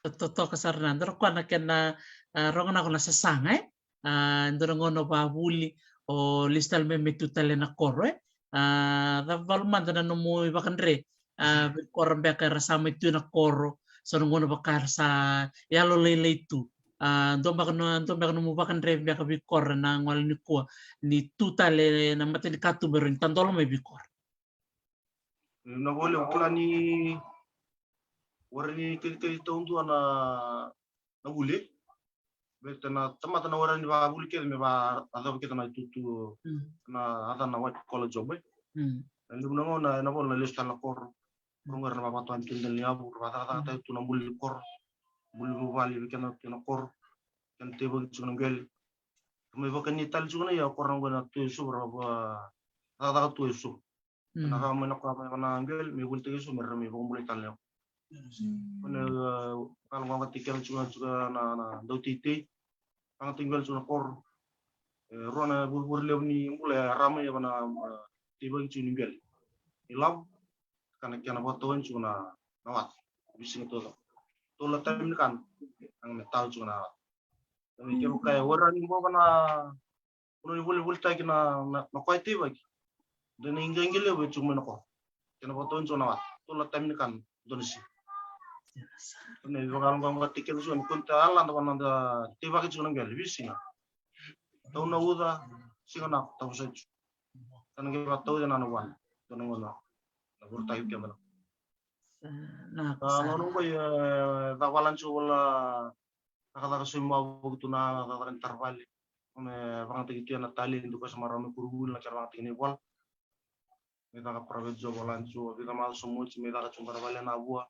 Totoka sara na dra koya na kena, ah, rogo na ko na sasaga, e? Ah, dua na gauna vavuli, o lesu tale mai me tu tale na koro, e? Ah, cava valu mada na nomu ivakadre, ah, veikoro beka era sa mai tu na koro, so na gauna vaka era sa yalolailai tu. Ah, dua beka na, dua beka nomu vakadre beka veikoro na gole nikua, ni tu tale na matanikatuba e rawa ni tadola mai veikoro. Na voli au kila ni wara ni kecikeci taudua na, na vuli. Baleta na tamata na wara ni vavuli kece me vayacova kece na itutu, mm, na yaca na white collar job, e. Mm. Na levu na gauna ena voli na lesu tale na koro. Koro qo era na vavatoa ni kidal ni yavu, ra vacakacakataki tu na buli ni koro. Buli vuvale vei keda tu na koro. Kena teivaki tiko na qele. Mai vakani tale tiko na ia koro qo na tu e Suva, ra vacakacaka tu e Suva. Mm. Na ka mai na koya mai vana qele me vunitaki e Suva me ra mai vakabulai tale na yau. Mm. Kona, eh, kaloqaqataki keda tiko na, tiko na, na dauteitei. Vakayagataki qele tiko na koro. E rua na vurevure levu ni bula e ra mai vana, eh, teivaki tiko ni qele. Ilavo, ka na kena vakatau yani tiko na, na wata. Veisiga taucoko. Tolu na tami ni kana. Ka na me tau tiko na wata. Kevaka e wara ni bau vana, kona ni volivolitaki na, na, na koya teivaki. Dua na iqaqi levu e tiko mai na koro. Kena vakatau yani tiko na wata. Tolu na tami ni kana, dua na siga. Kona ni vakaloqaqataki keda tiko ni koni ta yalada vana da teivaki tiko na qele, veisiga. Tau na uca, siga na tau sa tiko. Ka na qai vakatau yani na wata. Dua na gauna. Na vurutaki keda na. Sa, na, ka sa. Gauna qo, e, caka vale tiko wale na cakacaka sa mai vaka tu na cakacaka ni tara vale. Me vakayagataki tu na taledi ko sa mai ra mai koronivuli na kena vakayagataki na ivola. Me caka private job wale tiko, vica macawa sa mai oti me caka tiko bera vale na vua.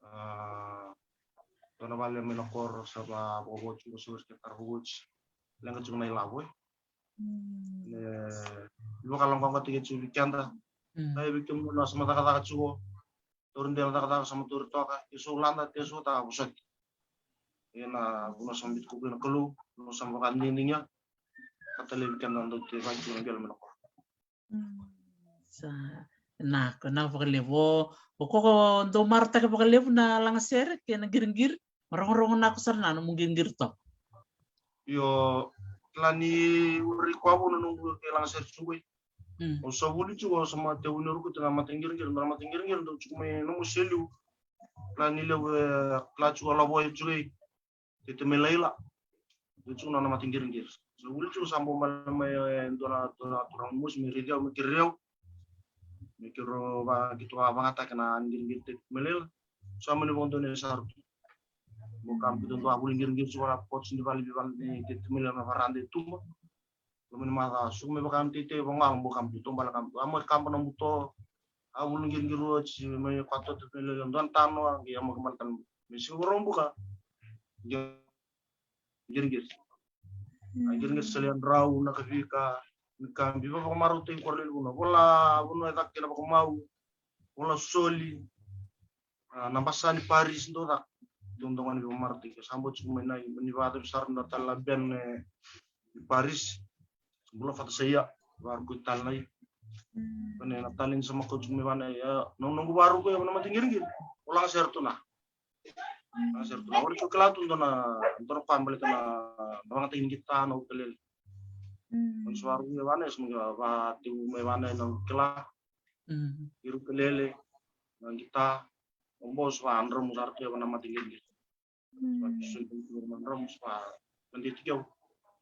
Ah, dua na vale mai na koro sa vakavotu tiko, sa vei ira kece tara vakaoti. Leqa tiko na ilavo, e. Mm. E, vakaloqaqataki tiko vei keda. Mm. Sa vei kemuni na sa mai cakacaka tiko. Tauri dela cakacaka sa mai tauri toka, e so lada, e so ta vosoti. Ia na vanua sa mai biuta ko na Kalou, vanua sa mai vakadinadina. Ka talevi keda na dau teivaki tiko na qele mai na koro. Mm. Sa, na, ko na vakalevu. O, o ko, ko dau marautaka vakalevu na lagasere kei na qiriqiri. Rogorogo na ko sara na nomu qiriqiri toka. Io, kila ni uri koya vou na noqu ke lagasere tiko qoi. Mm. Au sa vuli tiko, au sa mai tevu ni ruku tiko na mata qiriqiri, na mata qiriqiri dau tiko mai nomu seliu. Kila ni levu, e, kila tiko lavo e tiko qoi. Tete mai laila. Dau tiko na mata qiriqiri. Sa vuli tiko sa bau mai, mai, e, dua na, dua na turaga mosi me raici au, me kerei au. Me kerei au va, keitou vakayagataka na qiriqiri tete mai laila. Sa mani vakadonui sara tu. Mo kam tu dua vuli qiriqiri su vara pots ni vale vivale ni te tumila na varanda e tuba. Loma ni maca suku me vaka me teitei vagalo mo kam tu tobala kam tu. Amo e kaba na buto. A vuli qiriqiri oti me kua tota me lele dua na tano a qi amo ke mala tano. Me siga voro buka. Qiriqiri. A qiriqiri sa lewe drau na kavika. Ni ka biva vakamarautaki kora lele vuna. Vola vuna e caka kena vakamau. Vola soli. A, na basa ni Paris dau caka. Dau dau ga ni vakamarautaki. Sa bau tiko mai nai, ni vacavi sara na tale na ben, e, ni Paris. Bula fata sa ia. Varuku tale nai. Kone na tale ni sa maka tiko mai vana ia. Na, na noqu varuku ia, na mata qiriqiri. Vola ga sera tu na. Vola ga sera tu na. Ori tu kila tu dua na, dua na kwa baleta na, na vagataki ni qita na ukelele. Kone sa varuku ia vana ia, sa maka vatu mai vana ia na kila. Iri ukelele, na qita, o bos va dramu sara tu e va na mata qiriqiri. Sa tu soli tu na dramu sa va vadi tiko.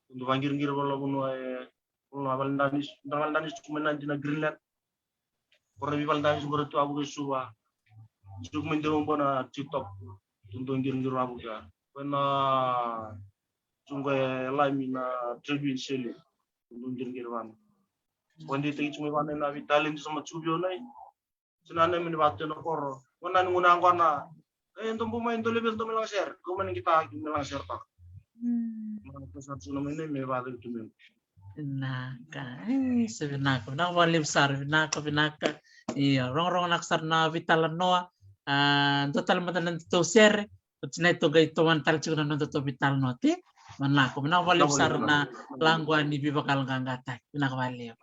Tundu va qiriqiri vala vunu e, vunu a vale danis, dra vale danis tu mai na dina Greenland. Kora vi vale danis kora tu avu ke suva. Suku mai deu bona TikTok. Tundu qiriqiri avu ke. Kona suku e lami na Tribune Seli. Tundu qiriqiri vana. Vadi tiko mai vana na vi talent sa ma suku vio nai. Sina na mini vatu na koro. Wana ni nguna angona. E, dobu mai, dole vei, dobu mai laga sere. Ko mai ni kita ki mai laga sere toka. Mm. Mana ko sa suna mai nei me vatu ki tu mai. Vinaka. E, se vinaka. Vinaka valevu sara, vinaka, vinaka. Io, rogorogo naka sara na vitalanoa. A, dua tale mada na datou sere. Oti na ito qai tovana tale tiko na nodatou vitalanoa, te. Vinaka, vinaka valevu sara na lagua ni veivakayaloqaqataki. Vinaka valevu.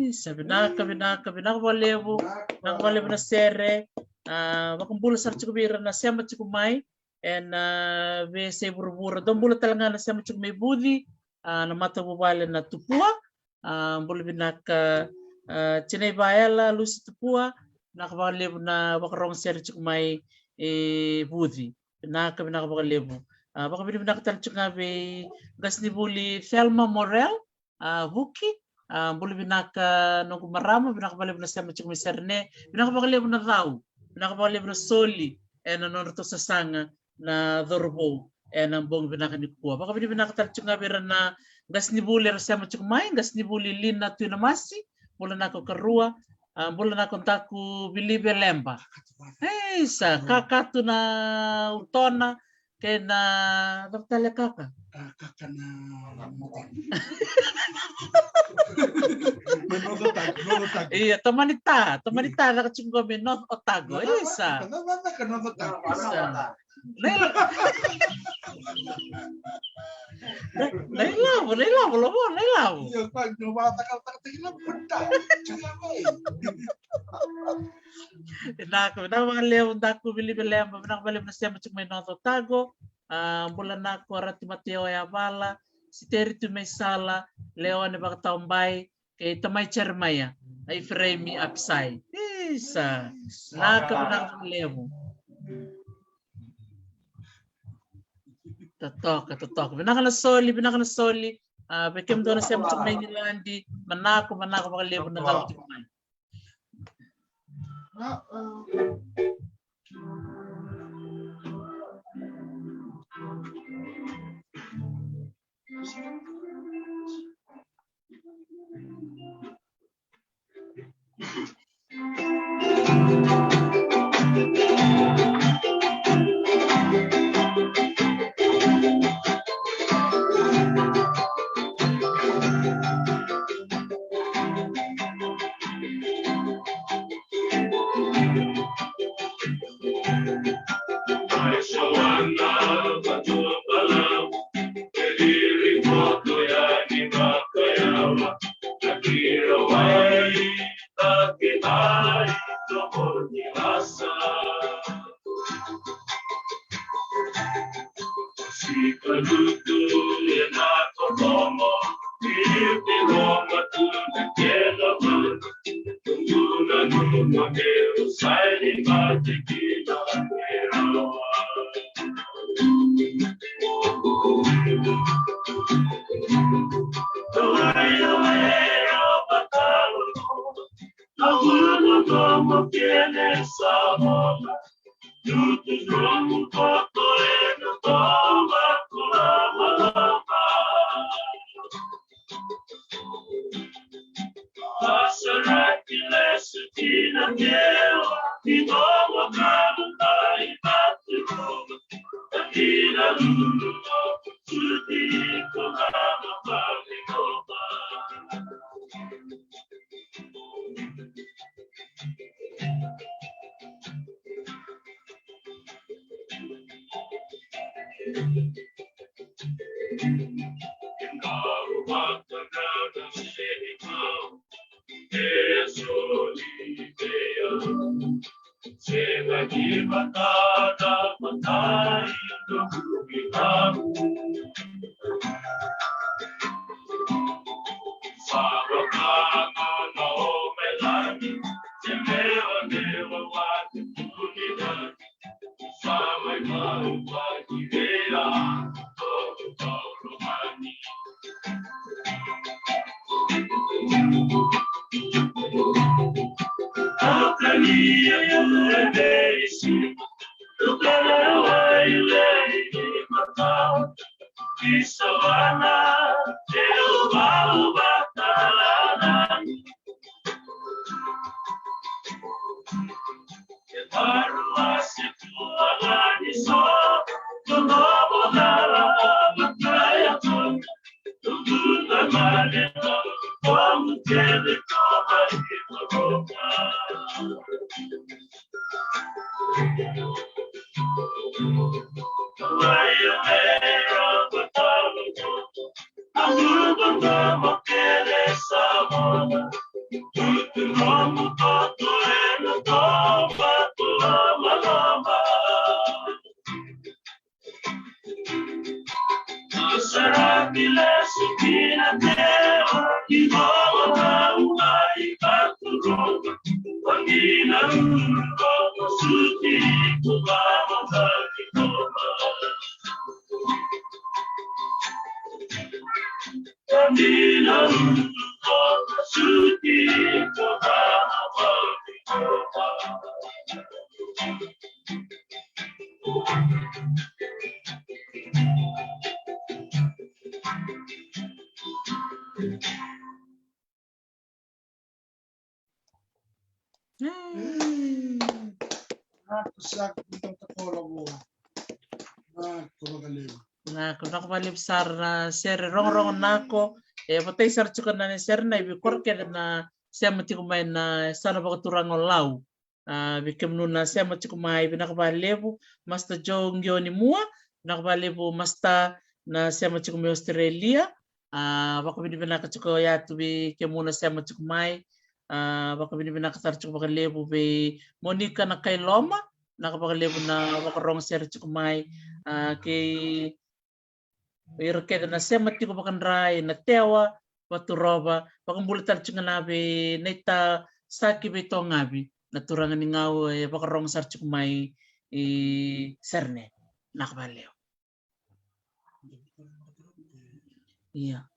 Isa, vinaka, vinaka, vinaka vakalevu. Vinaka vakalevu na sere. A, vakabula sara tiko vei ira na sema tiko mai ena veiyasai vuravura. Dou bula tale ga na sema tiko mai Vuci, a, na matavuvale na Tupua. A, bula vinaka, a, Tinai Vaela, Lusi Tupua. Vinaka vakalevu na vakarogo sere tiko mai e Vuci. Vinaka, vinaka vakalevu. A, vakavinavinaka tale tiko ga vei qasenivuli Thelma Morel, a, Vuki. A, bula vinaka noqu marama, vinaka vakalevu na sema tiko mai Serene. Vinaka vakalevu na Cau, vinaka vakalevu na Soli ena nodratou sasaga na cauravou ena bogi vinaka nikua. Vakavinavinaka tale tiko ga vei ira na qasenivuli era sema tiko mai, qasenivuli Lina Tuinamasi, bula vinaka o Karua, a, bula vinaka o Daku Vilive Leba. Isa, Kakatu na Utona, kei na cava tale kaka? A, kaka na Noqotago. Me Noqotago, Noqotago. Ia, tamani ta, tamani ta, caka tiko qo me North Otago. Isa. Isa. Na ila-, na ilavo, na ilavo, lovo, na ilavo. Vinaka, vinaka vakalevu, Daku Vilive Leba, vinaka vakalevu na sema tiko mai North Otago. A, bula vinaka o Ratu Mateo Yavala, Siteri Tumeisala, Leone Vakataobai, kei tamai Jeremaia, a, Ifereimi Apisai. Isa, vinaka, vinaka vakalevu. Totoka, totoka. Vinaka na Soli, vinaka na Soli. A, vei kemudou na sema tiko mai Igiladi, manako, manako vakalevu na cau tiko mai. Nako saka, nako vakalevu. Nako, nako vakalevu sara na sere rogorogo nako. E vatai sara tiko na sere na ivi koro kece na sema tiko mai na sana vakaturaga o Lau. A, vei kemunu na sema tiko mai, vinaka vakalevu Master Joe Gioni Mua, vinaka vakalevu Master na sema tiko mai Australia. A, vakavinavinaka tiko yatu vei kemunu na sema tiko mai. A, vakavinavinaka sara tiko vakalevu vei Monica Nakailoma, vinaka vakalevu na vakarogo sere tiko mai. A, kei ira kece na sema tiko vakadra ena Tewa, Vaturova, vakabula tale tiko ga na vei Naita Saki Veitogavi, na turaga ni Gau e vakarogo sara tiko mai i Serene. Vinaka vakalevu. Ia.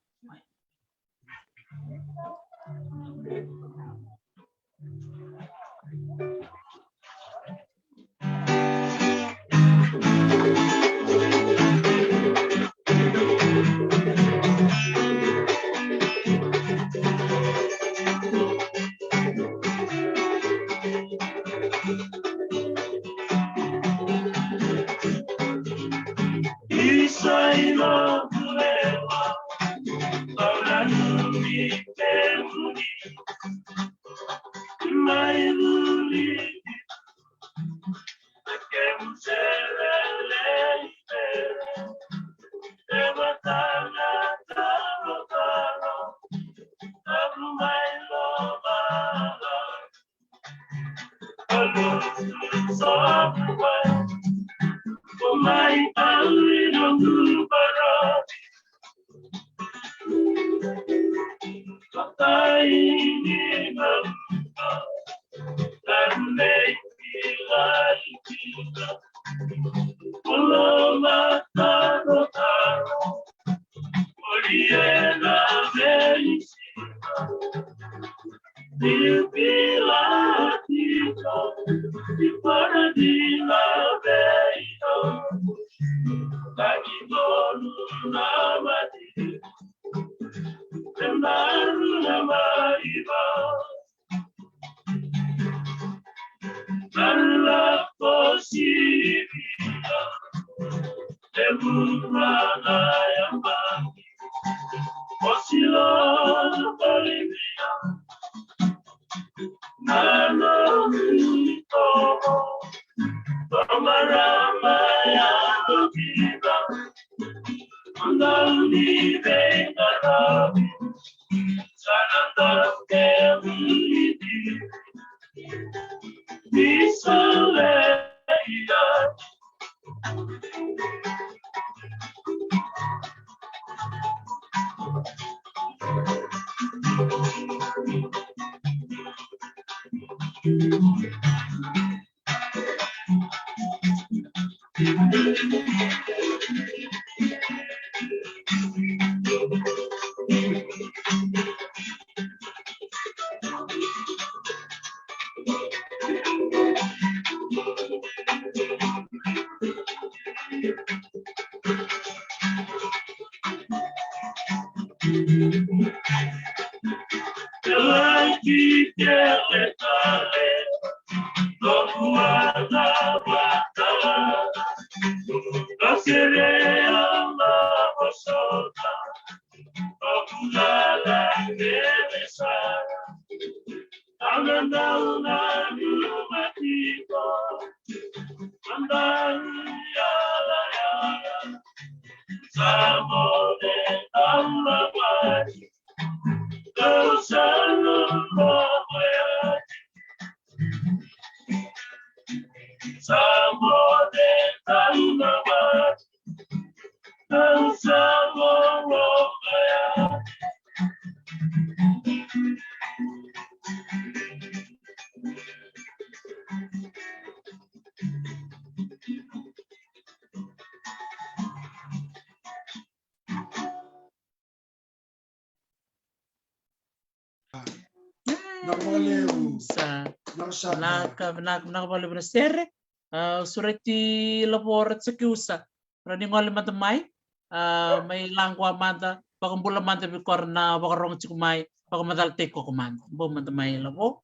Sa vinaka, vinaka, vinaka vakalevu na sere. A, sureti Lavo Ratu Sakiusa, ra ni gole mada mai. A, mai laqua mada, vakabula mada vei kora na vakarogo tiko mai, vakamacalataki koto mada. Bau mada mai Lavo.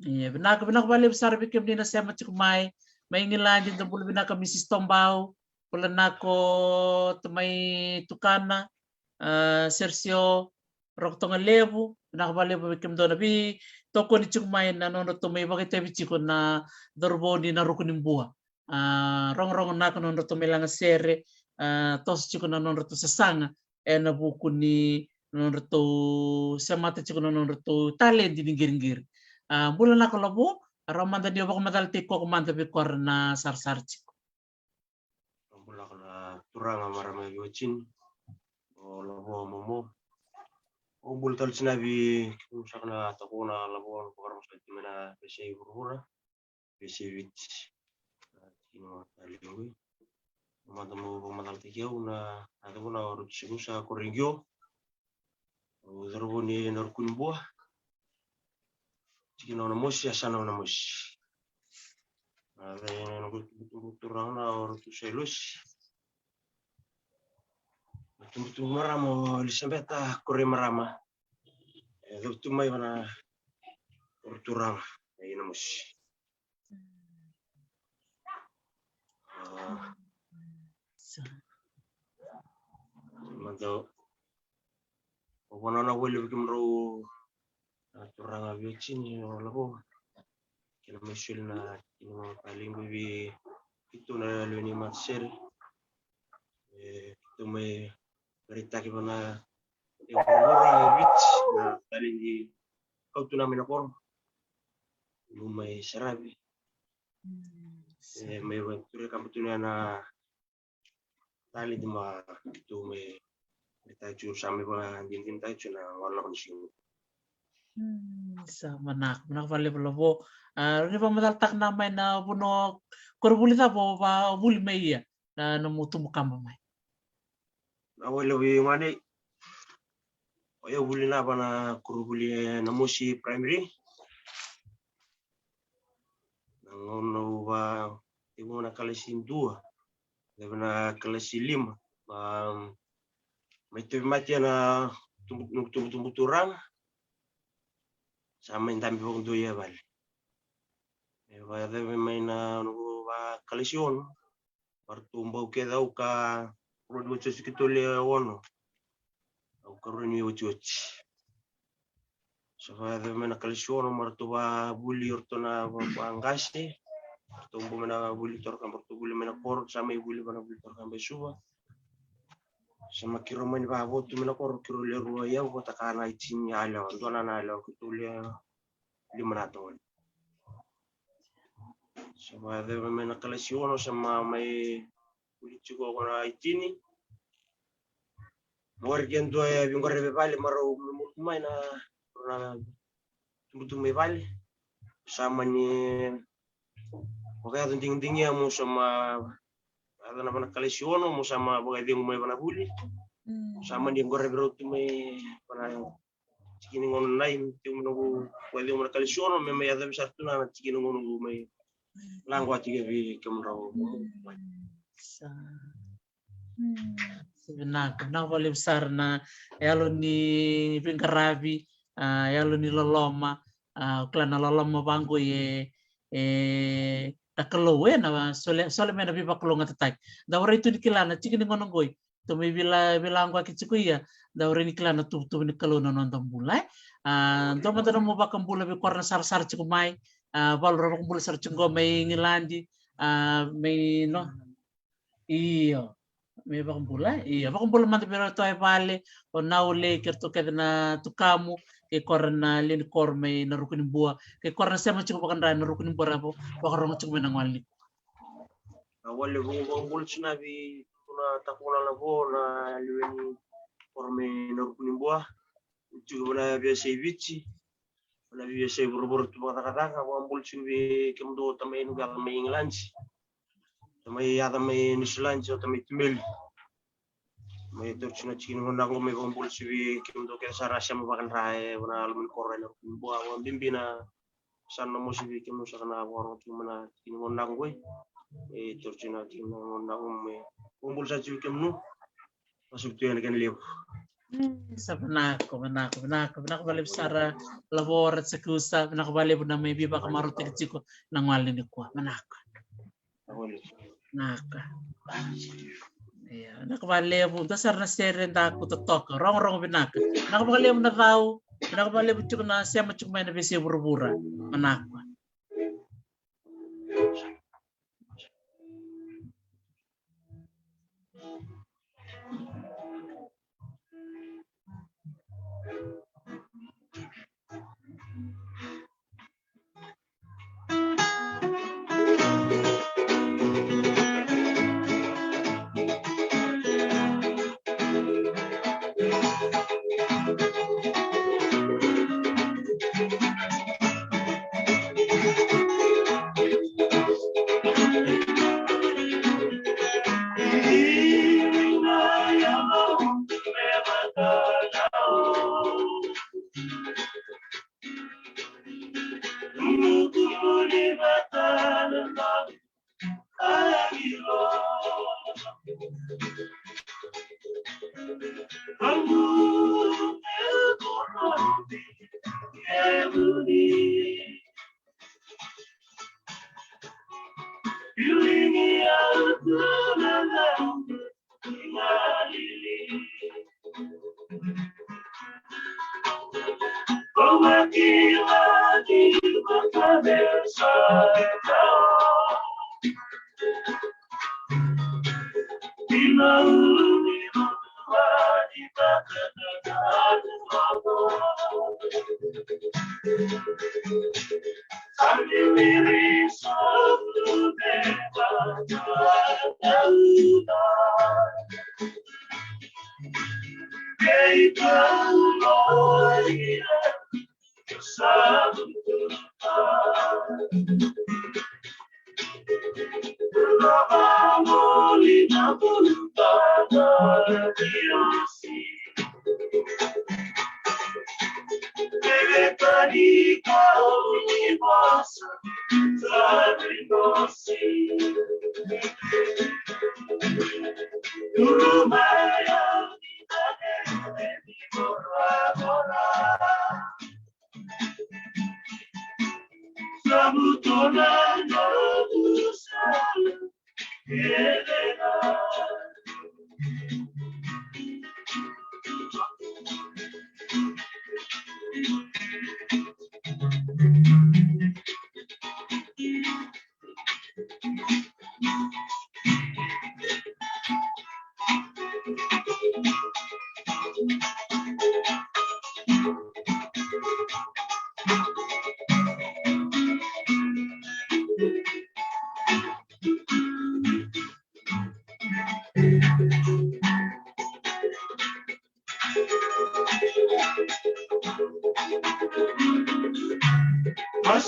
Ia, vinaka, vinaka vakalevu sara vei kemuni na sema tiko mai. Mai Igiladi, da bula vinaka Misis Tobau, bula vinaka o tamai tukana, a, Sergio Rokotogalevu, vinaka vakalevu vei kemudou na veitokoni tiko mai na nodratou mai vakaitavi tiko na cauravou ni na Ruku ni Bua. A, rogorogo vinaka nodratou mai lagasere, a, toso tiko na nodratou sasaga ena vuku ni nodratou semata tiko na nodratou taledi ni qiriqiri. A, bula vinaka Lavo, rawa mada ni o vakamacalataki koto mada vei kora na sarasara tiko. Bula vinaka na turaga, marama, veiwatini, o Lavo, momo. O bula tale tiko vei kemuni saka na tako na Lavo, vakarogo saka tiko mai na veiyasai vuravura, veiyasai Viti. Na tikina na lewe. Mada mo vakamacalataki au na, na tako na Ratu Sakiusa Koregio. Au cauravou ni na Ruku ni Bua. Tikina o Namosi, yasana o Namosi. Na, na, na noqu itubutubu turaga na o Ratu Sailosi. Na itubutubu marama o Elisabeta Koreimarama. E cavutu mai vei na o Ratu Turaga, e Namosi. A, mada, au vanua na wele vei kemudrau na turaga veiwatini o Lavo. Kena mai soli na kena mai talei qo vei keitou na lewe ni matasere. E, keitou mai raitaki vei na e vuravura e Viti na talei ni kautu na mai na koro. Lu mai saravi. E, mai vakatura ka butu na talei di ma tu mai. Ita tu sa mai vakadinadinataki tu na wala ni siu. Sa manaka, manaka vakalevu Lavo. A, ni vakamacalataka na mai na vanua koronivuli cava o vakavuli mai ia, na nomu tubu kaba mai. Na wale vei gone. O yau vuli na va na koronivuli e Namosi Primary. Na gauna au va, tekivu na kalasi dua, levu na kalasi lima. Ma, mai tauvimate na tubu, tubutubu turaga. Sa mai dabe vakadua i vale. E vakayaceva mai na noqu vakalesi ono. Varatou bau kece au ka rua ni otioti keitou le ono. Au ka rua ni otioti. Sa vakayaceva mai na kalesi ono, ma ratou vavuli o ratou na va-, vaqase. Ratou bau mai na vuli Torakaba, ratou vuli mai na koro, sa mai vuli va na vuli Torakaba e Suva. Sa ma kirau mai ni vavotu mai na koro, kirau le rua i au, vata ka na itini yalewa, dua na yalewa, keitou le lima na togoni. Sa vakayaceva mai na kalasi ono, sa ma mai vuli tiko ko na itini. Mo qori ke dua e veiqaravi vale, ma rau mutu mai na, na tubutubu mai vale. Sa mani vakayaco digidigia mo sa ma yaco na vana kalasi ono, mo sa ma vakacegu mai vana vuli. Mm. Sa mani qaravi rau tu mai vana tikina gauna nai, me tiko mai noqu vakacegu mai na kalasi ono, me mai yacovi sara tu na, na tikina gauna noqu mai laqo tiko vei kemudrau. Mm. Sa. Mm. Sa vinaka, vinaka vakalevu sara na yalo ni veiqaravi, a, yalo ni loloma, a, kila na loloma vaqo e, e, na Kalou, e, na sole, sole mai na veivakalougatataki. Da warai tu ni kila na tiki ni gauna qoi. Tou mai vila, vila qo aki tiko ia, da warai ni kila na tuvatuva ni Kalou na noda bula, e. A, dua mada na nomu vakabula vei kora na sarasara tiko mai, a, valu ra vakabula sara tiko qo mai Igiladi, a, mai no. Io. Me vakabula, io. Vakabula mada vei ratou e vale, o Naule, kei ratou kece na tukamu, kei kora na lewe ni koro mai na Ruku ni Bua, kei kora na sema tiko vakadra na Ruku ni Bua ra vo-, vakarogo tiko mai na gole ni. A wale vou vakabula tiko na vei, na takuna na vo, na lewe ni koro mai na Ruku ni Bua. Tiko vana via sei Viti, vana via sei vuravura tu vakacakacaka, vakabula tiko vei kemudou tamai nuku yaca mai Igiladi. Tamai yaca mai Niusiladi, o tamai Timeli. Mai tauri tiko na tiki ni gauna qo mai vakabula tiko vei kemudou kece sara sema vakadra e vana loma ni koro e na Ruku ni Bua, vakabibi na sa na mosi vei kemudou saka na vakarogo tiko mai na tiki ni gauna qo. E tauri tiko na tiki ni gauna qo mai vakabula sara tiko vei kemudou. Vasuki tu ena kena levu. Mm, sa vinaka, vinaka, vinaka, vinaka vakalevu sara Lavora Sakusa, vinaka vakalevu na mai veivakamarautaki tiko na gole nikua. Vinaka. Vinaka. Ia, vinaka vakalevu, dua sara na sere daku totoka, rogorogo vinaka. Vinaka vakalevu na cau, vinaka vakalevu tiko na sema tiko mai na veisei vuravura. Vinaka.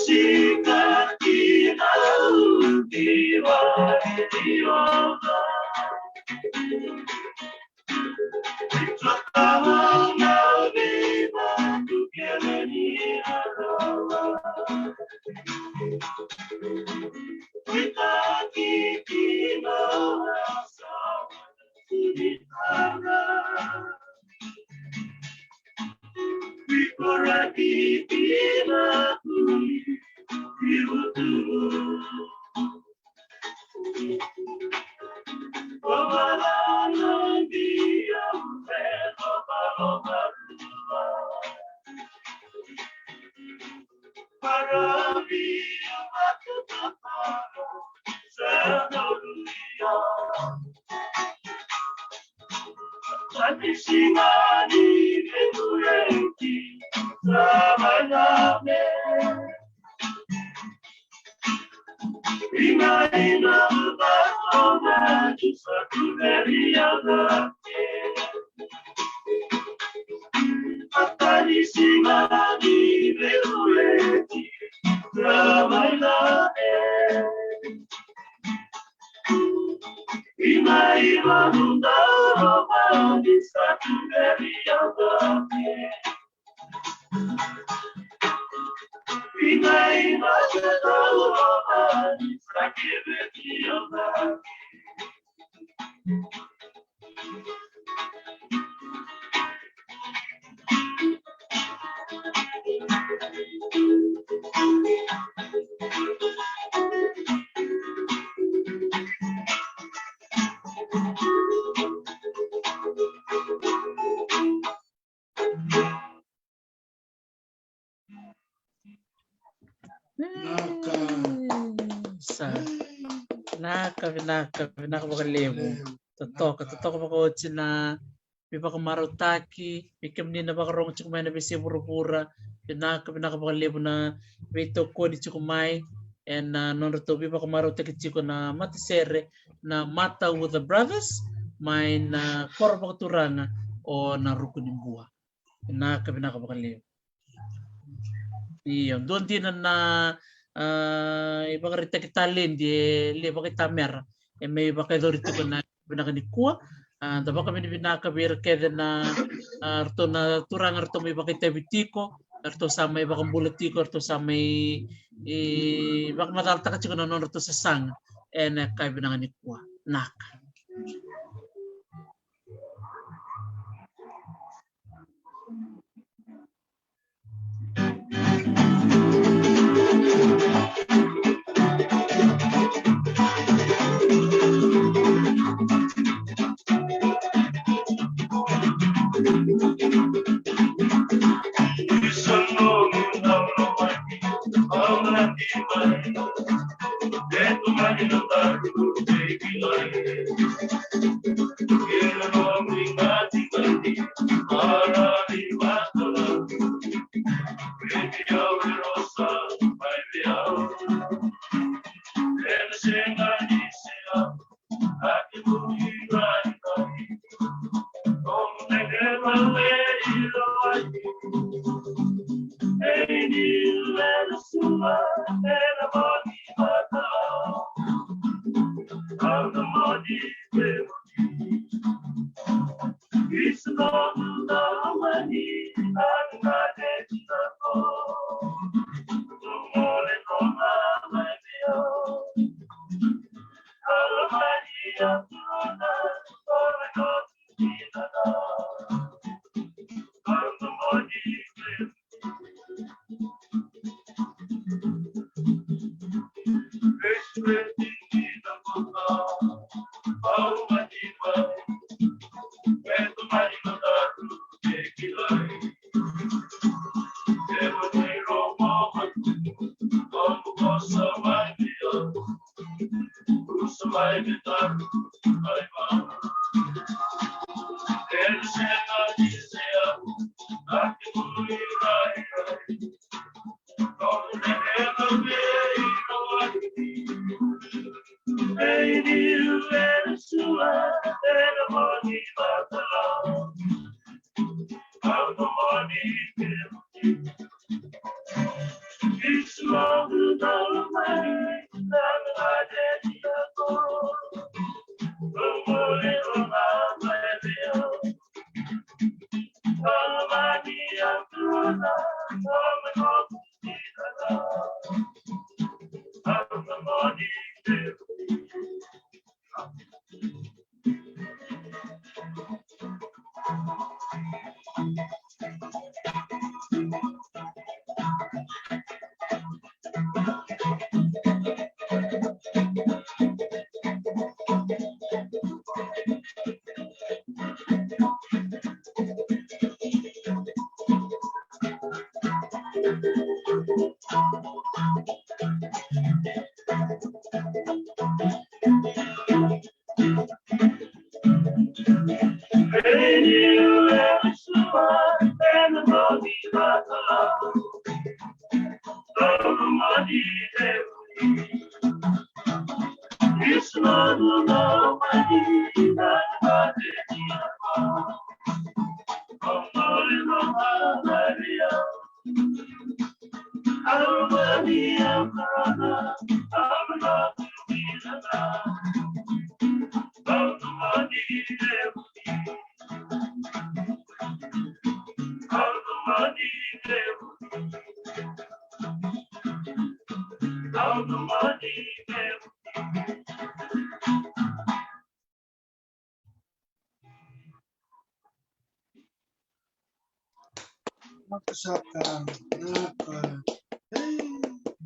Sika kina uki wa Jehova. Ikatama na veivatukele ni Arawa. Kuitaki kina sa Kuikoraki kina kuli ivutu. Wamalana ndia mvelo valomarua. Paravi, Vinaka. Sa. Vinaka, vinaka, vinaka vakalevu. Totoka, totoka vakaoti na veivakamarautaki, vei kemuni na vakarogo tiko mai na veisei vuravura. Vinaka, vinaka vakalevu na veitokoni tiko mai ena nodratou veivakamarautaki tiko na matasere na Matauca Brothers mai na koro vakaturaga o Narukunibua. Vinaka, vinaka vakalevu. Io, dua dina na, a, ivakaraitaki taledi e le vakaitamera e mai vakayacori tiko na vinaka nikua. A, da vakavinavinaka vei ira kece na, a, ratou na turaga ratou mai vakaitavi tiko, ratou sa mai vakabula tiko, ratou sa mai, e, vakamacalataka tiko na nodratou sasaga ena yakavi vinaka nikua. Naka.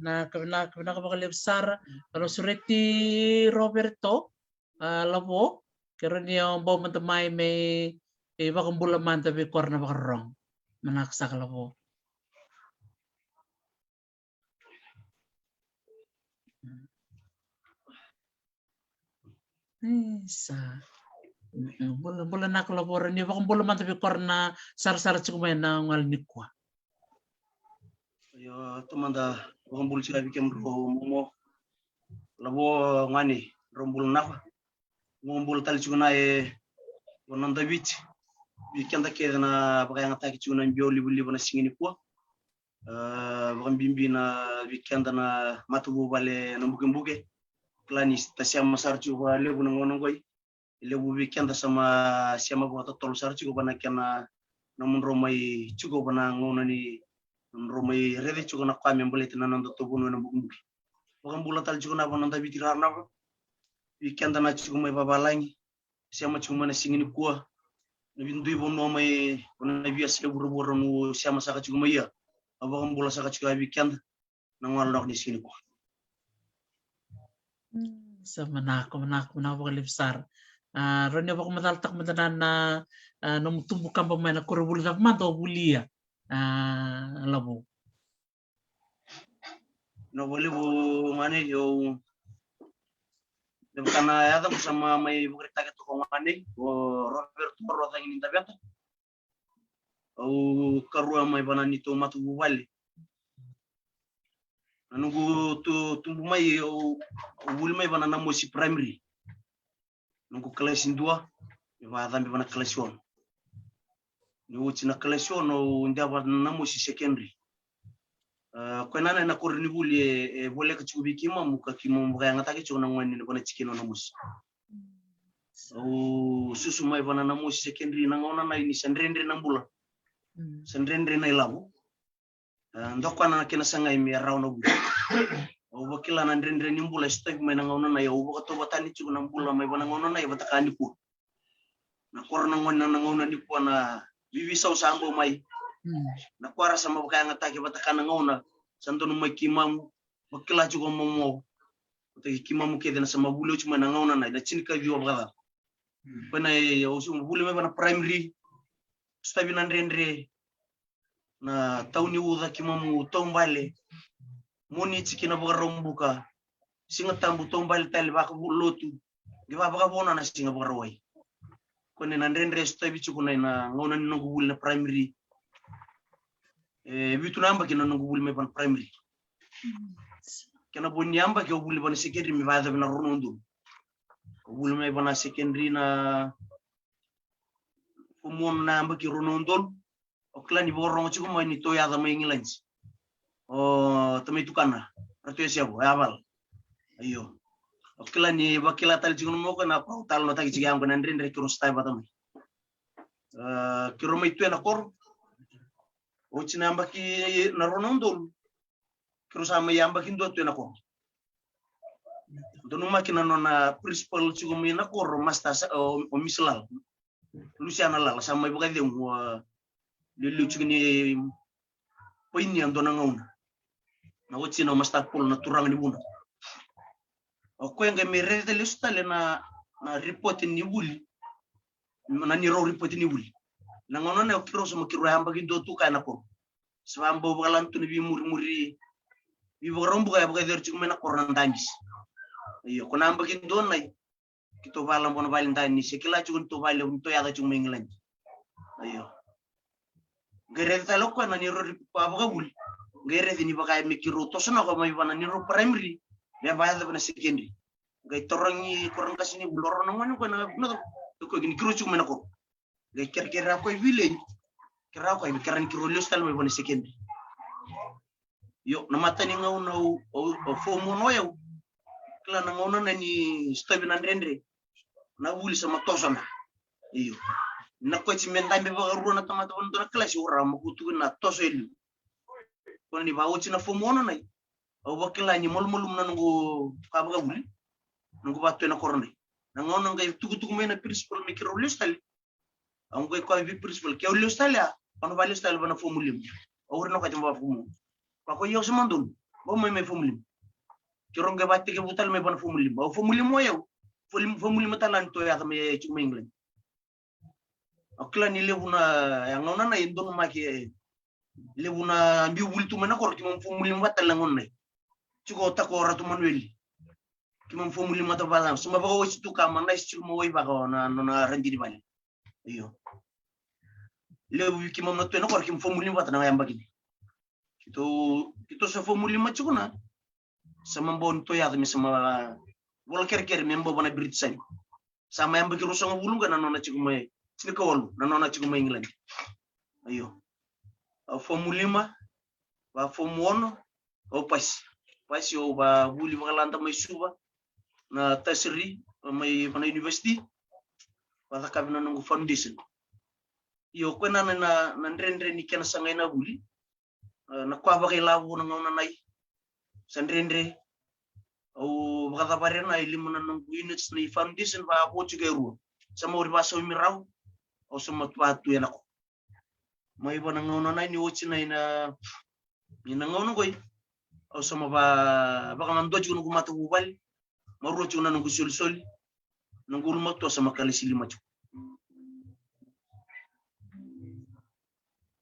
Vinaka, vinaka, vinaka vakalevu sara. Au na sureti Roberto, a, Lavo, keirau ni bau mada mai me vakabula mada vei kora na vakarorogo. Vinaka saka Lavo. Isa. Bula, bula vinaka Lavo, ni vakabula mada vei kora na sarasara tiko mai na gauna nikua. Io, tou mada vakabula tiko vei kemudrau momo. Lavo, gone, drau bula vinaka. Vakabula tale tiko na e, o na Daviti. Vei keda kece na vakayagataki tiko na biau livaliva na siga nikua. A, vakabibi na vei keda na matavuvale na Bukebuke. Kila ni ta sema sara tiko vakalevu na gauna oqo. E levu vei keda sa ma sema vakatotolo sara tiko vana kena nomudrau mai tiko vana gauna ni nomudrau mai raica tiko na koya me baleta na noda tovo na Bukebuke. Vakabula tale tiko na vana Daviti rarava. Vei keda na tiko mai vavalagi. Sema tiko mai na siga nikua. Na vei dui vanua mai na via se vuravura nu sema saka tiko mai ia. A vakabula saka tiko a vei keda. Na gauna lako ni siga nikua. Sa manako, manako, manako vakalevu sara. A, rau ni vakamacalataka mada na, na, a, nomu tubu kaba mai na koronivuli cava mada o vulia. A, Lavo. Na valivu gane, io. Vata na yaca mo sa ma mai vakaraitaka toka gane, o Roberto Rocagi ni Daveta. Au karua mai vana ni tou matavuvale. Na noqu tu, tubu mai, au, au vuli mai vana Namosi Primary. Noqu kalasi dua, me vakacabe vana kalasi ono. Ni oti na kalasi ono, au dea vana Namosi Secondary. A, koya nana na koronivuli e, e voleka tiko vei keimamu ka keimamu vakayagataki tiko na gone ni vana tikina o Namosi. Au susu mai vana Namosi Secondary na gauna nai ni sa dredre na bula. Sa dredre na ilavo. A, doka na kena sagai me rawa na vuli. Au vakila na dredre ni bula e sotavi mai na gauna nai, au vakatauvatani tiko na bula mai vana gauna nai vata ka nikua. Na koro na gone na gauna nikua na vivisau sa bau mai. Na koro sa ma vakayagataki vata ka na gauna sa donu mai keimamu. Vakila tiko momo. Vata kei keimamu kece na sa ma vuli oti mai na gauna nai, na tinikaciwa vakacava. Koya na, e, au sa vuli mai vana Primary. Sotavi na dredre. Na tau ni uca keimamu taubale. Moniti kei na Vakaraubuka. Siga Tabu taubale tale vakalotu. Qai vakavona na siga Vakarauwai. Koya na dredre sotavi tiko na, na gauna ni noqu vuli na Primary. E vitu na yabaki na noqu vuli mai vana Primary. Kena vo ni yabaki au vuli vana Secondary me vakacabe na rua na udolu. Au vuli mai vana Secondary na Form one na yabaki rua na udolu. O kila ni vakarorogo tiko mai ni tou yaca mai Igiladi. O tamai tukana, Ratu Yasevu, o Yavala. Io. O kila ni vakila tale tiko na moka na koro talanoataki tiko yaqo na dredre keirau sotavi vata mai. A, keirau mai tu ena koro. Oti na yabaki na rua na udolu. Keirau sa mai yabaki dua tu ena koro. Donumaki na nona principal tiko mai na koro, Master sa, o, o Miss Lala. Lusiana Lala, sa mai vakacegu, a, liuliu tiko ni painia dua na gauna. Na watina o Master Paul na turaga ni Vuna. O koya qai mai raica lesu tale na, na report ni vuli. Na neirau report ni vuli. Na gauna na o keirau sa mai keirau yabaki dua tu kaya na koro. Sa vabau vakalana tu na veimurimuri. Veivakaraubuka e vakaceri tiko mai na koro na danisi. Io, ko na yabaki dua nai. Keitou vakalabona vale danisi. Se kila tiko ni tou vale, ni tou yaca tiko mai Igiladi. Io. Qai raici tale o koya na neirau ri pa vakavuli. Qai raici ni vaka me keirau toso na koya mai vana neirau primary me vayacova na secondary. Qai tarogi koya na qasenivuli, roro na gone o koya na vuna, o koya kina keirau tiko mai na koro. Qai kerekere o koya i village. Kerea o koya me kerea ni keirau lesu tale mai vana secondary. Io, na mata ni gauna au, au, au form one o yau. Kila na gauna na ni stovi na dredre. Na vuli sa ma toso na. Io. Na koya me dabe vakarua na tamata vana dua na kalasi, ura ma kutuku na toso e liu. Kona ni vaoti na form one nai. Au vakila ni malumalumu na noqu ka vakavuli. Noqu vatoe na koro nai. Na gauna qai tukutuku mai na principal me keirau lesu tale. Au qai koya vei principal, ke au lesu tale a, au na valesu tale vana form lima. Au uri na koya te ma va form one. Koya ko i au sa madonu. Bau mai mai form lima. Keirau qai vatekivu tale mai vana form lima. Au form lima o yau. Form lima, form lima tale a ni tou yaca mai e tiko mai England. Au kila ni levu na, ya gauna na e donu make, levu na biu vuli tu mai na koro, keimami form lima vata tale na gauna na. Tiko o tako o Ratu Manueli. Keimami form lima vata vata, sa ma vakaoti tu ka ma na isi tiko ma wai vaka o na, nona radini vale. Io. Levu vei keimami na tu ena koro, keimami form lima vata na yabaki ni. Keitou, keitou sa form lima tiko na. Sa ma bau ni tou yaco me sa ma vola kerekere me bau vana British High. Sa ma yabaki ruasagavulu ga na nona tiko mai, tinikawalu, na nona tiko mai England. Io. Au form lima, va form ono, au pasi. Pasi au va vuli vakalada mai Suva, na tertiary, mai vana university, va cakavi na noqu foundation. Io, koya na, na, na dredre ni kena sagai na vuli. Ah, na koya vakailavo na gauna nai. Sa dredre. Au vakacavara na e lima na noqu units ni foundation, va vo tiko e rua. Sa mauri vasaumi rau. Au sa ma vatu ena ko. Mai vana gauna nai ni oti nai na, ni na gauna qoi. Au sa ma va, vakamadua tiko noqu matavuvale. Marua tiko na noqu isolisoli. Noqu ulumatua sa ma kalasi lima tiko.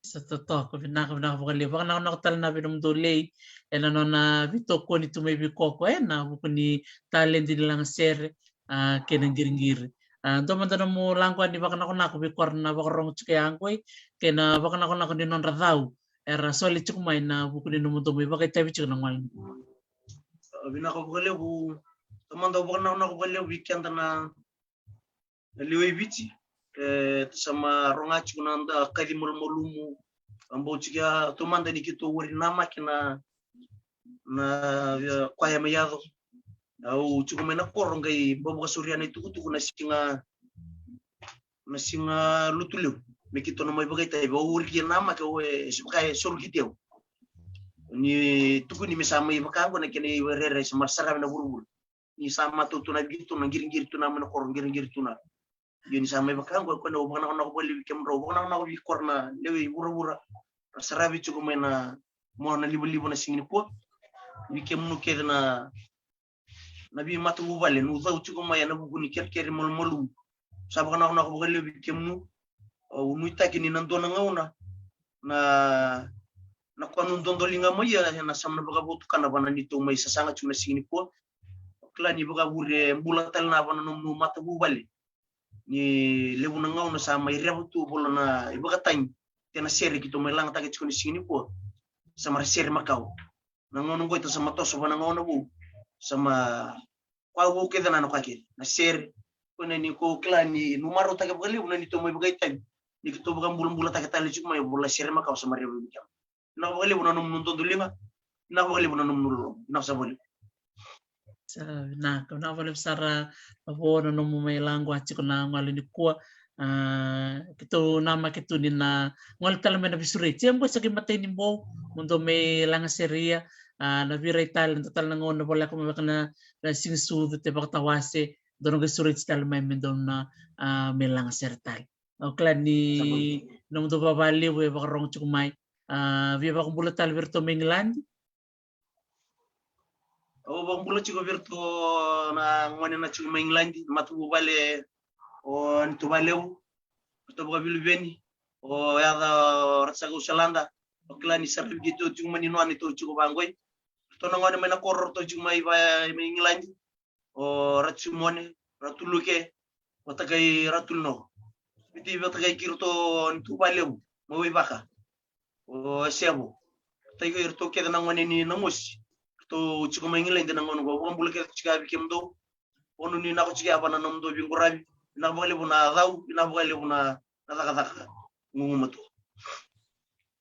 Sa totoka, vinaka, vinaka vakalevu. Vakanakonako tale na vei nomudou lei ena nona veitokoni tu mai vei koko ena vuku ni taledi ni lagasere, a, kei na qiriqiri. A, dua mada nomu laqu ni vakanakonako vei kora na vakarogo tiko ya qoi, kei na vakanakonako ni nodra cau era soli tiko mai na vuku ni nomudou mai vakaitavi tiko na gole. Vinaka vakalevu. Tamada, au vakanakonako vakalevu vei keda na, na lewe i Viti. E, tou sa ma roga tiko na da kaci malumalumu. Au bau tiko ya, tamada, ni keitou wari namaki na, na, e, koya mai yaco. Au tiko mai na koro qai bau vakasauri na itukutuku na siga, na siga Lotulevu. Me keitou na mai vakaitavi, au wari namaki, au e, se vaka e soro keitou. Ni tukuni me sa mai vaka qo na kena iwere rairai sa ma saravi na vuravura. Ni sa matau tu na vitu na qiriqiri tu na mai na koro, qiriqiri tu na. Io, ni sa mai vaka qo, koya na au vakanakonako vakalevu vei kemudrau, vakanakonako vei kora na lewe i vuravura. Ra saravi tiko mai na mona livaliva na siga nikua. Vei kemunu kece na, na veimatavuvale, nu cau tiko mai ena vuku ni kerekere malumalumu. Sa vakanakonako vakalevu vei kemunu. Au nuitaki ni na dua na gauna na, na koya nu dodoliga mai, ia, ena sa na vakavotukana vana neitou mai sasaga tiko na siga nikua. Au kila ni vakavure bula tale na vana nomunu matavuvale. Ni levu na gauna sa mai reva tu vola na ivakatagi, kei na sere keitou mai lagataka tiko na siga nikua. Sa mara sere makawa. Na gauna qo ita sa ma toso vana gauna vou. Sa ma koya vou kece na, na koya kece na sere. Koya na ni ko kila ni nu marautaka vakalevu na neitou mai vakaitavi. Ni keitou vakabulabulataka tale tiko mai vola sere makawa sa ma reva vei kemuni. Vinaka vakalevu na nomunu dodoliga. Vinaka vakalevu na nomunu loloma. Vinaka sa vakalevu. Sa vinaka, vinaka vakalevu sara, a, vo na nomu mai laqwa tiko na gole nikua. A, keitou namaki tu ni na gole tale mai na veisureti. E qo sa kei matai ni bou mo dou mai lagasere ia. A, na virai tale, dua tale na gauna voleka mai vaka na, na Siga Sucu, te vakatawase, dou na qai sureti tale mai me dou na, a, mai lagasere tale. Au kila ni nomudou vavalevu e vakarogo tiko mai. A, via vakabula tale vei iratou mai Igiladi. Au vakabula tiko vei iratou na gone na tiko mai Igiladi, na matavuvale o Anitu Valevu, o Tovo Kaviluveni, o yaca o Ratsaka Usalada. Au kila ni saravi keitou tiko mai ni noa ni tou tiko vaqoi. Iratou na gone mai na koro, iratou tiko mai va, mai Igiladi. O Ratu Simone, Ratu Luke, vata kei Ratu Linoko. Viti vata kai kiratou ni tu valevu mai Waivaka. O Sevo. Tiko iratou kece na gone ni Namosi. Ratou tiko mai Igiladi na gauna qo. Vakabula kece tiko vei kemudou. Ono ni nako tiko vei na nomudou veiqaravi. Vinaka vakalevu na cau, vinaka vakalevu na, na cakacaka. Gugumatua.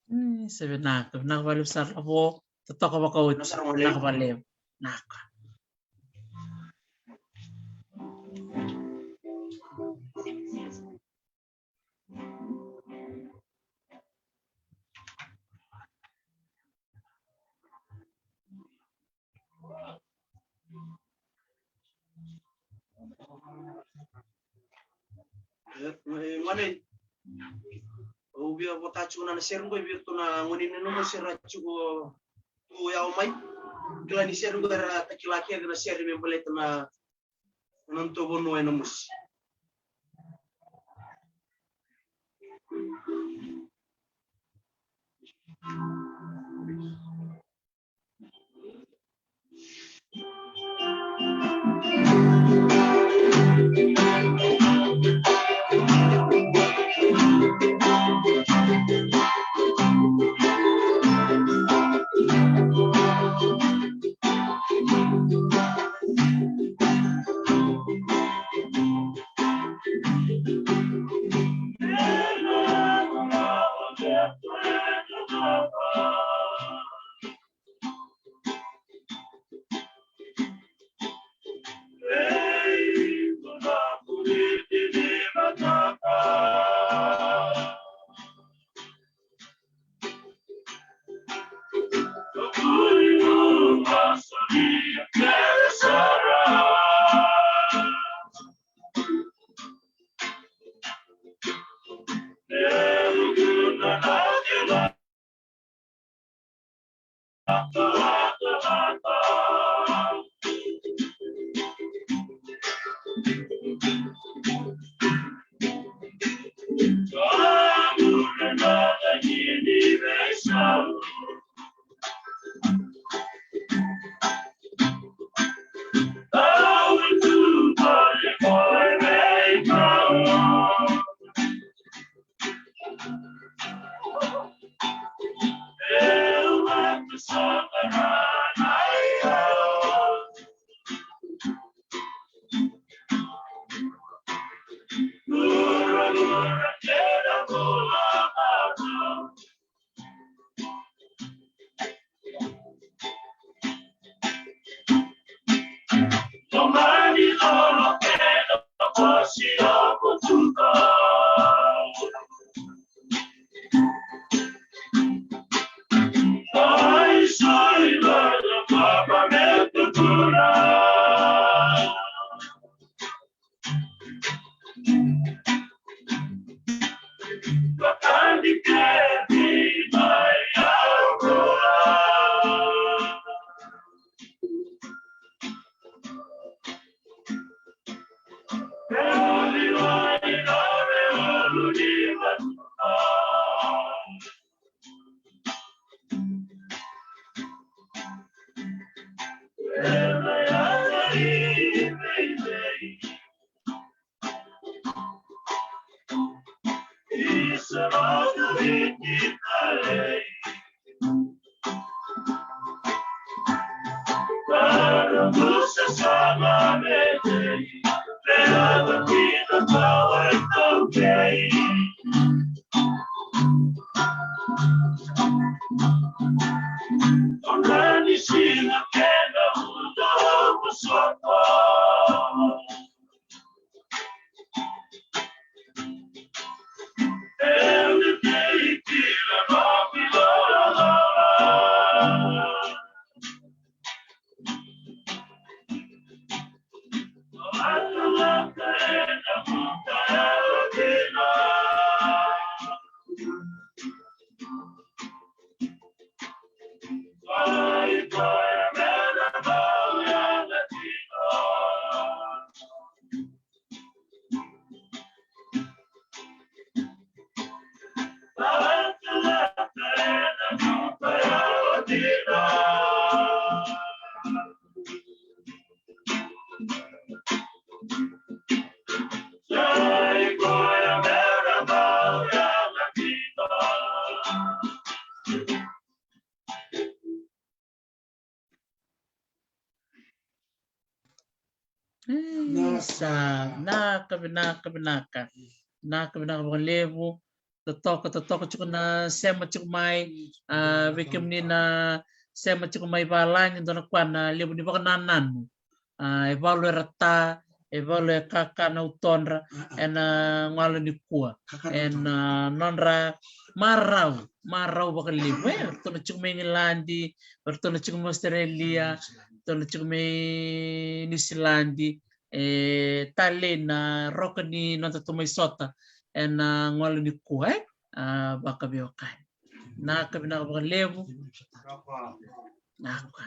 Mm, se vinaka, vinaka vakalevu sara Lavo. Totoka vakaoti. Vinaka sara vakalevu. Vinaka vakalevu. Vinaka. E, e, gone. Au via vota tiko na, na sere qo vei iratou na gone ni Namosi era tiko tu yawa mai. Kila ni sere qo era takila kece na sere me baleta na, na nodatou vanua e Namosi. Sa, vinaka, vinaka, vinaka. Vinaka, vinaka vakalevu. Totoka, totoka tiko na sema tiko mai. A, vei kemuni na sema tiko mai valagi, dua na kua na levu ni vakanananu. A, e valu era ta, e valu e kaka na utodra ena gauna nikua. Ena nodra marau, marau vakalevu. E, ratou na tiko mai Igiladi, ratou na tiko mai Australia, ratou na tiko mai Niusiladi. E talei na roka ni noda tou mai sota ena gauna nikua, e? A, vakaveiwekani. Vinaka, vinaka vakalevu. Vinaka.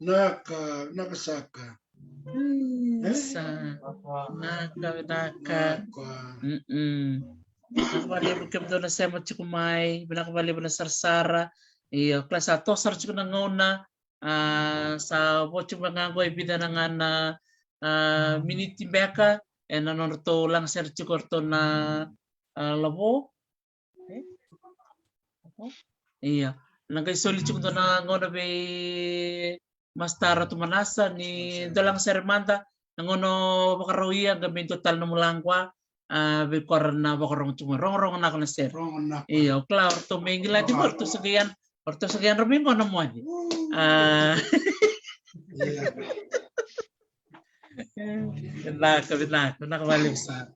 Naka, naka saka. Mm, eh? Sa. Naka, naka. Naka. Mm-mm. Naka valevu kemudou na sema tiko mai, vinaka valevu na sarasara. Io, kila sa toso sara tiko na gauna. A, sa vo tiko ga qo e vica na ga na, a, miniti beka, ena nodratou lagasere tiko o ratou na, a, lavo. Ia, na qai soli tiko dua na gauna vei Master Ratu Manasa ni dua lagasere mada, na gauna o vakarau ia, qai me dua tale na mulaqua, a, vei kora na vakarogo tiko, rogorogo naka na sere. Rogorogo naka. Ia, o kila, o ratou me qilati, o ratou sa qai yadra, o ratou sa qai yadra mai qo na moce. A. Ia. Vinaka, vinaka, vinaka valevu sara.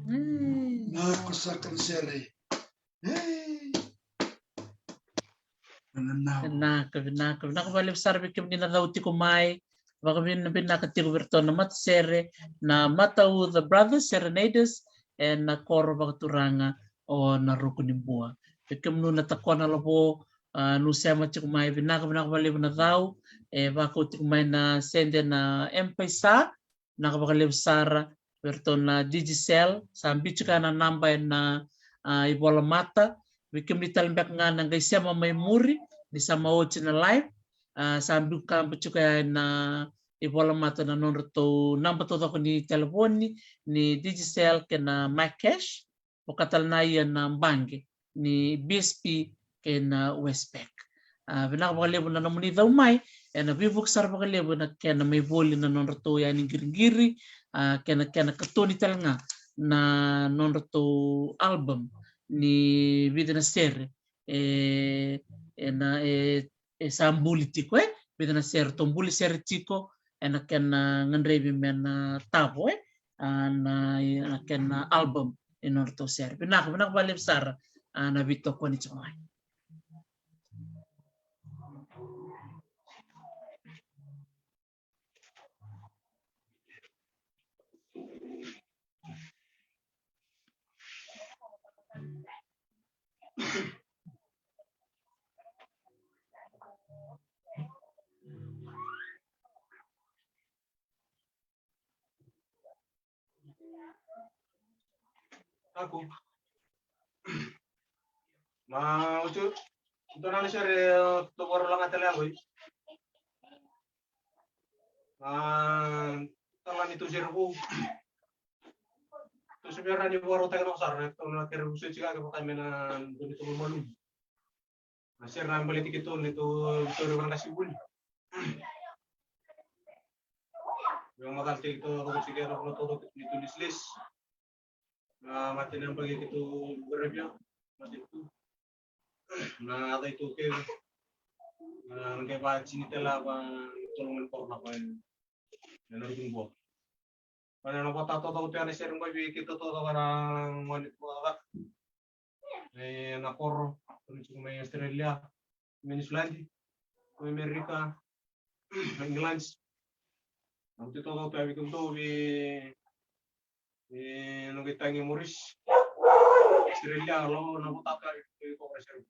Mm. Vinaka saka na sere. Hey. Vinaka, vinaka, vinaka vakalevu sara vei kemuni na cau tiko mai. Vakavinavinaka tiko vei iratou na matasere, na Matauca Brothers Serenaders, ena koro vakaturaga o Narukunibua. Vei kemuni na Takonalavo, a, niu sema tiko mai, vinaka, vinaka vakalevu na cau, e vakau tiko mai na sede na M-PAiSA, vinaka vakalevu sara vei iratou na Digicel, sa biu tiko na naba ena, a, ivolamata. Vei kemuni tale beka ga na qai sema mai muri, ni sa mai oti na live, a, sa biu kaba tiko ya ena ivolamata na nodratou naba taucoko ni talevoni, ni Digicel kei na MyCash, vaka tale na ia na baqe ni B S P kei na Westpac. A, vinaka vakalevu na nomuni cau mai, ena veivuke sara vakalevu ena kena mai voli na nodratou yani qiriqiri, a, kei na kena katoni tale ga na nodratou album ni vica na sere, e, ena, e, e sa buli tiko, e, vica na sere, ratou buli sere tiko, ena kena gadrevi me na tavo, e, a, na, na kena album ni nodratou sere. Vinaka, vinaka vakalevu sara, a, na veitokoni tiko mai. Aku. Ma ucu, ito nani sere, ito baru langa tele aku. Ah, tala ni tu sere ku. Tu sere ni baru tele no sar, tu na kere usu cika ke pakai mena doni tu malu. Na sere na baleti keitou ni tou, tou ni vanakasi vuli. Meu macal tiko tou, tou tiko na tou, tou ni tou ni slis. Na mate na bagi keitou verevia, mate tu. Na atai tu ke. Na ngai ba cini tela ba tolong ni korona ba. Na rukun bo. Ena na vata toto ko tena sere mai vei keitou toto kana ngoni ko ata. E na koro, ko ni mai Australia, mai New Zealand, mai America, mai England. Na kuti toto ko vei keitou vei, e na vei tangi Morris. Australia lo na vata ka vei ko sere.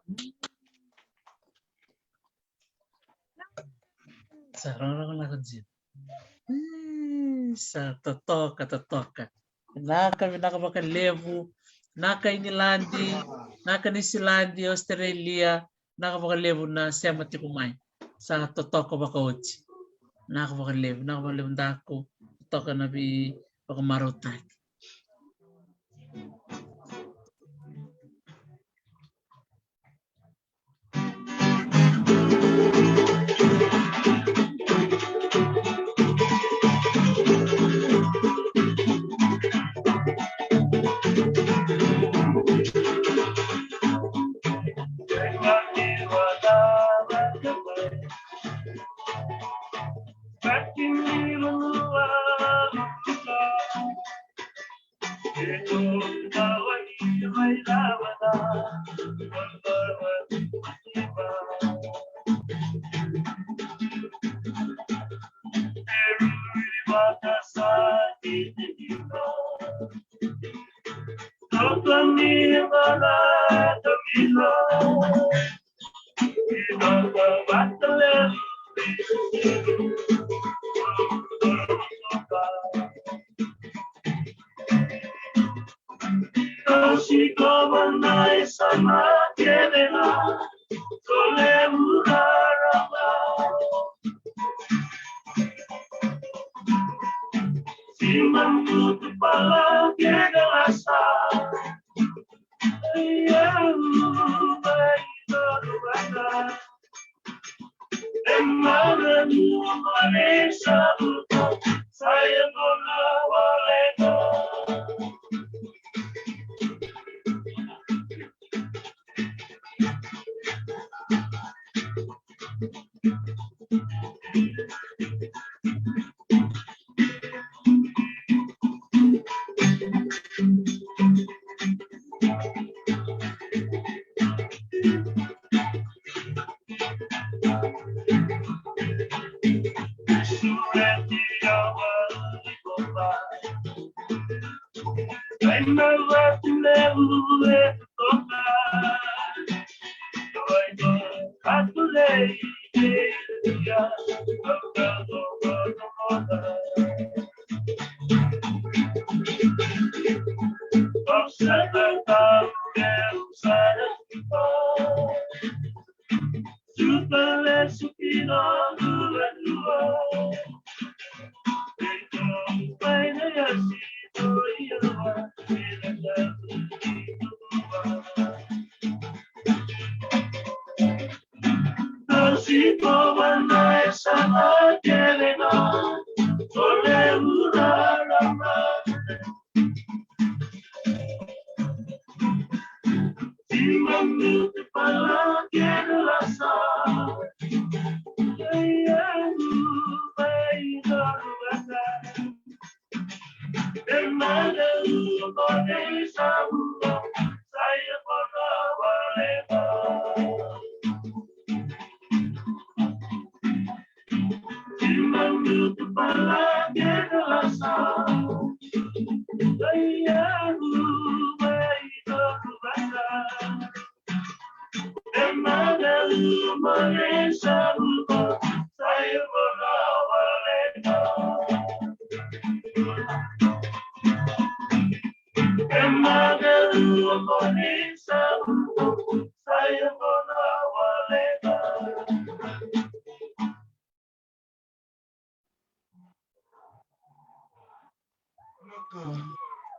Sa rogorogo na ka jina. Ih, sa totoka, totoka. Vinaka, vinaka vakalevu. Vinaka Igiladi, vinaka Niusiladi, Australia, vinaka vakalevu na sema tiko mai. Sa totoka vakaoti. Vinaka vakalevu, vinaka vakalevu Daku. Totoka na veivakamarautaki.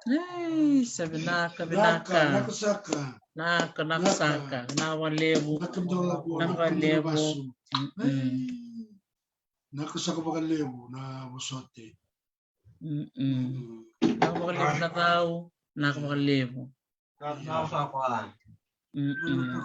Ei, sa vinaka, vinaka. Vinaka, vinaka saka. Vinaka, vinaka saka. Vinaka vakalevu. Vinaka vakalevu. Vinaka vakalevu. Mm-mm. Vinaka saka vakalevu na vosoti. Mm-mm. Vinaka vakalevu na cau. Vinaka vakalevu. Mm-mm.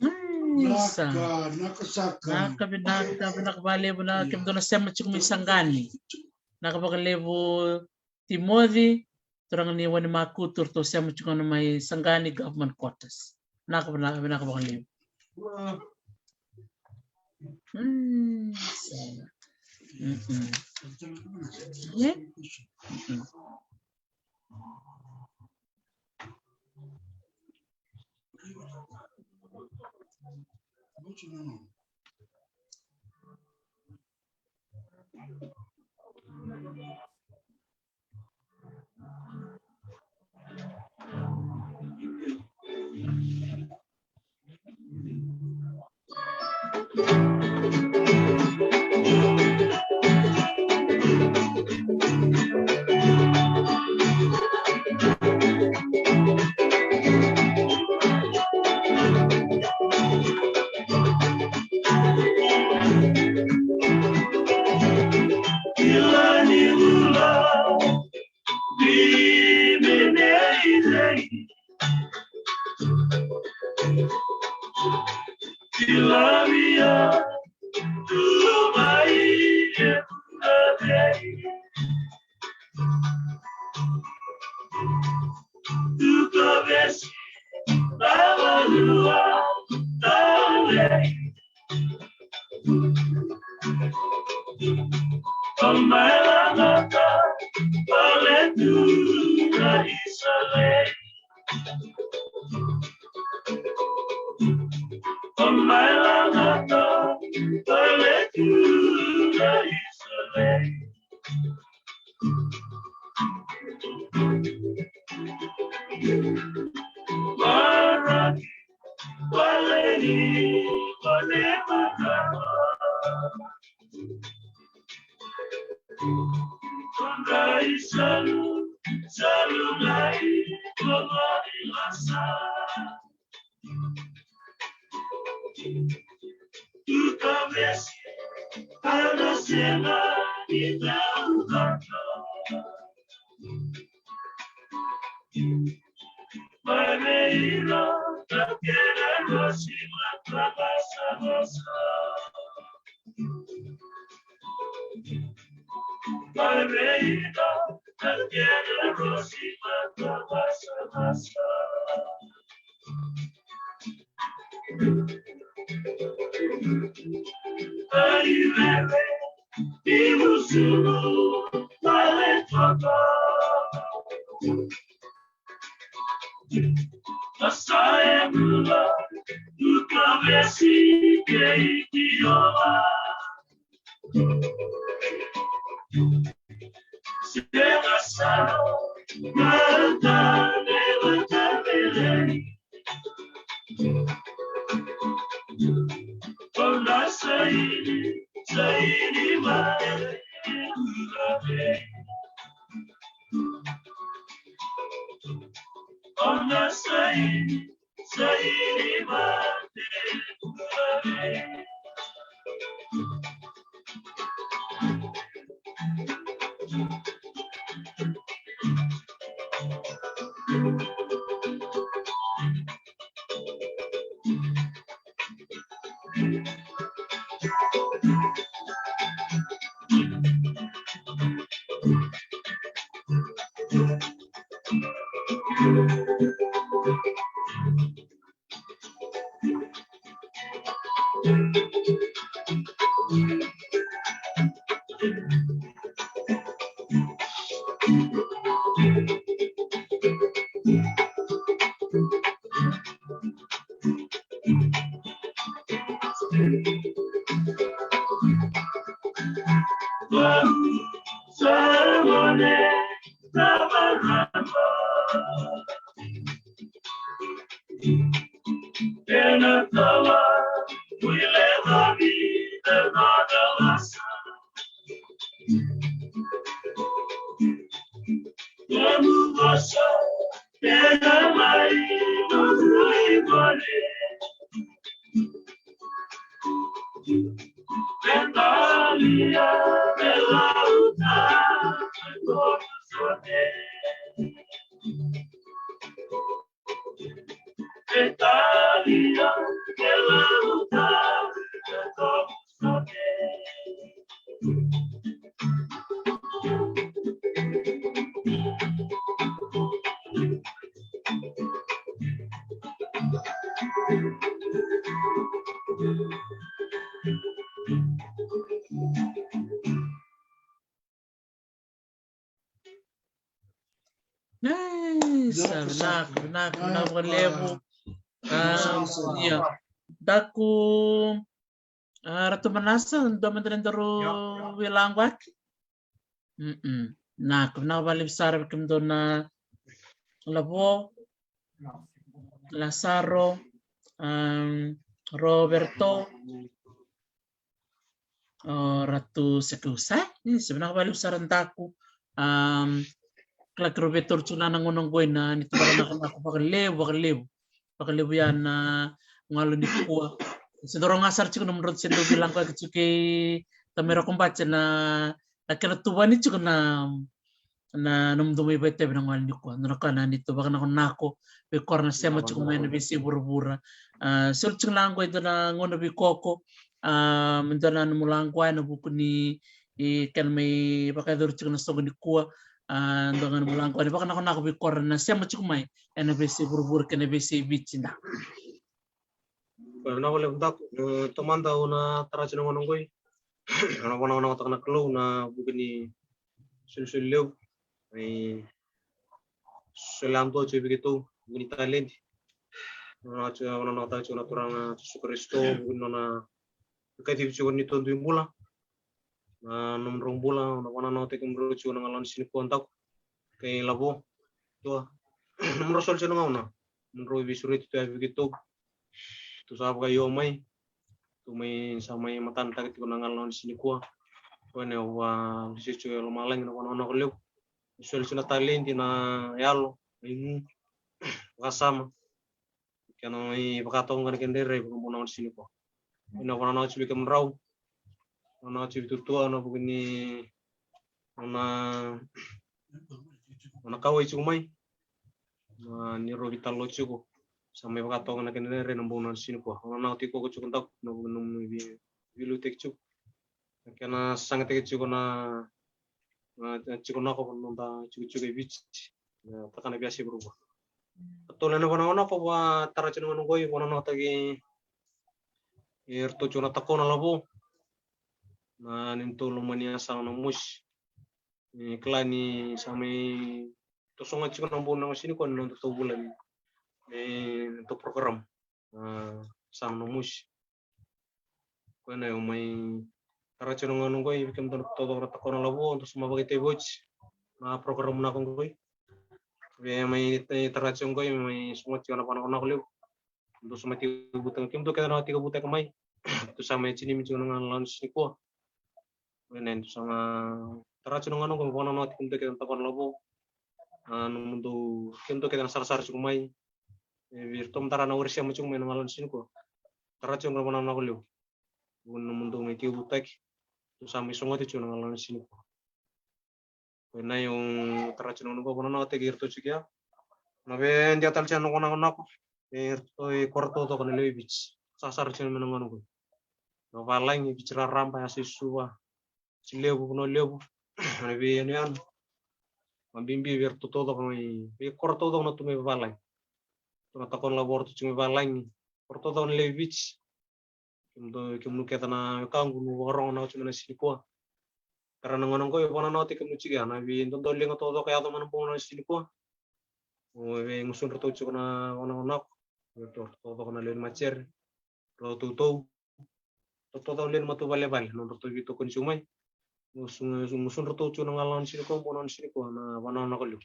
Mm, isa. Vinaka, vinaka saka. Vinaka, vinaka, vinaka vakalevu na kemudou na sema tiko mai Saqani. Vinaka vakalevu Timoci, turaga ni Wainimakutu, ratou sema tiko na mai Saqani Government Quarters. Vinaka, vinaka, vinaka vakalevu. Mm, isa. Mm-mm. Yeah? Mm-mm. Tilavia, tu mai e vunavei. Tu kavesi, tavalua, talei. O mai lagata, vale tu na isalei. O mai lagata, vale tu na isalei. Maraki, vale ni, vale mataka. Kondai salu, salu nai, kondai lasa. Tuka vesi, ana sena ni tau kata. Mai vei ira na kena rosi mata vasa vasa. Mai vei ira na kena rosi mata vasa vasa. Ai veve, ni musulu, vale toto. Masaya mula, tu kavesi kei Jiova. Sega sa, mata, mata, mata. Ona saini, saini mai, ona saini, saini mai. Nice. Vinaka, vinaka, vinaka vakalevu. Ia. Daku, a, Ratu Manasa, dua mada na daru veilaquaki. Mm-mm. Vinaka, vinaka vakalevu sara vei kemudou na Lavo, Lasaro, a, Roberto, o Ratu Sekeusa, e, se vinaka vakalevu sara Daku. Am, kila keirau veitauri tiko na gauna oqo ina ni tuvara nakanaka vakalevu, vakalevu, vakalevu ya na galu nikua. Se dau rogo sara tiko na nomudrau se dau veilaquaki tiko kei Tamera Kobace na, na kena tuvani tiko na na nomudou mai vakaitavi na gauna nikua. Dua na ka na neitou vakanakonako vei kora na sema tiko mai na veisei vuravura. A, soli tiko na qo e dua na gauna veikoko, a, me dua na nomu laqoya ena vuku ni, e, kena mai vakayacori tiko na soqo nikua. A, dua ga nomu laqoya ni vakanakonako vei kora na sema tiko mai ena veisei vuravura kei na veisei Viti da. Vinaka vakalevu Daku. E, taumada au na tara tiko na gauna oqo. Au na vakanakonakotaka na Kalou ena vuku ni solisoli levu. E, solia tiko vei keitou, vuku ni taledi. Au na tiko, au na vakanakonakotaka tiko na Turaga Jisu Karisito, vuku ni nona kacivi tiko ni todui bula. Na nomudrau bula, au na vakanakonakotaki kemudrau tiko na gauna ni siga nikua Daku kei Lavo. Tua. Nomudrau soli tiko na gauna. Nomudrau veisureti tu ya vei keitou. Tou sa vakaio mai. Tou mai sa mai matanataka tiko na gauna ni siga nikua. Koya na au vakalesuya tiko e lomalagi na vakanakonako levu. Soli tiko na taledi, na yalo, na igu, vakasama. Kena mai vakatoka na kena rairai vakabau na gauna ni siga nikua. Au na vakanakonakotaki tiko vei kemudrau. Au na vakanakonakotaki tiko vei tutua ena vuku ni nona, nona kauwai tiko mai. Na neirau veitalanoa tiko. Sa mai vakatoka na kena rairai na bau na gauna ni siga nikua. Au na vakanakonakotaki iko tiko Daku ena vuku ni nomu vei, veiliutaki tiko. Na kena sagataki tiko na, na, na tiko nako na noda tikotiko e Viti. Na takana via se vuravura. Ka tolu na vakanakonako au vakatara tiko na gauna oqo, au vakanakonakotaki iratou tiko na Takona Lavo. Na neitou lomani Yasaga Namosi. E, kila ni sa mai toso ga tiko na bau na gauna ni siga nikua na nodatou vula ni, e, nodatou program. A, Yasaga Namosi. Koya na au mai tara tiko na gauna oqo vei kemudou na taucoko na Takona Lavo, dou sa mai vakaitavi oti na program naka oqo. Vei mai tara tiko oqo, mai sogo tiko na vakanakonako levu. Dou sa mai tekivutaki, kemudou kece na tekivutaki mai. Dou sa mai tinimi tiko na gauna ni siga nikua. Koya na dou sa mai tara tiko na gauna oqo, vakanakonakotaki kemudou kece na Takona Lavo. A, nomudou, kemudou kece na sarasara tiko mai. E, vei iratou mada na wari sema tiko mai na gauna ni siga nikua. Tara tiko na vakanakonako levu. Vuku ni nomudou mai tekivutaki. Dou sa mai sogota tiko na gauna ni siga nikua. Koya na au tara tiko na gauna oqo, vakanakonakotaki iratou tiko ya. Na veidia tale tiko na vakanakonako. E, iratou, e, koro taucoko na lewe i Viti. Sarasara tiko mai na gauna oqo. Na vavalagi, Viti raraba, yasa i Suva. Viti Levu, Vanua Levu, na veiyanuyanu. Vakabibi vei iratou taucoko mai, veikoro taucoko na tu mai vavalagi. Tou na Takona Lavo, iratou tiko mai vavalagi. Koro taucoko na lewe i Viti. Kemudou, kemunu kece na wekaqu, niu vakarogo na oti mai na siga nikua. Tara na gauna oqo, au vakanakonakotaki kemunu tiko ya, na veidodoliga taucoko e yaco mai na bogi na siga nikua. Au veigusudratou tiko na vakanakonako. Iratou taucoko na lewe ni matasere. Rau tautou. Rau taucoko na lewe ni matavuvale, nodratou veitokoni tiko mai. Gusu, gusu, gusudratou tiko na gauna ni siga nikua, bogi na siga nikua, na vakanakonako levu.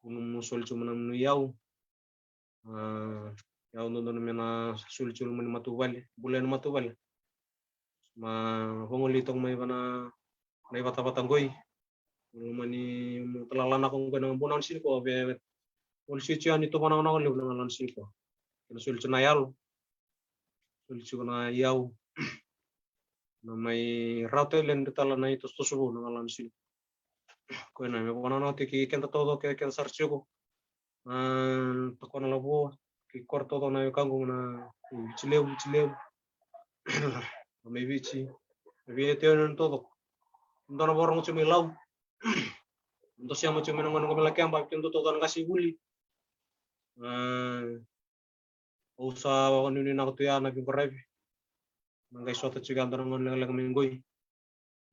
Au na soli tiko mai na nomuni iyau. A, iyau dodonu me na soli tiko mai na matavuvale, bula ni matavuvale. Sa vagolei toka mai vei na, na ivatavata qoi. Loma ni matailalai naka qoi na bogi na siga nikua, vei, vei, soli tiko yani na tou vakanakonako levu na gauna ni siga nikua. Kena soli tiko na yalo. Soli tiko na iyau. Na mai rawata yani tale na itosotoso vou na gauna ni siga nikua. Koya na me vakanakonakotaki keda taucoko, keda sara tiko. A, Takona Lavo, kei koro taucoko na wekaqu na Viti Levu, Viti Levu. Na mai Viti. Na veiyanuyanu taucoko. Dou na vakarogo tiko mai Lau. Dou sema tiko mai na gauna oqo mai Lakeba, kei dou taucoko na qasenivuli. A, au sa vakanuinui naka tu ya na veiqaravi. Na qai sota tiko ya dua na gauna lekaleka mai qoi.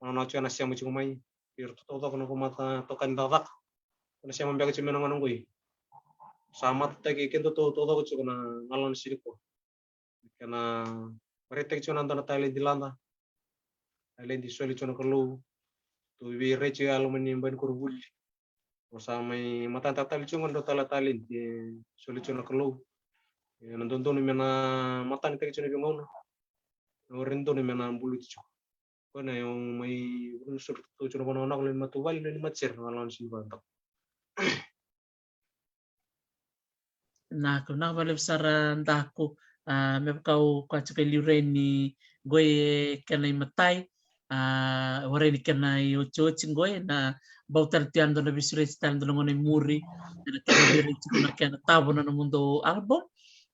Au na tiko na sema tiko mai. Iratou taucoko na vakamataqali cakacaka. Na sema beka tiko mai na gauna qoi. Sa matataki keda taucoko tiko na gauna ni siga nikua. Kena vakaraitaki tiko na dua na taledi lada. Taledi soli tiko na Kalou. Tou veirai tiko ya loma ni bai ni koronivuli. Au sa mai matanataka tale tiko qo na dua tale na taledi e soli tiko na Kalou. E na dodonu me na matanataki tiko na veigauna. Na warai dodonu me na buluti tiko. Koya na au mai vakanuisodratou tiko na vanua na lewe ni matavuvale, lewe ni matasere na gauna ni siga nikua. Vinaka, vinaka vakalevu sara Daku. A, me vaka au kaya tiko e liu, rai ni qoi e kena imatai. A, warai ni kena iotioti qo, ena bau tale tu yani dua na veisureti tale dua na gauna i muri, ena kena veirai tiko na kena tavo na nomudou album.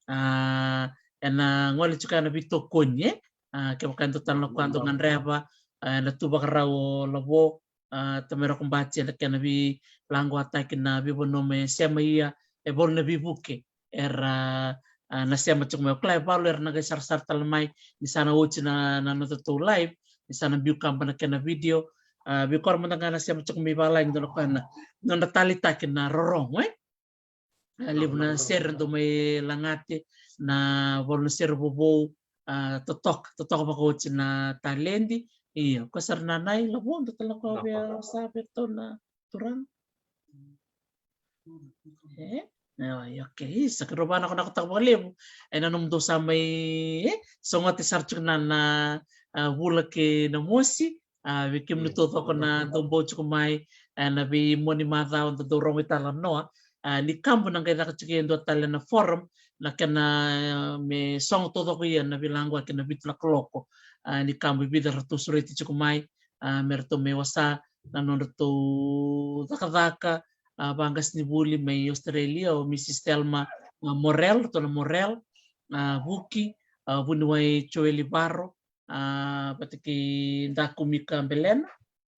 A, ena gole tiko yani na veitokoni, e? A, kevaka e dua tale na ka dou gadreva, a, ena tu vakarau o Lavo, a, Tamai Rokobati, ena kena veilaquataki na veivanua me sema ia, e valu na veivuke era, a, na sema tiko mai. O kila e valu era na qai sarasara tale mai ni sa na oti na, na nodatou live, ni sa na biu kaba na kena video. A, vei kora mada ga na sema tiko mai valagi, dua na ka na nodra taleitaki na rorogo, e? A, levu na sere dou mai lagate, na valu na sere vovou, a, totoka, totoka vakaoti na taledi. Io, ko sara na nai Lavo, dou tala ko via sa vei ratou na turaga. E? Io, io, okay. Sa keirau vanakonakotaka vakalevu. E, na nomudou sa mai, e, sogote sara tiko na, na, a, Vula kei Namosi. A, vei kemuni taucoko na dou bau tiko mai, e, na veimua ni macawa da dau rogo italanoa. A, ni kabo na qai caka tiko e dua tale na forum, na kena, e, me sogo taucoko ia na veilaquaki ena vitu na kaloko. A, ni kabo e vica ratou sureti tiko mai, a, me ratou mai wasa na nodratou cakacaka, a, vaqasenivuli mai Australia, o Mrs Thelma, a, Morel, ratou na Morel, a, Vuki, a, vuniwai Joeli Varo, a, vata kei Daku Mika Belena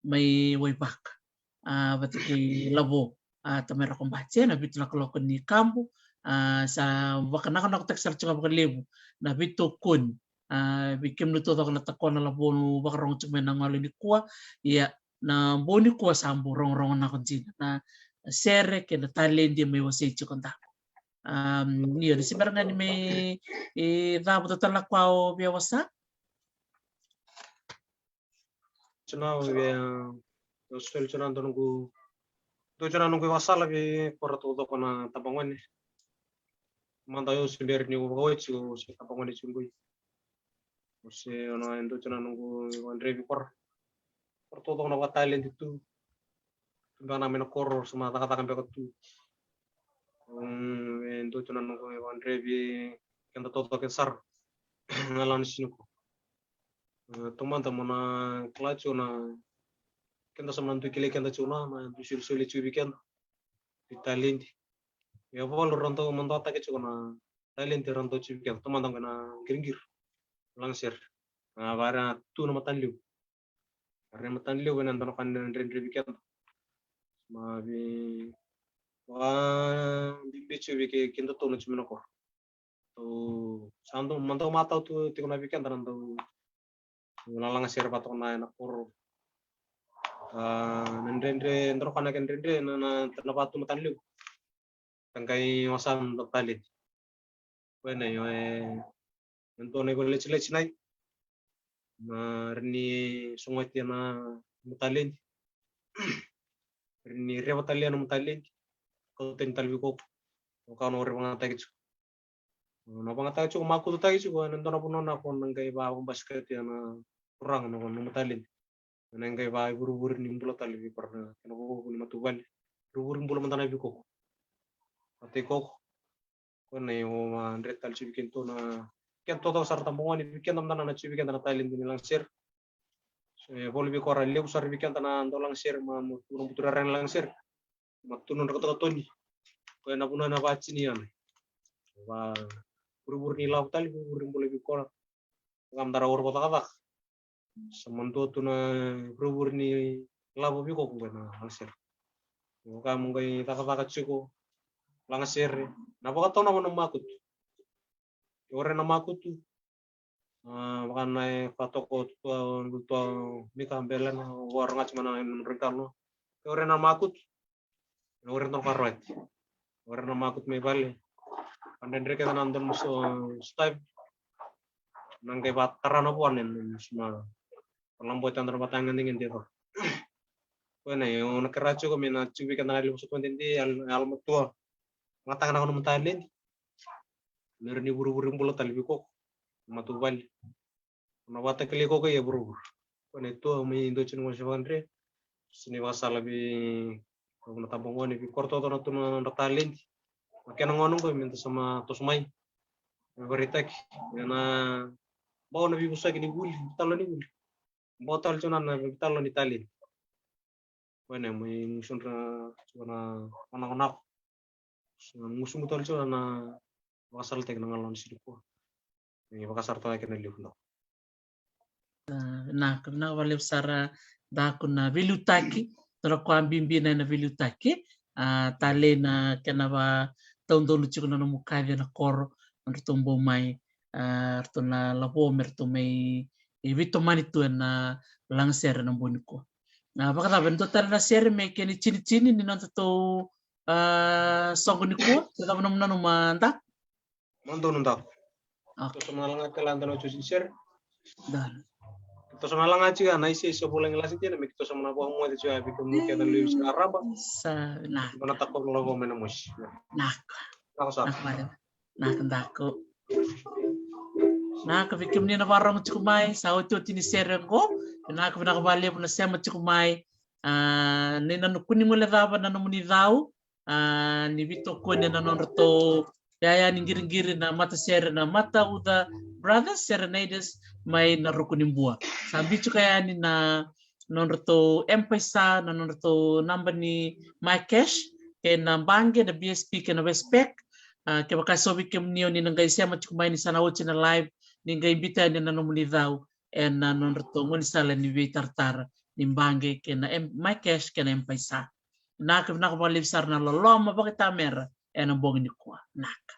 mai Waivaka, a, vata kei Lavo, a, Tamai Rokobati, ena vitu na kaloko ni kabo. A, sa vakanakonakotaki sara tiko vakalevu na veitokoni, a, vei kemuni taucoko na takona Lavo, dou vakarogo tiko mai na gole nikua. Ia, na bogi nikua sa bau rogorogo nako dina na sere kei na taledi e mai wasei tiko Daku. A, io, ni se bera ga ni mai, e, cavuta tale na ka o via wasa. Tiko na, e, au soli tiko na dua noqu, dua tiko na noqu ivakasala vei kora taucoko na tabagone. Mada au se bera niu vakaoti, au se tabagone tiko qoi. Au se, au na, e dua tiko na noqu ivakadrevi kora. Kora taucoko na vakataledi tu. Tu beka na mai na koro, sa ma cakacaka beka tu. Mm, e dua tiko na noqu ivakadrevi keda taucoko kece sara. Na lana siniko. E, taumada mo na kila tiko na, keda sa ma dui kilai keda tiko na, na dui solisoli tiko vei keda. Vei taledi. Ia valu ra dau maduataki tiko na taledi ra dau tiko vei keda. Taumada qo na qiriqiri. Lagasere. A, vaka ra tu na matanalevu. Ra na matanalevu ena dua na ka na dredre vei keda. Ma vei, vakabibi tiko vei ke, kedatou na tiko mai na koro. Tou sa dau, ma dau matau tu tiko na vei keda na dau, na lagasere vata tiko na ena koro. A, na dredre, dua na ka na kena dredre, na, na, na vatu matanalevu. Sa qai wasa na taledi. Koya na, io, e, e dua na ivakalesilesi na, na rawa ni sogoti na nomu taledi. Rawa ni reva tale na nomu taledi. Kau tani tale vei koko. O kau na ore vagataki tiko. Na vagataki tiko, makututaki tiko, ena dua na vanua na ko na qai vakabasikati na turaga na ko na nomu taledi. Na qai vakaivurevure ni bula tale vei kora na kena vuku ni matavuvale. Vurevure bula mada na vei koko. Matai koko. Ko na io, a, dre tale tiko vei kedatou na, kedatou taucoko sara tabagone, vei keda mada na tiko vei keda na taledi ni lagasere. E, voli vei kora levu sara vei keda na dau lagasere, ma, ma tu na buturara ni lagasere. Ma tu na nodra katokatoni. Koya na vanua na vakatini yani. Vaka, vurevure ni lavo tale, vurevure ni bula vei kora. Vaka mada ra oro vakacakacaka. Sa madua tu na vurevure ni lavo vei koko qo na lagasere. Vaka mo qai cakacaka tiko, lagasere, na vakatau na vanua makutu. Ke ore na makutu, a, vaka na e vakatoka o tua, tua Mika Belena, o ragati mana e nodra qalo. Ke ore na makutu, na ore na karoti. Ore na makutu mai vale. Ka dredre kece na donu so, stavi. Na qai vatara na vua ne, na suma. Labo e tadra vata ga degedege. Koya na, o na kera tiko me na tiko vei keda na levu sa tu dede, al-, yalomatua. Vata ga na nomu taledi. Me rawa ni vurevure bula tale vei koko. Matavuvale. Na vakatakilai koko ia vurevure. Koya na tua mai dua tiko na gone se vakadre. Sa ni vakasala vei koko na tabagone, vei kora taucoko na tu na nodra taledi. Na kena gauna qo me da sa ma toso mai. Me vakaraitaki. Ena bau na veivosaki ni vuli, talo ni vuli. Bau tale tiko na, na veitalanoa ni taleni. Koya na mai gusudra tiko na vanakonako. Sa gusu tale tiko na vakasalataki na galona ni siga nikua. Ni vakasara tale kina levu na. Ah, vinaka, vinaka vakalevu sara Daku na veiliutaki, dua na ka bibi na, na veiliutaki. Ah, talei na kena vakataudonu tiko na nomu kaci ena koro, nodratou bau mai, ah, ratou na lavo me ratou mai, e, veitomani tu ena lagasere ena bogi nikua. Na vakacava, e dua tale na sere me kena itinitini ni nodatou, ah, soqo nikua, se cava nomu nanuma, Daku? Madonu, Daku. Okay. Toso mai na laga tale, da na toso ni sere. Donu. Toso mai na laga tiko na iseise vulagi lasi dina, me toso mai na vakamoce tiko vei kemuni kece na lewe ni Sierra. Sa vinaka. Vana tako na lako mai na mosi. Vinaka. Vinaka sara. Vinaka vakalevu. Vinaka Daku. Vinaka vei kemuni na vakarorogo tiko mai, sa otioti ni sere oqo. Vinaka, vinaka vakalevu na sema tiko mai. Ah, ni na nukuni mo le cava na nomuni cau, ah, ni veitokoni ena nodratou yaya ni qiriqiri na matasere na Matauca Brothers Serenaders mai na Ruku ni Bua. Sa biu tiko yani na nodratou M-PAiSA, na nodratou naba ni MyCash, kei na baqe na B S P kei na Westpac. Ah, kevaka e so vei kemuni o ni na qai sema tiko mai ni sa na oti na live, ni qai biuta yani na nomuni cau ena nodratou gaunisala ni veitaratara ni baqe kei na M-, MyCash kei na M-PAiSA. Vinaka, vinaka vakalevu sara na loloma vakaitamera ena bogi nikua. Vinaka.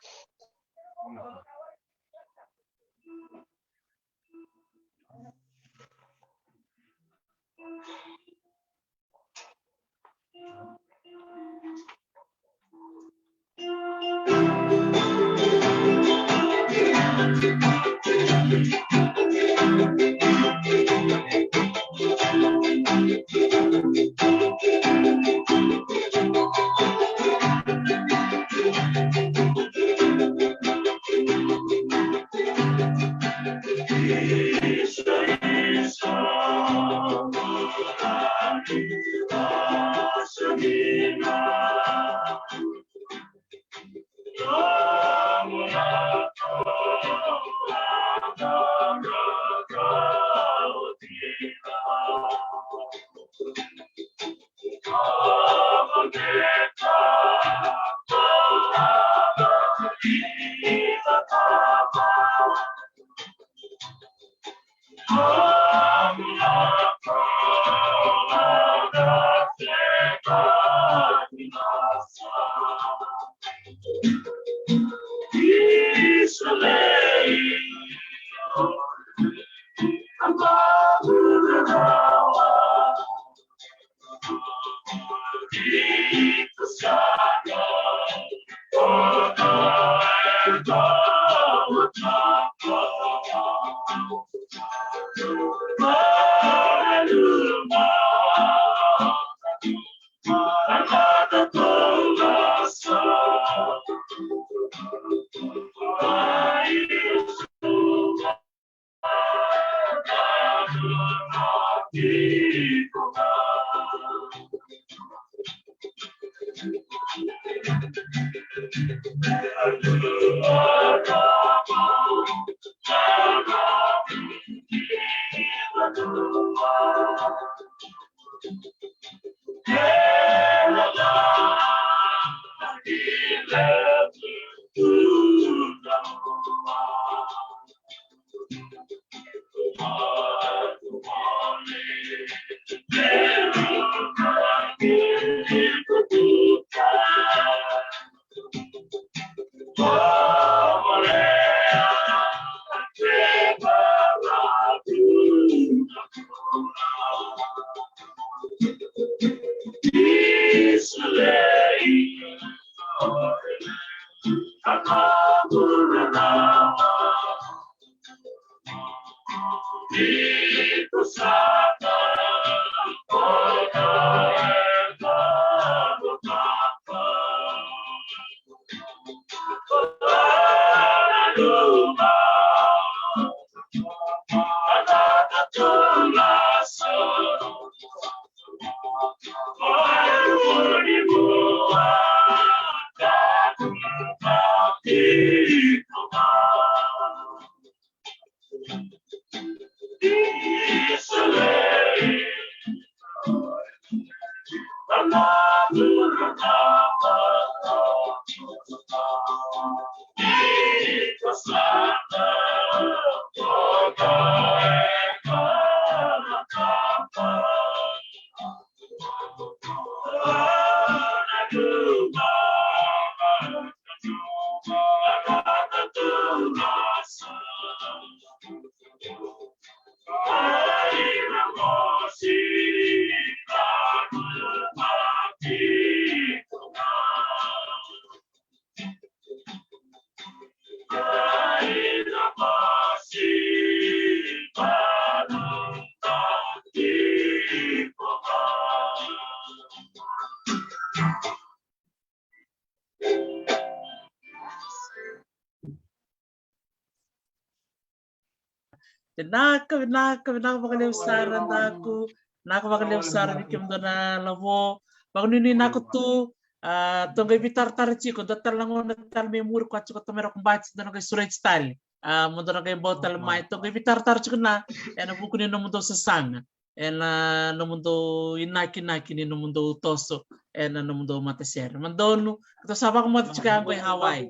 Vinaka, vinaka, vinaka vakalevu sara Daku. Vinaka vakalevu sara vei kemudou na lavo. Vakanuinui naka tu. A, tou qai veitaratara tiko, dua tale na gauna tale mai muri, koya tiko tamai Rokobati, dou na qai sureti tale. A, mo dou na qai bau tale mai, tou qai veitaratara tiko na, ena vuku ni nomudou sasaga, ena nomudou inakinaki ni nomudou toso ena nomudou matasere. Madonu, tou sa vakamoce tiko ya qo i Hawaii.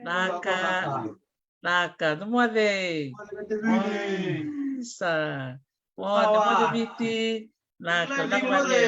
Naka, naka, dou moce. Sa, moce, moce Viti. Naka, naka moce.